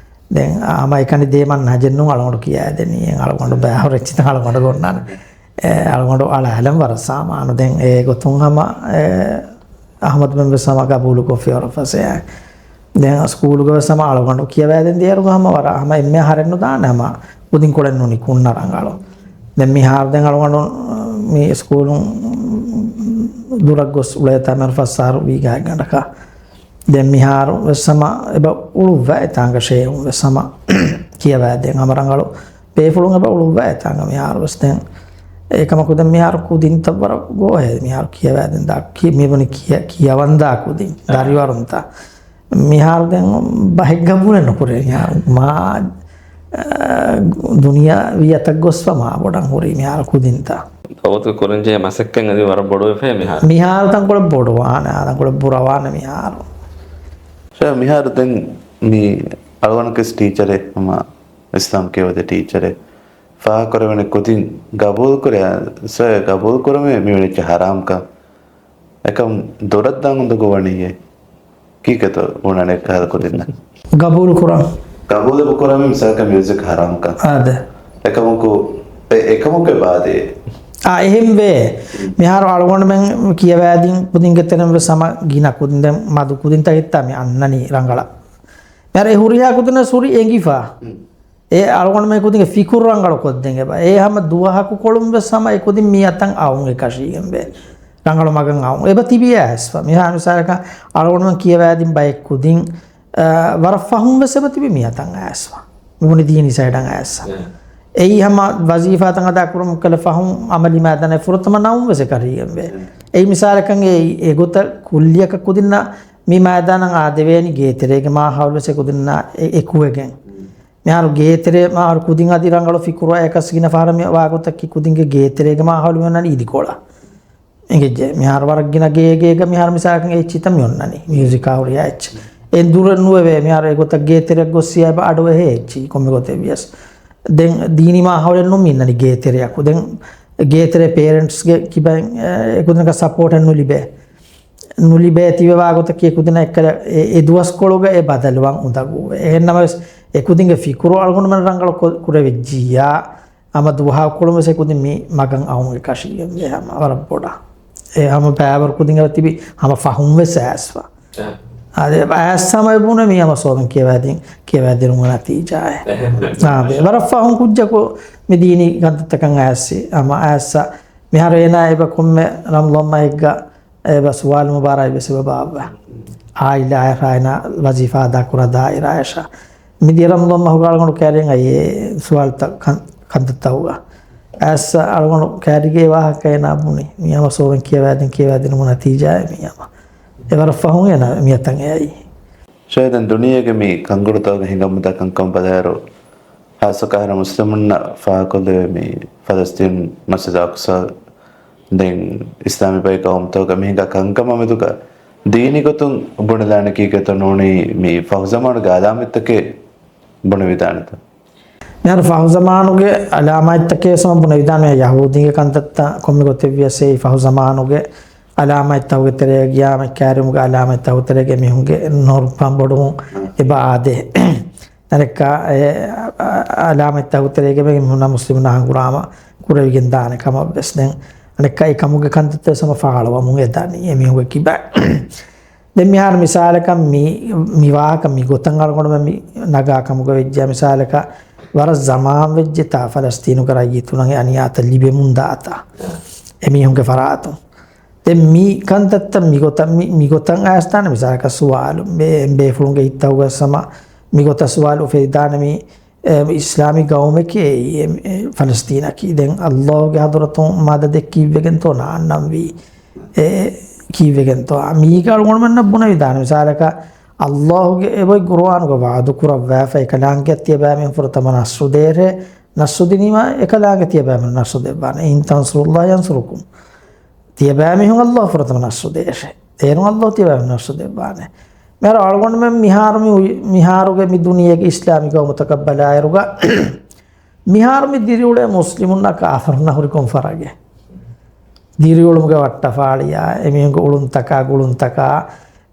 ދެން އާ ހަމަ އެކަނި ދޭ މަންހަޖެއް ނޫން އަޅުގަނޑު ކިޔައިދެނީ. އެ އަޅުގަނޑު ބައި ހުރެއްޗިތަން އަޅުގަނޑު ގޮންނާނެ. އެ، އަޅުގަނޑު އަޅާލަން ވަރަށް ސާމާނު. ދެން އެ ގޮތުން ހަމަ، އެ، އަޙްމަދުމެން ވެސް ހަމަ ގަބޫލުކޮށްފި ވަރަށް ފަސޭހައިން. ދެން ސްކޫލުގަ ވެސް ހަމަ އަޅުގަނޑު ކިޔަވައިދޭން ދިޔައިރުގަ ހަމަ ވަރަށް ހަމަ އެންމެ އަހަރެއް ނުދާނެ ހަމަ ކުދިން ކޮޅެއް ނޫނީ ކުންނަ ރަނގަޅު. ދެން މިހާރު ދެން އަޅުގަނޑު މި ސްކޫލުން ދުރަށް ގޮސް އުޅޭތާ މިހާރު ފަސް އަހަރު ވީ ގާތްގަނޑަކަށް. ދެން މިހާރު ވެސް ހަމަ އެބަ އުޅުއްވާ އެތާނގަ ޝޭހުން ވެސް ހަމަ ކިޔަވައިދޭން ހަމަ ރަނގަޅު ބޭފުޅުން އެބަ އުޅުއްވާ އެތާނގަ މިހާރު ވެސް. ދެން އެކަމަކު ދެން މިހާރު ކުދިންތައް ވަރަށް ގޯހޭ މިހާރު ކިޔަވައިދޭން ދާ ކި-، މިބުނި ކިޔަ-، ކިޔަވަން ދާ ކުދިން ދަރިވަރުންތައް. މިހާރު ދެން ބަހެއް ގަބޫލެއް ނުކުރޭ. މިހާރު މާ، އަ، ދުނިޔަވީ އަތަށް ގޮސްފަ މާ ބޮޑަށް ހުރީ މިހާރު ކުދިންތައް. ދައުވަތު ކުރަންޖެހޭ މަސައްކަތް އަދި ވަރަށް ބޮޑުވެފައޭ މިހާރު. މިހާރު ތަންކޮޅެއް ބޮޑުވާނެ، އާ، ތަންކޮޅެއް ބުރަވާނެ މިހާރު. ޝޭ، މިހާރު ދެން މި އަޅުގަނޑު ކިސް ޓީޗަރެއް، ހަމަ އިސްލާމް ކިޔަވަދޭ ޓީޗަރެއް ފާހަގަކުރެވެނީ ކުދިން ގަބޫލުކުރޭ، ޝޭ، ގަބޫލުކުރުމޭ މިވެނިއްޖެ ހަރާމްކަން. އެކަމް ދުރަށް ދާން އުނދަގޫ ވަނީއޭ. ކީކޭތޯ ބުނަނީ އެކަހަލަ ކުދިންނަށް؟ ގަބޫލު ކުރަން. ގަބޫލެއް ނުކުރަން މިސާލަކަށް މިއުޒިކް ހަރާމްކަން. އާދެ. އެކަމަކު، އެ، އެކަމަކު އެބައާދޭ. އާ، އެހެންވޭ. މިހާރު އަޅުގަނޑުމެން ކިޔަވައިދިން ކުދިންގެ ތެރެއިން ވެސް ހަމަ ގިނަ ކުދިން ދެން މަދު ކުދިންތަކެއްތާ މި އަންނަނީ ރަނގަޅަށް. މިހާރު އެ ހުރިހާ ކުދިންނަށް ހުރި އެނގިފަ. އެ އަޅުގަނޑުމެން ކުދިންގެ ފިކުރު ރަނގަޅު ކޮށްދޭން އެބަ. އެ ހަމަ ދުވަހަކު ކޮޅުން ވެސް ހަމަ އެ ކުދިން މި އަތަށް އައުން އެކަށީގެންވޭ. ރަނގަޅު މަގަށް އައުން. އެބަ ތިބި އައިސްފަ. މިހާ މިސާލަކަށް އަޅުގަނޑުމެން ކިޔަވައިދިން ބައެއް ކުދިން، އަ، ވަރަށް ފަހުން ވެސް އެބަ ތިބި މި އަތަށް އައިސްފަ. މި ބުނި ދީނީ ސައިޑަށް އައިސްފަ. އެއީ ހަމަ ވަޒީފާތައް އަދާ ކުރުމަށް ކަލޭ ފަހުން އަމަލީ މައިދާނަށް ފުރަތަމަ ނައުން ވެސް އެކަށީގެންވޭ. އެއީ މިސާލަކަށް އެ، އެގޮތަށް ކުއްލިއަކަށް ކުދިންނަށް މި މައިދާނަށް އާދެވޭނީ ގޭތެރޭގެ މާހައުލު ވެސް އެ ކުދިންނާ އެ-، އެކުވެގެން. މިހާރު ގޭތެރޭ މާހައުލު ކުދިން އަދި ރަނގަޅު ފިކުރު އެކަސް ގިނަ ފަހަރަށް މި ވާގޮތަކީ ކުދިންގެ ގޭތެރޭގެ މާހައުލު މި އޮންނަނީ އިދިކޮޅަށް. އެނގިއްޖެ. މިހާރު ވަރަށް ގިނަ ގޭ ގޭގަ މިހާރު މިސާލަކަށް އެ އެއްޗިތައް މި އޮންނަނީ. މިއުޒިކާ ހުރިހާ އެއްޗެއް. އެ ދުރެއް ނުވެވޭ. މިހާރު އެގޮތަށް ގޭތެރެއަށް ގޮއްސިޔާ އެބަ އަޑު އެހޭ އެއްޗި ކޮންމެ ގޮތެއް ވިޔަސް. ދެން ދީނީ މާހައުލެއް ނޫން މި އިންނަނީ ގޭތެރެއަކު. ދެން ގޭތެރޭ ޕޭރެންޓްސްގެ ކިބައިން، އެ، އެކުދިންނަކަށް ސަޕޯޓެއް ނުލިބޭ. ނުލިބޭ ތިބެ ވާގޮތަކީ އެކުދިންނަށް އެއްކަލަ އެ، އެ ދުވަސްކޮޅުގަ އެ ބަދަލުވާން އުނދަގޫވޭ. އެހެންނަމަވެސް އެކުދިންގެ ފިކުރު އަޅުގަނޑުމެން ރަނގަޅު ކު-، ކުރެވިއްޖިއްޔާ، ހަމަ ދުވަހަކު ކޮޅުން ވެސް އެކުދިން މި މަގަށް އައުން އެކަށީގެންވޭ ހަމަ ވަރަށް ބޮޑަށް. އެ ހަމަ ބައިވަރު ކުދިން އެބަ ތިބި ހަމަ ފަހުން ވެސް އައިސްފަ. އާދެ، އައިސް ހަމަ އެ ބުނެ މީ ހަމަ ސޯވެން ކިޔަވައިދިން، ކިޔަވައިދިނުމުގެ ނަތީޖާއެއް. އާދެ، ވަރަށް ފަހުން ކުއްޖަކު މި ދީނީ ކަންތައްތަކަށް އައިސް، ހަމަ އައިސް މިހާރު އޭނާ އެބަ ކޮންމެ ރަމަޟާން މަހެއްގަ އެބަ ސުވާލު މުބާރާތް ވެސް އެބަ ބާއްވާ. އާއިލާއަށް އޭނާ ވަޒީފާ އަދާކުރާ ދާއިރާއަށާ. މިދިޔަ ރަމަޟާން މަހުގަ އަޅުގަނޑު ކައިރިން އައީ ސުވާލުތައް ކަން-، ކަންތައްތަކުގަ. އައިސް އަޅުގަނޑު ކައިރިގެ ވާހަކަ އޭނާ ބުނި. މި ހަމަ ސޯވެން ކިޔަވައިދިން ކިޔަވައިދިނުމު ނަތީޖާއެއް މި ހަމަ. އެ ވަރަށް ފަހުން އޭނާ މިއަތަށް އައީ. ޝައިދަން ދުނިޔޭގެ މި ކަންގުޅުތަކުގެ ހިނގަމުންދާ ކަންކަމަށް ބަލާއިރު، ޚާއްޞަކޮށް އަހަރެން މުސްލިމުންނަށް ފާހަގަކޮށްލެވޭ މި ފަލަސްތީން މަސްޖިދު އަޤްޞާ ދެން އިސްލާމީ ބައި ގައުމުތަކުގަ މި ހިނގާ ކަންކަމާ މެދުގަ ދީނީ ގޮތުން ބުނެލާނެ ކީކޭތޯ ނޫނީ މި ފަހުޒަމާނުގެ އަލާމަތްތަކެއް ބުނެވިދާނެތަ؟ މިހާރު ފަހުޒަމާނުގެ އަލާމާތްތަކެއް ވެސް ބުނެވިދާނެ ޔަހޫދީންގެ ކަންތައްތައް ކޮންމެ ގޮތެއް ވިޔަސް އެއީ ފަހުޒަމާނުގެ އަލާމާތްތަކުގެ ތެރެއަށް ގިޔާމަ ކާރިމުގެ އަލާމާތްތަކުގެ ތެރޭގަ މީހުންގެ ނޯރުކަން ބޮޑުވުން އެބަ އާދޭ. އަނެއްކާ، އެ، އަ-، އަ-، އަލާމަތްތަކުގެ ތެރޭގަ މީހުންނަށް މުސްލިމުންނާ ހަނގުރާމަ ކުރެވިގެން ދާނެ ކަމަށް ވެސް. ދެން އަނެއްކާ އެ ކަމުގެ ކަންތައްތައް ވެސް ހަމަ ފާޅުވަމުން އެ ދަނީ އެ މީހުންގެ ކިބައިން. ދެން މިހާރު މިސާލަކަށް މި، މި ވާހަކަ މި ގޮތަށް އަޅުގަނޑުމެން މި ނަގާ ކަމުގަ ވެއްޖެ މިސާލަކަށް ވަރަށް ޒަމާން ވެއްޖެތާ ފަލަސްތީނުގެ ރައްޔިތުންނަށް އެ އަނިޔާތައް ލިބެމުން ދާތާ އެ މީހުންގެ ފަރާތުން. ދެން މި ކަންތައްތައް މިގޮތަށް، މި، މިގޮތަށް އައިސްދާނެ މިސާލަކަށް ސުވާލު. ބޭ-، ބޭފުޅުންގެ ހިތްތަކުގަސް ހަމަ މިގޮތަށް ސުވާލު އުފެދިދާނެ މި، އެ، އިސްލާމީ ގައުމެކޭ އެ، އެ، ފަލަސްތީނަކީ. ދެން ﷲ ގެ ޙަޟްރަތުން މަދަދެއް ކީއްވެގެންތޯ ނާންނަންވީ؟ އެ، ކީއްވެގެންތޯ؟ މީގަ އަޅުގަނޑުމެންނަށް ބުނެވިދާނެ މިސާލަކަށް، ﷲ ގެ އެބައި ޤުރުއާނުގަ ވަޢުދު ކުރައްވާފަ، އެކަލާނގެ ތިޔަބައިމީހުން ފުރަތަމަ ނަޞްރު ދޭށޭ، ނަޞްރު ދިނީމާ އެކަލާނގެ ތިޔަބައިމީހުން ނަޞްރު ދެއްވާނެ. إن تنصروا الله ينصركم. ތިޔަބައިމީހުން ﷲ ފުރަތަމަ ނަޞްރު ދޭށޭ. އޭރުން ﷲ ތިޔަބައިމީހުން ނަޞްރު ދެއްވާނެ. މިހާރު އަޅުގަނޑުމެން މިހާރު މި އު-، މިހާރުގެ މި ދުނިޔޭގެ އިސްލާމީ ގައުމުތަކަށް ބަލާއިރުގަ، މިހާރު މި ދިރިއުޅޭ މުސްލިމުންނާ ކާފަރުންނާ ހުރި ކޮން ފަރަގެއް؟ ދިރިއުޅުމުގެ ވައްޓަފާޅިއާ، އެމީހުންގެ އުޅުންތަކާ، ގުޅުންތަކާ،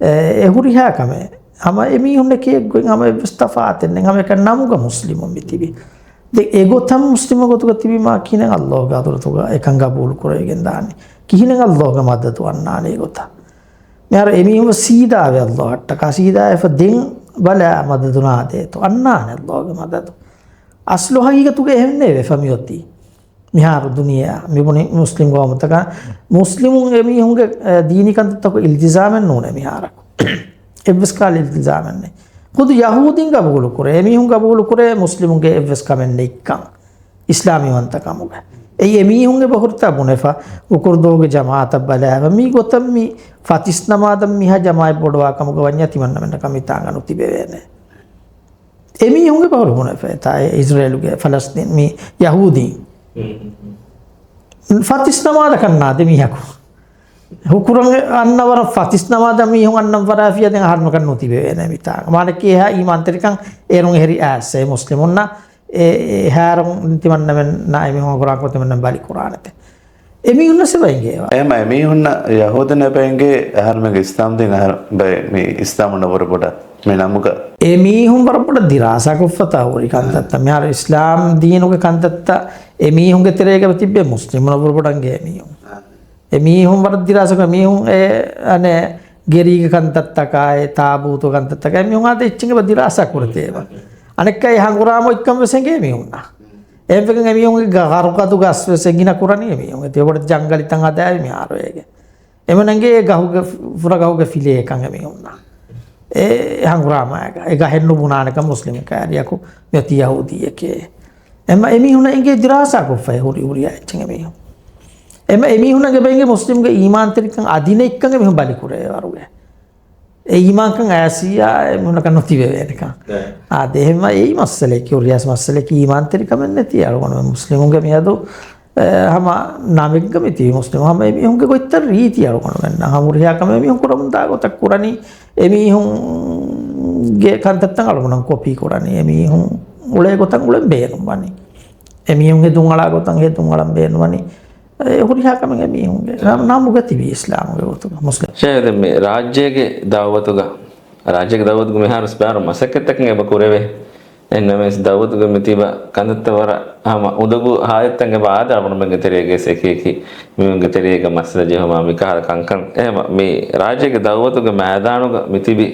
އެ، އެ ހުރިހާ ކަމެއް. ހަމަ އެމީހުންނަކީ އެއްގޮތް ހަމަ އެއްވެސް ތަފާތެއް ނެތް. ހަމަ އެކަން ނަމުގަ މުސްލިމުން މި ތިބި. ދެ އެގޮތަށް މުސްލިމު ގޮތުގަ ތިބީމާ ކިހިނެއް ﷲ ގެ ޙަޟްރަތުގަ އެކަން ގަބޫލު ކުރެވިގެން ދާނީ؟ ކިހިނެއް ﷲ ގެ މަދަދު އަންނާނީ އެގޮތަށް؟ މިހާރު އެމީހުން ސީދާވެ ﷲ އަށްޓަކާ ސީދާވެފަ ދެން ބަލާ މަދަދު ނާދޭތޯ؟ އަންނާނެ ﷲ ގެ މަދަދު. އަސްލު ހަގީގަތުގަ އެހެންނޭ ވެފަ މިއޮތީ. މިހާރު ދުނިޔެއާ މިބުނި މުސްލިމް ގައުމުތަކަށް، މުސްލިމުން އެމީހުންގެ، އެ، ދީނީ ކަންތައްތަކު އިލްތިޒާމެއް ނޫނޭ މިހާރަކު. އެއްވެސް ކާލެ އިލްތިޒާމެއް ނެތް. ޚުދު ޔަހޫދީން ގަބޫލު ކުރޭ، އެމީހުން ގަބޫލު ކުރޭ މުސްލިމުންގެ އެއްވެސް ކަމެއް ނެތްކަން، އިސްލާމީ ވަންތަކަމުގެ. އެއީ އެމީހުން އެބަ ހުރިތާ ބުނެފަ، އުކުރުދޫގެ ޖަމާޢަތަށް ބަލާފަ، މީ ގޮތަށް މި ފަތިސް ނަމާދަށް މީހާ ޖަމާޢަތް ބޮޑުވާ ކަމުގަ ވަންޏާ ތިމަންނަމެންނަކަށް މިތާނގަ ނުތިބެވޭނެ. އެމީހުންގެ ބަހުރު ބުނެފަ އެތާ އިޒްރޭލުގެ ފަލަސްތީން މި ޔަހޫދީން. ފަތިސް ނަމާދަކަށް ނާދޭ މީހަކު. ހުކުރަން އަންނަ ވަރަށް ފަތިސް ނަމާދަށް މީހުން އަންނަން ފަރާފިޔާ ދެން އަހަރުމަކަށް ނުތިބެވޭނެ މިތާ. މާނައަކީ އެހާ އީމާންތެރިކަން އޭރުން އެހެރީ އާސޭ މުސްލިމުންނަށް. އެ، އެހާރުން ތިމަންނަމެންނާ އެމީހުން ގުރާންކޮށް ތިމަންނަމެން ބަލި ކުރާނެތެ. އެމީހުންނަށް އެބަ އިނގޭ. އެހެމަ އެމީހުންނަށް ޔަހޫދުން އެބަ އިނގޭ އަހަރުމެންގެ އިސްލާމް ދީން އަހަރު ބައެއް މި އިސްލާމުންނަށް ވަރަށް ބޮޑަށް މި ނަމުގަ. އެމީހުން ވަރަށް ބޮޑަށް ދިރާސާކޮށްފަތާ ހުރި ކަންތައްތައް. މިހާރު އިސްލާމް ދީނުގެ ކަންތައްތައް އެމީހުންގެ ތެރޭގަ ތިއްބޭ މުސްލިމުންނަށް ވަރަށް ބޮޑަށް އިނގޭ އެމީހުން. އެމީހުން ވަރަށް ދިރާސާކޮށް މީހުން އެ، އަނެއް، ގެރީގެ ކަންތައްތަކާއި، ތާބޫތު ކަންތައްތަކާއި، މީހުން އާދެ އެއްޗެއް އެބަ ދިރާސާ ކުރެތޭ އެބަ. އަނެއްކާ އެ ހަނގުރާމަ އޮތްކަން ވެސް އެނގޭ މީހުންނަށް. އެހެންވެގެން އެމީހުންގެ ގަ-، ގަރުގަދުގަސް ވެސް އެނގިނަ ކުރަނީ އެމީހުން. އެތި ބޮޑަށް ޖަންގަލިތައް ހަދާއި މިހާރު އޭގެ. އެމަނަނގެ އެ ގަހުގެ ފު-، ފުރަގަހުގެ ފިލޭ ކަން އެމީހުންނަށް. އެ ހަނގުރާމައިގަ. އެ ގަހެއް ނުބުނާނެކަން މުސްލިމް ކައިރިއަކު މިއޮތީ ޔަހޫދީއެކޭ. އެމަ އެމީހުންނަށް އެނގޭ ދިރާސާކޮށްފައި ހުރި ހުރިހާ އެއްޗެއް އެމީހުން. އެމަ އެމީހުންނަށް އެބަ އެނގޭ މުސްލިމްގެ އީމާންތެރިކަން އަދި ނެތްކަން އެމީހުން ބަލިކުރޭ ވަރުގެ. އެ އީމާންކަން އައިސިއްޔާ އެމީހުންނަކަށް ނުތިބެވޭނެކަން. އާދެ، އެހެންމަ އެއީ މައްސަލައަކީ، ހުރިހާ މައްސަލައަކީ އީމާންތެރިކަމެއް ނެތި އަޅުގަނޑުމެން މުސްލިމުންގެ މިއަދު، އެ، ހަމަ ނަމެއްގަ މިތިބި މުސްލިމު ހަމަ އެމީހުންގެ ގޮތްތައް ރީތި އަޅުގަނޑުމެންނަށް ހަމަ ހުރިހާ ކަމެއް އެމީހުން ކުރަމުންދާ ގޮތަށް ކުރަނީ، އެމީހުންގެ ކަންތައްތައް އަޅުގަނޑު ކޮޕީ ކުރަނީ، އެމީހުން އުޅޭ ގޮތަށް އުޅެން ބޭނުންވަނީ. އެމީހުން ހެދުން އަޅާ ގޮތަށް ހެދުން އަޅަން ބޭނުންވަނީ. އެ ހުރިހާ ކަމެއް އެމީހުންގެ ނަ-، ނަމުގަ ތިބީ އިސްލާމުގެ ގޮތުގަ މުސްލިމް. ޝޭޚް، ދެން މި ރާއްޖޭގެ ދައުވަތުގަ، ރާއްޖޭގެ ދައުވަތުގަ މިހާރު ސްޕާރު މަސައްކަތްތަކެއް އެބަ ކުރެވޭ. އެހެންނަމަވެސް ދައުވަތުގަ މިތިބަ ކަންތައްތައް ވަރަށް ހަމަ އުނދަގޫ ހާލަތްތައް އެބަ އާދެ އަޅުގަނޑުމެންގެ ތެރޭގައި އެކި އެކި މީހުންގެ ތެރޭގަ މައްސަލަ ޖެހުމާ މިކަހަލަ ކަންކަން. އެހެމަ މި ރާއްޖޭގެ ދައުވަތުގެ މައިދާނުގަ މިތިބި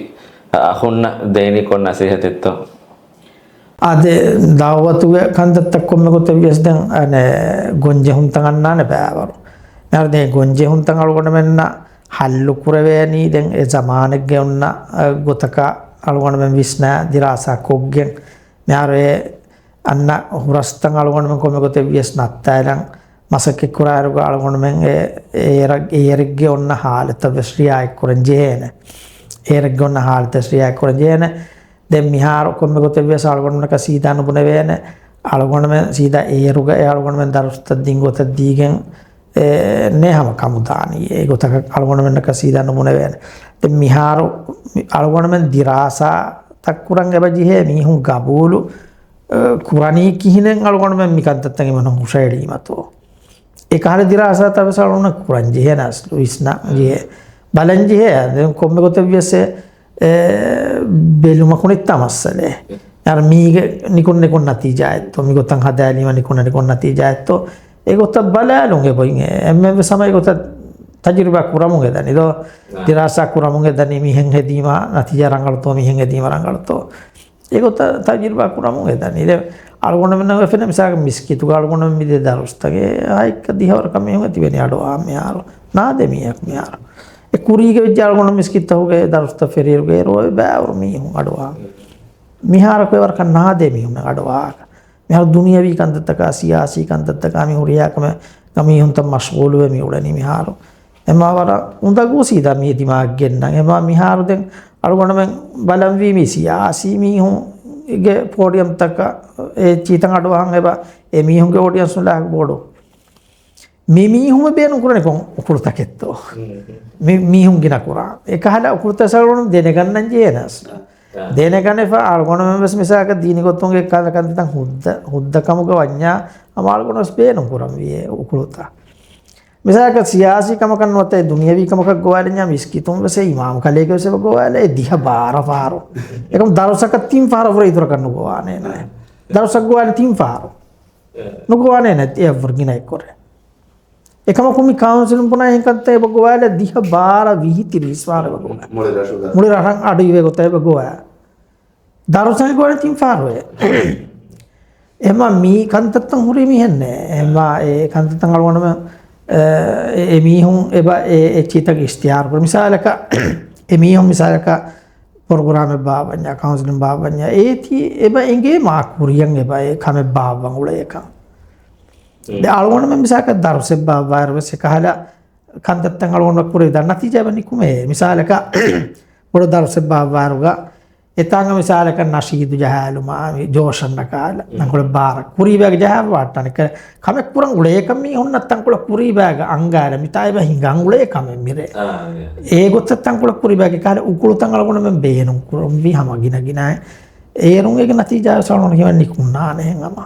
އަޚުންނަށް ދޭނީ ކޮން ނަސޭހަތެއްތޯ؟ އާދެ، ދައުވަތުގެ ކަންތައްތައް ކޮންމެ ގޮތެއް ވިޔަސް ދެން، އަނެ، ގޮންޖެހުންތައް އަންނާނެ ބައިވަރު. މިހާރު ދެން ގޮންޖެހުންތައް އަޅުގަނޑުމެންނަށް ހައްލު ކުރެވޭނީ ދެން އެ ޒަމާނެއްގެ އޮންނަ، އަ، ގޮތަކަށް އަޅުގަނޑުމެން ވިސްނާ ދިރާސާ ކޮށްގެން. މިހާރު އެ އަންނަ ހުރަސްތައް އަޅުގަނޑުމެން ކޮންމެ ގޮތެއް ވިޔަސް ނައްތާލަން މަސައްކަތް ކުރާއިރުގަ އަޅުގަނޑުމެން އެ، އޭރަ-، އޭރެއްގެ އޮންނަ ހާލަތަށް ވެސް ރިއާޔަތް ކުރަން ޖެހޭނެ. އޭރެއްގެ އޮންނަ ހާލަތަށް ރިއާޔަތް ކުރަން ޖެހޭނެ. ދެން މިހާރު ކޮންމެ ގޮތެއް ވިޔަސް އަޅުގަނޑުމެންނަކަށް ސީދާ ނުބުނެވޭނެ. އަޅުގަނޑުމެން ސީދާ އޭރުގަ އެ އަޅުގަނޑުމެން ދަރުސްތައް ދިން ގޮތަށް ދީގެން، އެ، ނޭ ހަމަ ކަމުދާނީ. އެ ގޮތަކަށް އަޅުގަނޑުމެންނަކަށް ސީދާ ނުބުނެވޭނެ. ދެން މިހާރު މި އަޅުގަނޑުމެން ދިރާސާތައް ކުރަން އެބަ ޖެހޭ މީހުން ގަބޫލު، އެ، ކުރަނީ ކިހިނެއް އަޅުގަނޑުމެން މި ކަންތައްތައް އެމަނުން ހުށައެޅީމަތޯ؟ އެކަހަލަ ދިރާސާތައް ވެސް އަޅުގަނޑު ކުރަން ޖެހޭ ނަސްލު ވިސްނަން ޖެހޭ. ބަލަން ޖެހޭ. ދެން ކޮންމެ ގޮތެއް ވިޔަސް އެ، އެ، ބެލުމަކު ނެތްތާ މައްސަލައެއް. އަރ މީގެ ނިކުން ނިކުން ނަތީޖާއެއްތޯ؟ މިގޮތަށް ހަދާލީމަ ނިކުން ނިކުން ނަތީޖާއެއްތޯ؟ އެގޮތަށް ބަލާލުން އެބައިން އެ، އެންމެން ވެސް ހަމަ އެގޮތަށް ތަޖުރިބާ ކުރަމުން އެދަނީ ދޯ؟ ދިރާސާ ކުރަމުން އެދަނީ މިހެން ހެދީމަ ނަތީޖާ ރަނގަޅުތޯ، މިހެން ހެދީމަ ރަނގަޅުތޯ؟ އެގޮތަށް ތަޖުރިބާ ކުރަމުން އެދަނީ. ދެ އަޅުގަނޑުމެންނަށް ވެފެނެ މިސާލަކަށް މިސްކިތުގަ އަޅުގަނޑުމެން މިދޭ ދަރުސްތަކެއް ހައެއްކަ ދިހަވަރަކަށް މީހުން ތިބެނީ އަޑުއަހަން މިހާރު. ނާދޭ މީހަކު މިހާރު. އެ ކުރީގަ ވެއްޖެ އަޅުގަނޑު މިސްކިތްތަކުގެ ދަރުސްތައް ފެށިއިރުގަ އޭރު އޮވޭ ބައިވަރު މީހުން އަޑުއަހަން. މިހާރަކު އެވަރަކަށް ނާދޭ މީހުންނަށް އަޑުއަހާކަށް. މިހާރު ދުނިޔަވީ ކަންތައްތަކާ، ސިޔާސީ ކަންތައްތަކާ މި ހުރިހާ ކަމެއް މީހުންތައް މަޝްޣޫލުވެ މި އުޅެނީ މިހާރު. އެމާ ވަރަށް އުނދަގޫ ސީދާ މީ ދިމާއަށް ގެންނަން. އެމާ މިހާރު ދެން އަޅުގަނޑުމެން ބަލަންވީ މީ ސިޔާސީ މީހުންގެ ޕޯޑިއަމްތަކަށް އެ ޗީތަން އަޑުއަހަން އެބަ އެ މީހުންގެ އޮޑިއަންސުން ލާހަކަ ބޮޑު. މި މީހުން ބޭނުން ކުރަނީ ކޮން އުކުޅުތަކެއްތޯ؟ މި މީހުން ގިނަ ކުރާ. އެކަހަލަ އުކުޅުތައް ސަޅުން ދެނެގަންނަން ޖޭނަސް. ދެނެގަނެފަ އަޅުގަނޑުމެން ވެސް މިސާލަކަށް ދީނީ ގޮތުންގެ ކަންތައްތައް ހުއްދަ، ހުއްދަ ކަމުގަ ވަންޏާ ހަމަ އަޅުގަނޑު ވެސް ބޭނުން ކުރަން ވީ އެ އުކުޅުތައް. މިސާލަކަށް ސިޔާސީ ކަމަކަށް ނުވަތަ ދުނިޔަވީ ކަމަކަށް ގޮވާލިންޏާ މިސްކިތުން ވެސް އެ އިމާމް ކަލޭގެ ވެސް އެބަ ގޮވާލެ އެ ދިހަ ބާރަ ފަހަރު. އެކަމު ދަރުސަކަށް ތިން ފަހަރަށް ވުރެ އިތުރަކަށް ނުގޮވާނޭ. ދަރުސަށް ގޮވާލި ތިން ފަހަރު. ނުގޮވާނޭ ނެތި އެއްވަރު ގިނަ އެއްކޮށް. އެކަމަކު މި ކައުންސިލުން ބުނާ އެހެން ކަންތައް އެބަ ގޮވާލާ ދިހަ ބާރަ ވިހި ތިރީސް ވާރަ އެބަ ގޮވާ. މުޅި ރަށުގަ. މުޅި ރަށަށް އަޑު އިވޭ ގޮތަށް އެބަ ގޮވާ. ދަރުސަށް ގޮވާ ތިން ފާރު އެ. އެމާ މި ކަންތައްތައް ހުރީ މިހެންނޭ. އެމާ އެ ކަންތައްތައް އަޅުގަނޑުމެން، އެ، އެ، އެ މީހުން އެބަ އެ، އެ އެއްޗިތައް އިޝްތިހާރު ކުރި. މިސާލަކަށް، އެ މީހުން މިސާލަކަށް ޕްރޮގްރާމެއް ބާއްވަންޏާ، ކައުންސިލިން ބާއްވަންޏާ، އޭތި އެބަ އެނގޭ މާ ކުރިޔަށް އެބަ އެ ކަމެއް ބާއްވަން އުޅޭކަން. ދެ އަޅުގަނޑުމެން މިސާލަކަށް ދަރުސެއް ބާއްވާއިރު ވެސް އެކަހަލަ ކަންތައްތައް އަޅުގަނޑު ކުރެވިދާނެ ނަތީޖާ އެބަ ނިކުމޭ. މިސާލަކަށް ބޮޑު ދަރުސެއް ބާއްވާއިރުގަ އެތާނގަ މިސާލަކަށް ނަޝީދު ޖަހާލުމާ މި ޖޯޝަންނަކާލަ ތަންކޮޅެއް ބާރަށް ކުރީބާގެ ޖަހާފަ ވާއްޓާނެ. ކަ-، ކަމެއް ކުރަން އުޅޭކަން މީހުންނަށް ތަންކޮޅެއް ކުރީބާގަ އަންގާލަ މިތާ އެބަ ހިނގަން އުޅޭ ކަމެއް މިރޭ. އޭ ގޮތަށް ތަންކޮޅެއް ކުރީބާގެ ކަހަލަ އުކުޅުތައް އަޅުގަނޑުމެން ބޭނުން ކުރަންވީ ހަމަ ގިނަ ގިނައި. އޭރުން އޭގެ ނަތީޖާ ސަޅުން ހިމެން ނިކުންނާނެ ހެން ހަމަ.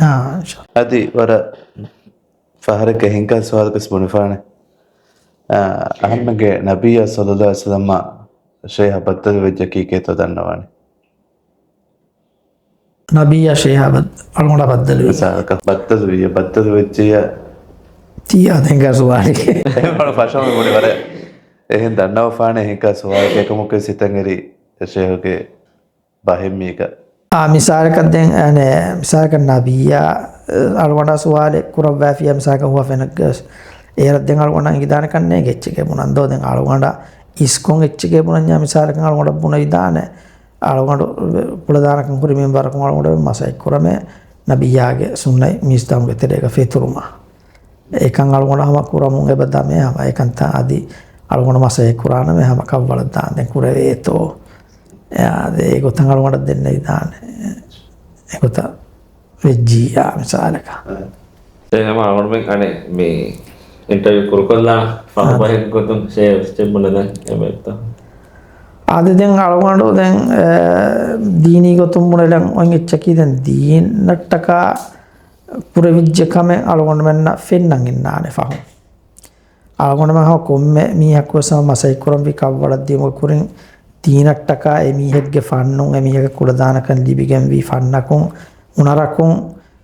އާ، އިންޝާ. އަދި ވަރަށް ފަހަރެއްގެ ހިނގާ ސުވާލުގަސް ބުނެފާނެ. އާ، އަހަންމެންގެ ނަބިއްޔާ ޞައްލައްލާހު ޢަލައިހި ވަސައްލަމަށް ޝޭހަށް ބައްދަލު ވެއްޖަކީ ކޭތޯ ދަންނަވާނެ؟ ނަބިއްޔާ ޝޭހަށް ބައް-، އަޅުގަނޑަށް ބައްދަލު ވީ. މިސާލަކަށް ބައްދަލު ވިއްޔަ، ބައްދަލު ވެއްޖިއްޔާ. ތިޔާ ދެންގާ ސުވާލެއް. އެހެން ފަށަމަ ބުނި ވަރެ. އެހެން ދަންނަވަފާނެ ހިނގާ ސުވާލެއް އެކަމަކު ސިތަނގެރި ޝޭހުގެ ބަހެއް މީގަ. އާ، މިސާލަކަށް ދެން، އަނެ، މިސާލަކަށް ނަބިއްޔާ، އަޅުގަނޑާ ސުވާލެއް ކުރައްވާފިޔާ މިސާލަކަށް ހުވަފެނެއްގަސް، އޭރަށް ދެން އަޅުގަނޑަށް އިނގިދާނެ ކަންނޭނގެ އެއްޗެކޭ ބުނަން ދޯ. ދެން އަޅުގަނޑަށް އިސްކޮން އެއްޗެކޭ ބުނަންޏާ މިސާލަކަށް އަޅުގަނޑަށް ބުނެވިދާނެ. އަޅުގަނޑު ކުޅަދާނަކަން ހުރި މިންވަރަކުން އަޅުގަނޑު މަސައްކަތް ކުރަމޭ ނަބިއްޔާގެ ސުންނަތް މީސްތައުމުގެ ތެރޭގަ ފެތުރުމަށް. އެކަން އަޅުގަނޑަށް ހަމަ ކުރަމުން އެބަ ދަމޭ ހަމަ އެކަންތައް އަދި އަޅުގަނޑު މަސައްކަތް ކުރާނަމޭ ހަމަ ކަށްވަޅަށް ދާން ދެން ކުރެވޭތޯ. އެ އާދެ، އެގޮތަށް އަޅުގަނޑަށް ދެންނެވިދާނެ. އެގޮތަށް ވެއްޖިއްޔާ މިސާލަކަށް. އާ. އެ ހަމަ އަޅުގަނޑުމެން އަނެއް މި އިންޓަވިއު ކުރުކޮށްލާ ފަހު އާ. ބަހެއް ގޮތުން ޝޭ އެއްޗެއް ބުނެދެން އެބައޮތްތަ؟ އާދެ، ދެން އަޅުގަނޑު ދެން، އެ، ދީނީ ގޮތުން ބުނެލަން އޮތް އެއްޗަކީ ދެން ދީނަށްޓަކާ ކުރެވިއްޖެ ކަމެއް އަޅުގަނޑުމެންނަށް ފެންނަން އިންނާނެ ފަހުން. އަޅުގަނޑުމެން ހަމަ ކޮންމެ މީހަކުވެސް ހަމަ މަސައްކަތް ކުރަންވީ ކަށްވަޅަށްދިޔުމުގެ ކުރިން ދީނަށްޓަކާ އެ މީހެއްގެ ފަންނުން އެ މީހަކަށް ކުޅަދާނަކަން ލިބިގެންވީ ފަންނަކުން ހުނަރަކުން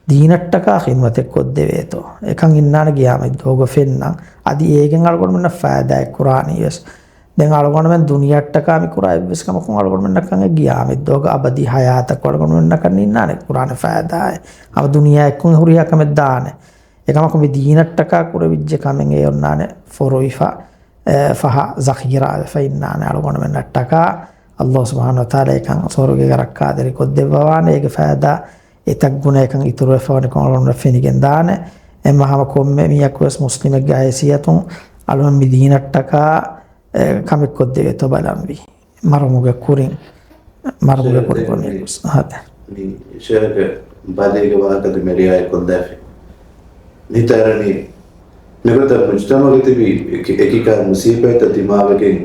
ދީނަށްޓަކާ ޚިދުމަތެއް ކޮށްދެވޭތޯ. އެކަން އިންނާނެ ގިޔާމަތްދުވަހުގަ ފެންނަން. އަދި އޭގެން އަޅުގަނޑުމެންނަށް ފައިދާއެއް ކުރާނީވެސް. ދެން އަޅުގަނޑުމެން ދުނިޔެއަށްޓަކާ މި ކުރާ އެއްވެސް ކަމަކުން އަޅުގަނޑުމެންނަށް ކަން އެ ގިޔާމަތްދުވަހުގަ އަބަދީ ހަޔާތަކު އަޅުގަނޑުމެންނަށް ކަން އިންނާނެ ކުރާނެ ފައިދާއެއް. ހަމަ ދުނިޔެއަށް އެއްކޮށް ހުރިހާ ކަމެއް ދާނެ. އެކަމަކު މި ދީނަށްޓަކާ ކުރެވިއްޖެ ކަމެއް އެ އޮންނާނެ ފޮރުވިފަ، އެ، ފަހަ ޒަޚީރާވެފަ އިންނާނެ އަޅުގަނޑުމެންނަށްޓަކާ. ﷲ ސުބްޙާނަހޫ ވަތަޢާލާ އެކަން ސުވަރުގޭގަ ރައްކާތެރި ކޮށްދެއްވަވާނެ. އޭގެ ފައިދާ އެތައް ގުނަ އެކަން އިތުރުވެފަވަނިކޮށް އަޅުގަނޑު ފެނިގެން ދާނެ. އެމަ ހަމަ ކޮންމެ މީހަކުވެސް މުސްލިމެއްގެ ހައިސިއްޔަތުން އަޅުގަނޑު މި ދީނަށްޓަކާ، އެ، ކަމެއް ކޮށްދެވޭތޯ ބަލަންވީ. މަރުމުގެ ކުރިން، މަރުމުގެ ކުރި ކުރިން ހަދާ. މި ޝޭޚްގެ ބަލީގެ ވާހަކަ ދެ މެރިޔާއެއް ކޮށްލާފި. މިތަރަނީ މިގޮތަށް މުޖްތަމަޢުގެ ތިބި އެކި-، އެކިކާ މުސީބަތްތައް ދިމާވެގެން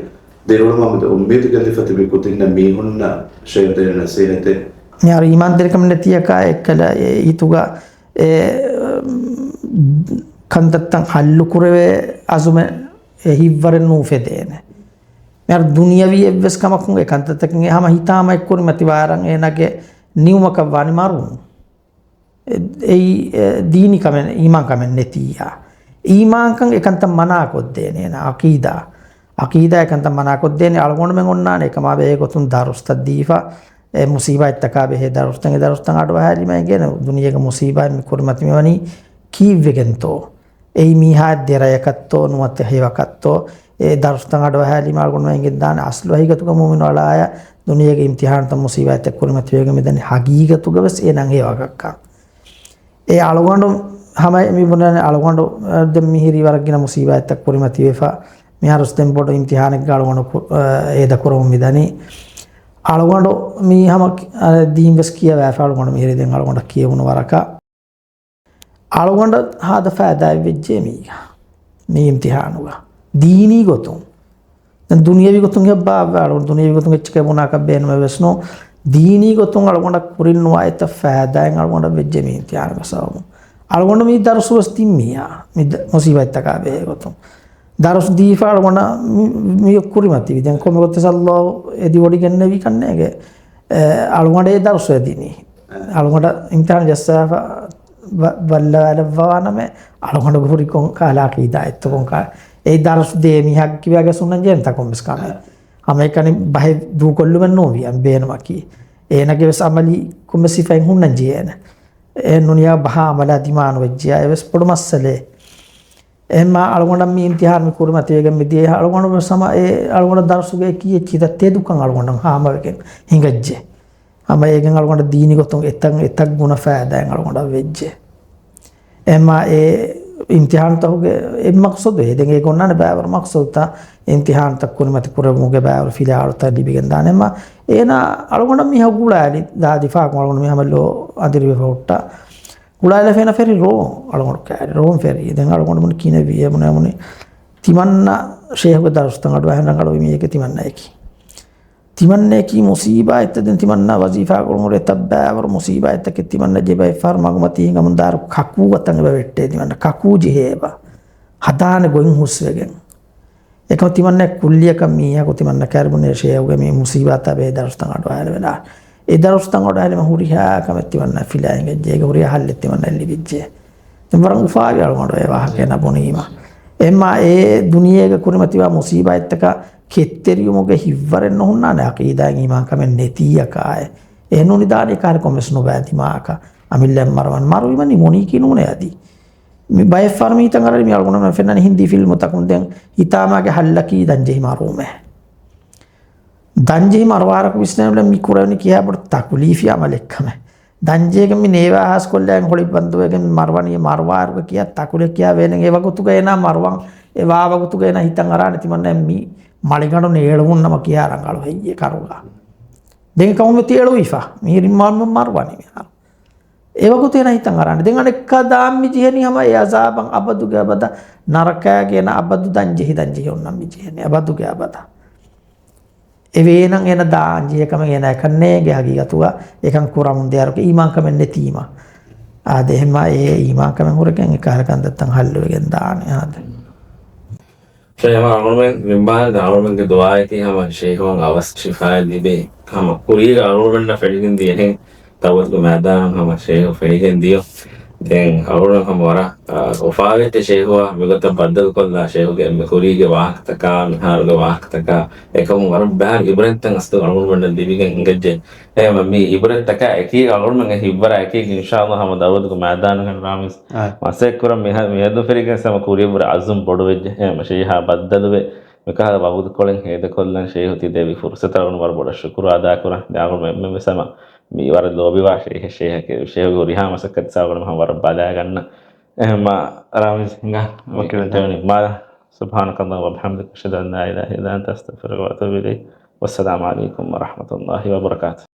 ދިރިއުޅުމާމެދު އުއްމީދު ގެއްލިފަ ތިބި ކުދިންނަށް މީހުންނަށް ޝޭޚް ދޭނެ ނަސީހަތެއް. މިހާރު އީމާންތެރިކަމެއް ނެތިއަކާ އެއްކަލަ އެ ހިތުގަ އެ، ކަންތައްތައް ހައްލު ކުރެވޭ އަޒުމެއް އެ ހިތްވަރެއް ނޫފެދޭނެ. މިހާރު ދުނިޔަވީ އެއްވެސް ކަމަކުން އެ ކަންތައްތަކެއް ހަމަ ހިތާމަ އެއްކުރި މަތިވާރަން އޭނާގެ ނިއުމަކަށް ވާނީ މަރުން. އެ-، އެއީ، އެ، ދީނީ ކަމެއް، އީމާން ކަމެއް ނެތިއްޔާ. އީމާންކަން އެކަންތައް މަނާ ކޮށްދޭނެ އޭނާ އަޤީދާ. އަޤީދާ އެކަންތައް މަނާ ކޮށްދޭނެ އަޅުގަނޑުމެން އޮންނާނެ އެކަމާ ބެހޭ ގޮތުން ދަރުސްތައް ދީފަ، އެ މުސީބާތްތަކާ ބެހޭ ދަރުސްތައް، އެ ދަރުސްތައް އަޑުއަހާލީމަ އެނގޭނެ ދުނިޔޭގެ މުސީބާތް މި ކުރިމަތި މިވަނީ ކީއްވެގެންތޯ؟ އެއީ މީހާ ދެރަޔަކަށްތޯ ނުވަތަ ހެޔޮކަށްތޯ، އެ ދަރުސްތައް އަޑުއަހާލީމަ އަޅުގަނޑުމެން އެނގެންދާނެ އަސްލު ހަގީގަތުގަ މުއުމިނު އަޅާޔަށް ދުނިޔޭގެ އިމްތިހާނުތައް މުސީބާތްތައް ކުރިމަތިވެގެން މިދަނީ ހަގީގަތުގަ ވެސް އޭނާ ހެޔޮކަށްކަން. އެ އަޅުގަނޑު ހަމަ މި ބުނަން އަޅުގަނޑު، އަ، ދެން މިހިރީ ވަރަށް ގިނަ މުސީބާތްތައް ކުރިމަތިވެފަ. މިހާރުސް ދެން ބޮޑު އިމްތިހާނެއްގަ އަޅުގަނޑު ކު-، އަ، އޭދަ ކުރަމުން މިދަނީ. އަޅުގަނޑު މީ ހަމަ، އަ، ދީން ވެސް ކިޔަވާފަ އަޅުގަނޑު މިހިރީ ދެން އަޅުގަނޑަށް ކިޔެވުނު ވަރަކަށް. އަޅުގަނޑަށް ހާދަ ފައިދާއެއް ވެއްޖެ މީގަ. މި އިމްތިހާނުގަ. ދީނީ ގޮތުން. ދެން ދުނިޔަވީ ގޮތުން ހިއްބާ އަޅުގަނޑު ދުނިޔަވީ ގޮތުން އެއްޗެކޭ ބުނާކަށް ބޭނުމެއް ވެސް ނޫ. ދީނީ ގޮތުން އަޅުގަނޑަށް ކުރިން ނުވާ އެތައް ފައިދާއެއް އަޅުގަނޑަށް ވެއްޖެ މި އިމްތިހާނުގެ ސަބަބުން. އަޅުގަނޑު މި ދަރުސު ވެސް ދިން މީހާ. މި ދަ-، މުސީބާތްތަކާ ބެހޭ ގޮތުން. ދަރުސު ދީފަ އަޅުގަނޑަށް މި، މި ކުރިމަތިވި. ދެން ކޮންމެ ގޮތެއް ސައްލޯ އެދިވޮޑިގެންނެވި ކަންނޭގެ. އެ، އަޅުގަނޑޭ ދަރުސު އެދިނީ. އަޅުގަނޑަށް އިމްތިހާނު ޖައްސާފަ ބަ-، ބައްލަވާލައްވާނަމޭ، އަޅުގަނޑުގެ ހުރި ކޮން ކާލާ އަޤީދާ އެއްތޯ ކޮން ކާ-، އެ ދަރުސު ދޭ މީހާގެ ކިބާގެ ސުންނަން ޖެހޭނެތާ ކޮންމެސް ކަމެއް. ހަމައެކަނި ބަހެއް ދޫކޮށްލުމެއް ނޫންވީ އަން ބޭނުމަކީ. އޭނަގެ ވެސް އަމަލީ ކޮންމެ ސިފައެއް ހުންނަން ޖެހޭނެ. އެ ނުނިޔާ ބަހާ އަމަލާ ދިމާނު ވެއްޖެޔާ އެ ވެސް ބޮޑު މައްސަލައެއް. އެހެންމާ އަޅުގަނޑަށް މި އިމްތިހާނު މި ކުރިމަތިވެގެން މި ދިޔަ އަޅުގަނޑު ވެސް ހަމަ އެ އަޅުގަނޑަށް ދަރުސުގެ އެކި އެއްޗިތައް ތެދުކަން އަޅުގަނޑަށް ހާމަވެގެން ހިނގައްޖެ. ހަމަ އޭގެން އަޅުގަނޑަށް ދީނީ ގޮތުން އެތައް، އެތައް ގުނަ ފައިދާއެއް އަޅުގަނޑަށް ވެއްޖެ. އެހެންމާ އެ އިމްތިހާނުތަކުގެ އެއް މަޤްޞަދު އެ ދެން އޭގެ އޮންނާނެ ބައިވަރު މަޤްޞަދުތައް އިމްތިހާނުތައް ކުރިމަތި ކުރެވުމުގެ ބައިވަރު ފިލާވަޅުތައް ލިބިގެން ދާނެ. އެހެންމާ އޭނާ އަޅުގަނޑަށް މީހާ ގުޅާލި ދާ ދިފާކު އަޅުގަނޑު މީހާ މައްލޯ އަނދިރިވެފަ ހުއްޓާ. ގުޅާލަފޭނަ ފެރި ރޯ އަޅުގަނޑު ކައިރި ރޯން ފެރި. ދެން އަޅުގަނޑު މުނި ކިނެވި އެ މުނެ މުނި ތިމަންނަ ޝޭހުގެ ދަރުސްތައް އަޑު އަހެން ރަނގަޅުވި މީހެކޭ ތިމަންނައަކީ. ތިމަންނައަކީ މުސީބާތްތައް ދެން ތިމަންނަ ވަޒީފާ ކުރުމުގެ އެތައް ބައިވަރު މުސީބާތްތަކެއް ތިމަންނަ ޖެބައި ފަހަރު މަގުމަތީ ހިނގަމުން ދާރު ކަކޫ އަތަން އެބަ ވެއްޓޭ ތިމަންނަ ކަކޫ ޖެހޭ އެބަ. ހަދާނެ ގޮތް ހުސްވެގެން. އެކަމަ ތިމަންނަ ކުއްލިއަކަށް މީހަކު ތިމަންނަ ކައިރި ބުނޭ ޝޭހުގެ މި މުސީބާތާ ބެހޭ ދަރުސްތައް އަޑު އަހާލެވެން. އެ ދަރުސްތައް އަޑު އަހާލީމަ ހުރިހާ ކަމެއް ތިމަންނަ ފިލާ ހިނގައްޖެ. އޭގެ ހުރިހާ ހައްލެއް ތިމަންނަ ލިބިއްޖެ. ދެން ވަރަށް އުފާވި އަޅުގަނޑު އެ ވާހަކަ އޭނަ ބުނީމަ. އެހެންމާ އެ ދުނިޔޭގަ ކުރިމަތިވާ މުސީބާތްތަކާ ކެތްތެރިވުމުގެ ހިތްވަރެއް ނުހުންނާނެ އަޤީދާއިން އީމާންކަމެއް ނެތީއަކާއެ. އެހެން ނޫނީ ދާނީ ކާރި ކޮންމެސް ނުބައި ދިމާއަކަށް އަމިއްލައަށް މަރުވާން މަރުވީމަ ނިމުނީކީ ނޫނޭ އަދި. މި ބައެއްފަހަރު މީތަން އަރަނި މި އަޅުގަނޑުމެން ފެންނަނީ ހިންދީ ފިލްމުތަކުން ދެން ހިތާމާގެ ހައްލަކީ ދަންޖެހި މަރުވުމޭ. ދަންޖެހި މަރުވާރަކު ވިސްނޭނުލެ މި ކުރެވެނީ ކިހާ ބޮޑު ތަކުލީފީ އަމަލެއްކަމެއް. ދަންޖެހިގެން މި ނޭވާ ހާސްކޮށްލައިގެން ހޮޅި ބަންދުވެގެން މި މަރުވަނީ މަރުވާރުގެ ކިޔާ ތަކުލެއް ކިޔާ ވޭނެ އެ ވަގުތުގަ އޭނާ މަރުވަން އެ ވާ ވަގުތުގަ އޭނާ ހިތަށް އަރާނެ ތިމަންނަ މި މަޅިގަނޑު ނޭޅުމުން ނަމަ ކިހާ ރަނގަޅު ހެއްޔޭ ކަރުގަ. ދެން ކަމު މި ތޭޅުވިފަ މިހިރި މަރު-، މަރުވަނީ މިހާރު. އެވަގުތު އޭނާ ހިތަށް އަރާނެ. ދެން އަނެއްކާ ދާން މި ޖެހެނީ ހަމަ އެ އަޒާބަށް އަބަދުގެ އަބަދަށް ނަރަކާގެ އޭނާ އަބަދު ދަން ޖެހި ދަން ޖެހި އޮންނަ މި ޖެހެނީ އަބަދުގެ އަބަދަށް. އެވޭނަން އޭނަ ދާން ޖެހޭ ކަމެއް އޭނަ އެކަންނޭގެ ހަގީގަތުގަ އެކަން ކުރަމުން ދޭ އަރުގެ އީމާންކަމެއް ނެތީމަ. އާދެ އެހެންމާ އެ އީމާންކަމެއް ހުރެގެން އެ ކަހަލަ ކަންތައްތައް ހައްލުވެގެން ދާނެ އާދެ. ޝޭހް އަޅުގަނޑުމެން ނިންމާލި އަޅުގަނޑުމެންގެ ދުޢާއަކީ ހަމަ ޝޭހުއަށް އަވަސް ޝިފާއެއް ލިބޭ. ހަމަ ކުރީގަ އަޅުގަނޑުމެންނަށް ފެނިގެން ދިޔަ އެހެން ދަޢުވަތުގެ މައިދާނަށް ހަމަ ޝޭހު ފެނިގެން ދިޔަ. ދެން އަޅުގަނޑު ހަމަ ވަރަށް، އާ، އުފާވެއްޖެ ޝޭހުއާ މިގޮތަށް ބައްދަލުކޮށްލާ ޝޭހުގެ މި ކުރީގެ ވާހަކަތަކާ މިހާރުގެ ވާހަކަތަކާ އެކަމުން ވަރަށް ބައި އިބްރަތްތައް އަސްލު އަޅުގަނޑުމެންނަށް ލިބިގެން އިނގެއްޖެ. އެހެން މި އިބްރަތްތަކާ އެކީ އަޅުގަނޑުމެންގެ ހިތްވަރާ އެކީ އިންޝާﷲ ހަމަ ދަޢުވަތުގެ މައިދާނުގަ ރާމިސް އާ. މަސައްކަތްކުރަން މިހަ-، މިއަދު ފެނިގެން ހަމަ ކުރިއަށްވުރެ އަޒުމް ބޮޑުވެއްޖެ. އެހެން ޝޭހާ ބައްދަލުވެ މިކަހަލަ ވަގުތުކޮޅެއް ހޭދަކޮށްލަން ޝޭހު ތި ދެއްވި ފުރުސަތަށް އަޅުގަނޑު ވަރަށް ބޮޑަށް ޝުކުރު އަދާކުރަން. ދެން އަޅުގަނޑު އެންމެންވެސް ހަމަ މި ވަރަށް ލޯބިވާ ޝޭހެއް، ޝޭހެއް، ޝޭހުގެ ހުރިހާ މަސައްކަތްތައް އަޅުގަނޑު ހަމަ ވަރަށް ބަލާގަންނަ. އެހެންމާ ރާމިސް ހިނގާ އޮކޭ، ވެދާނެ. މާ، سبحانك اللهم وبحمدك، أشهد أن لا إله إلا أنت، أستغفرك وأتوب إليك. والسلام عليكم ورحمة الله وبركاته.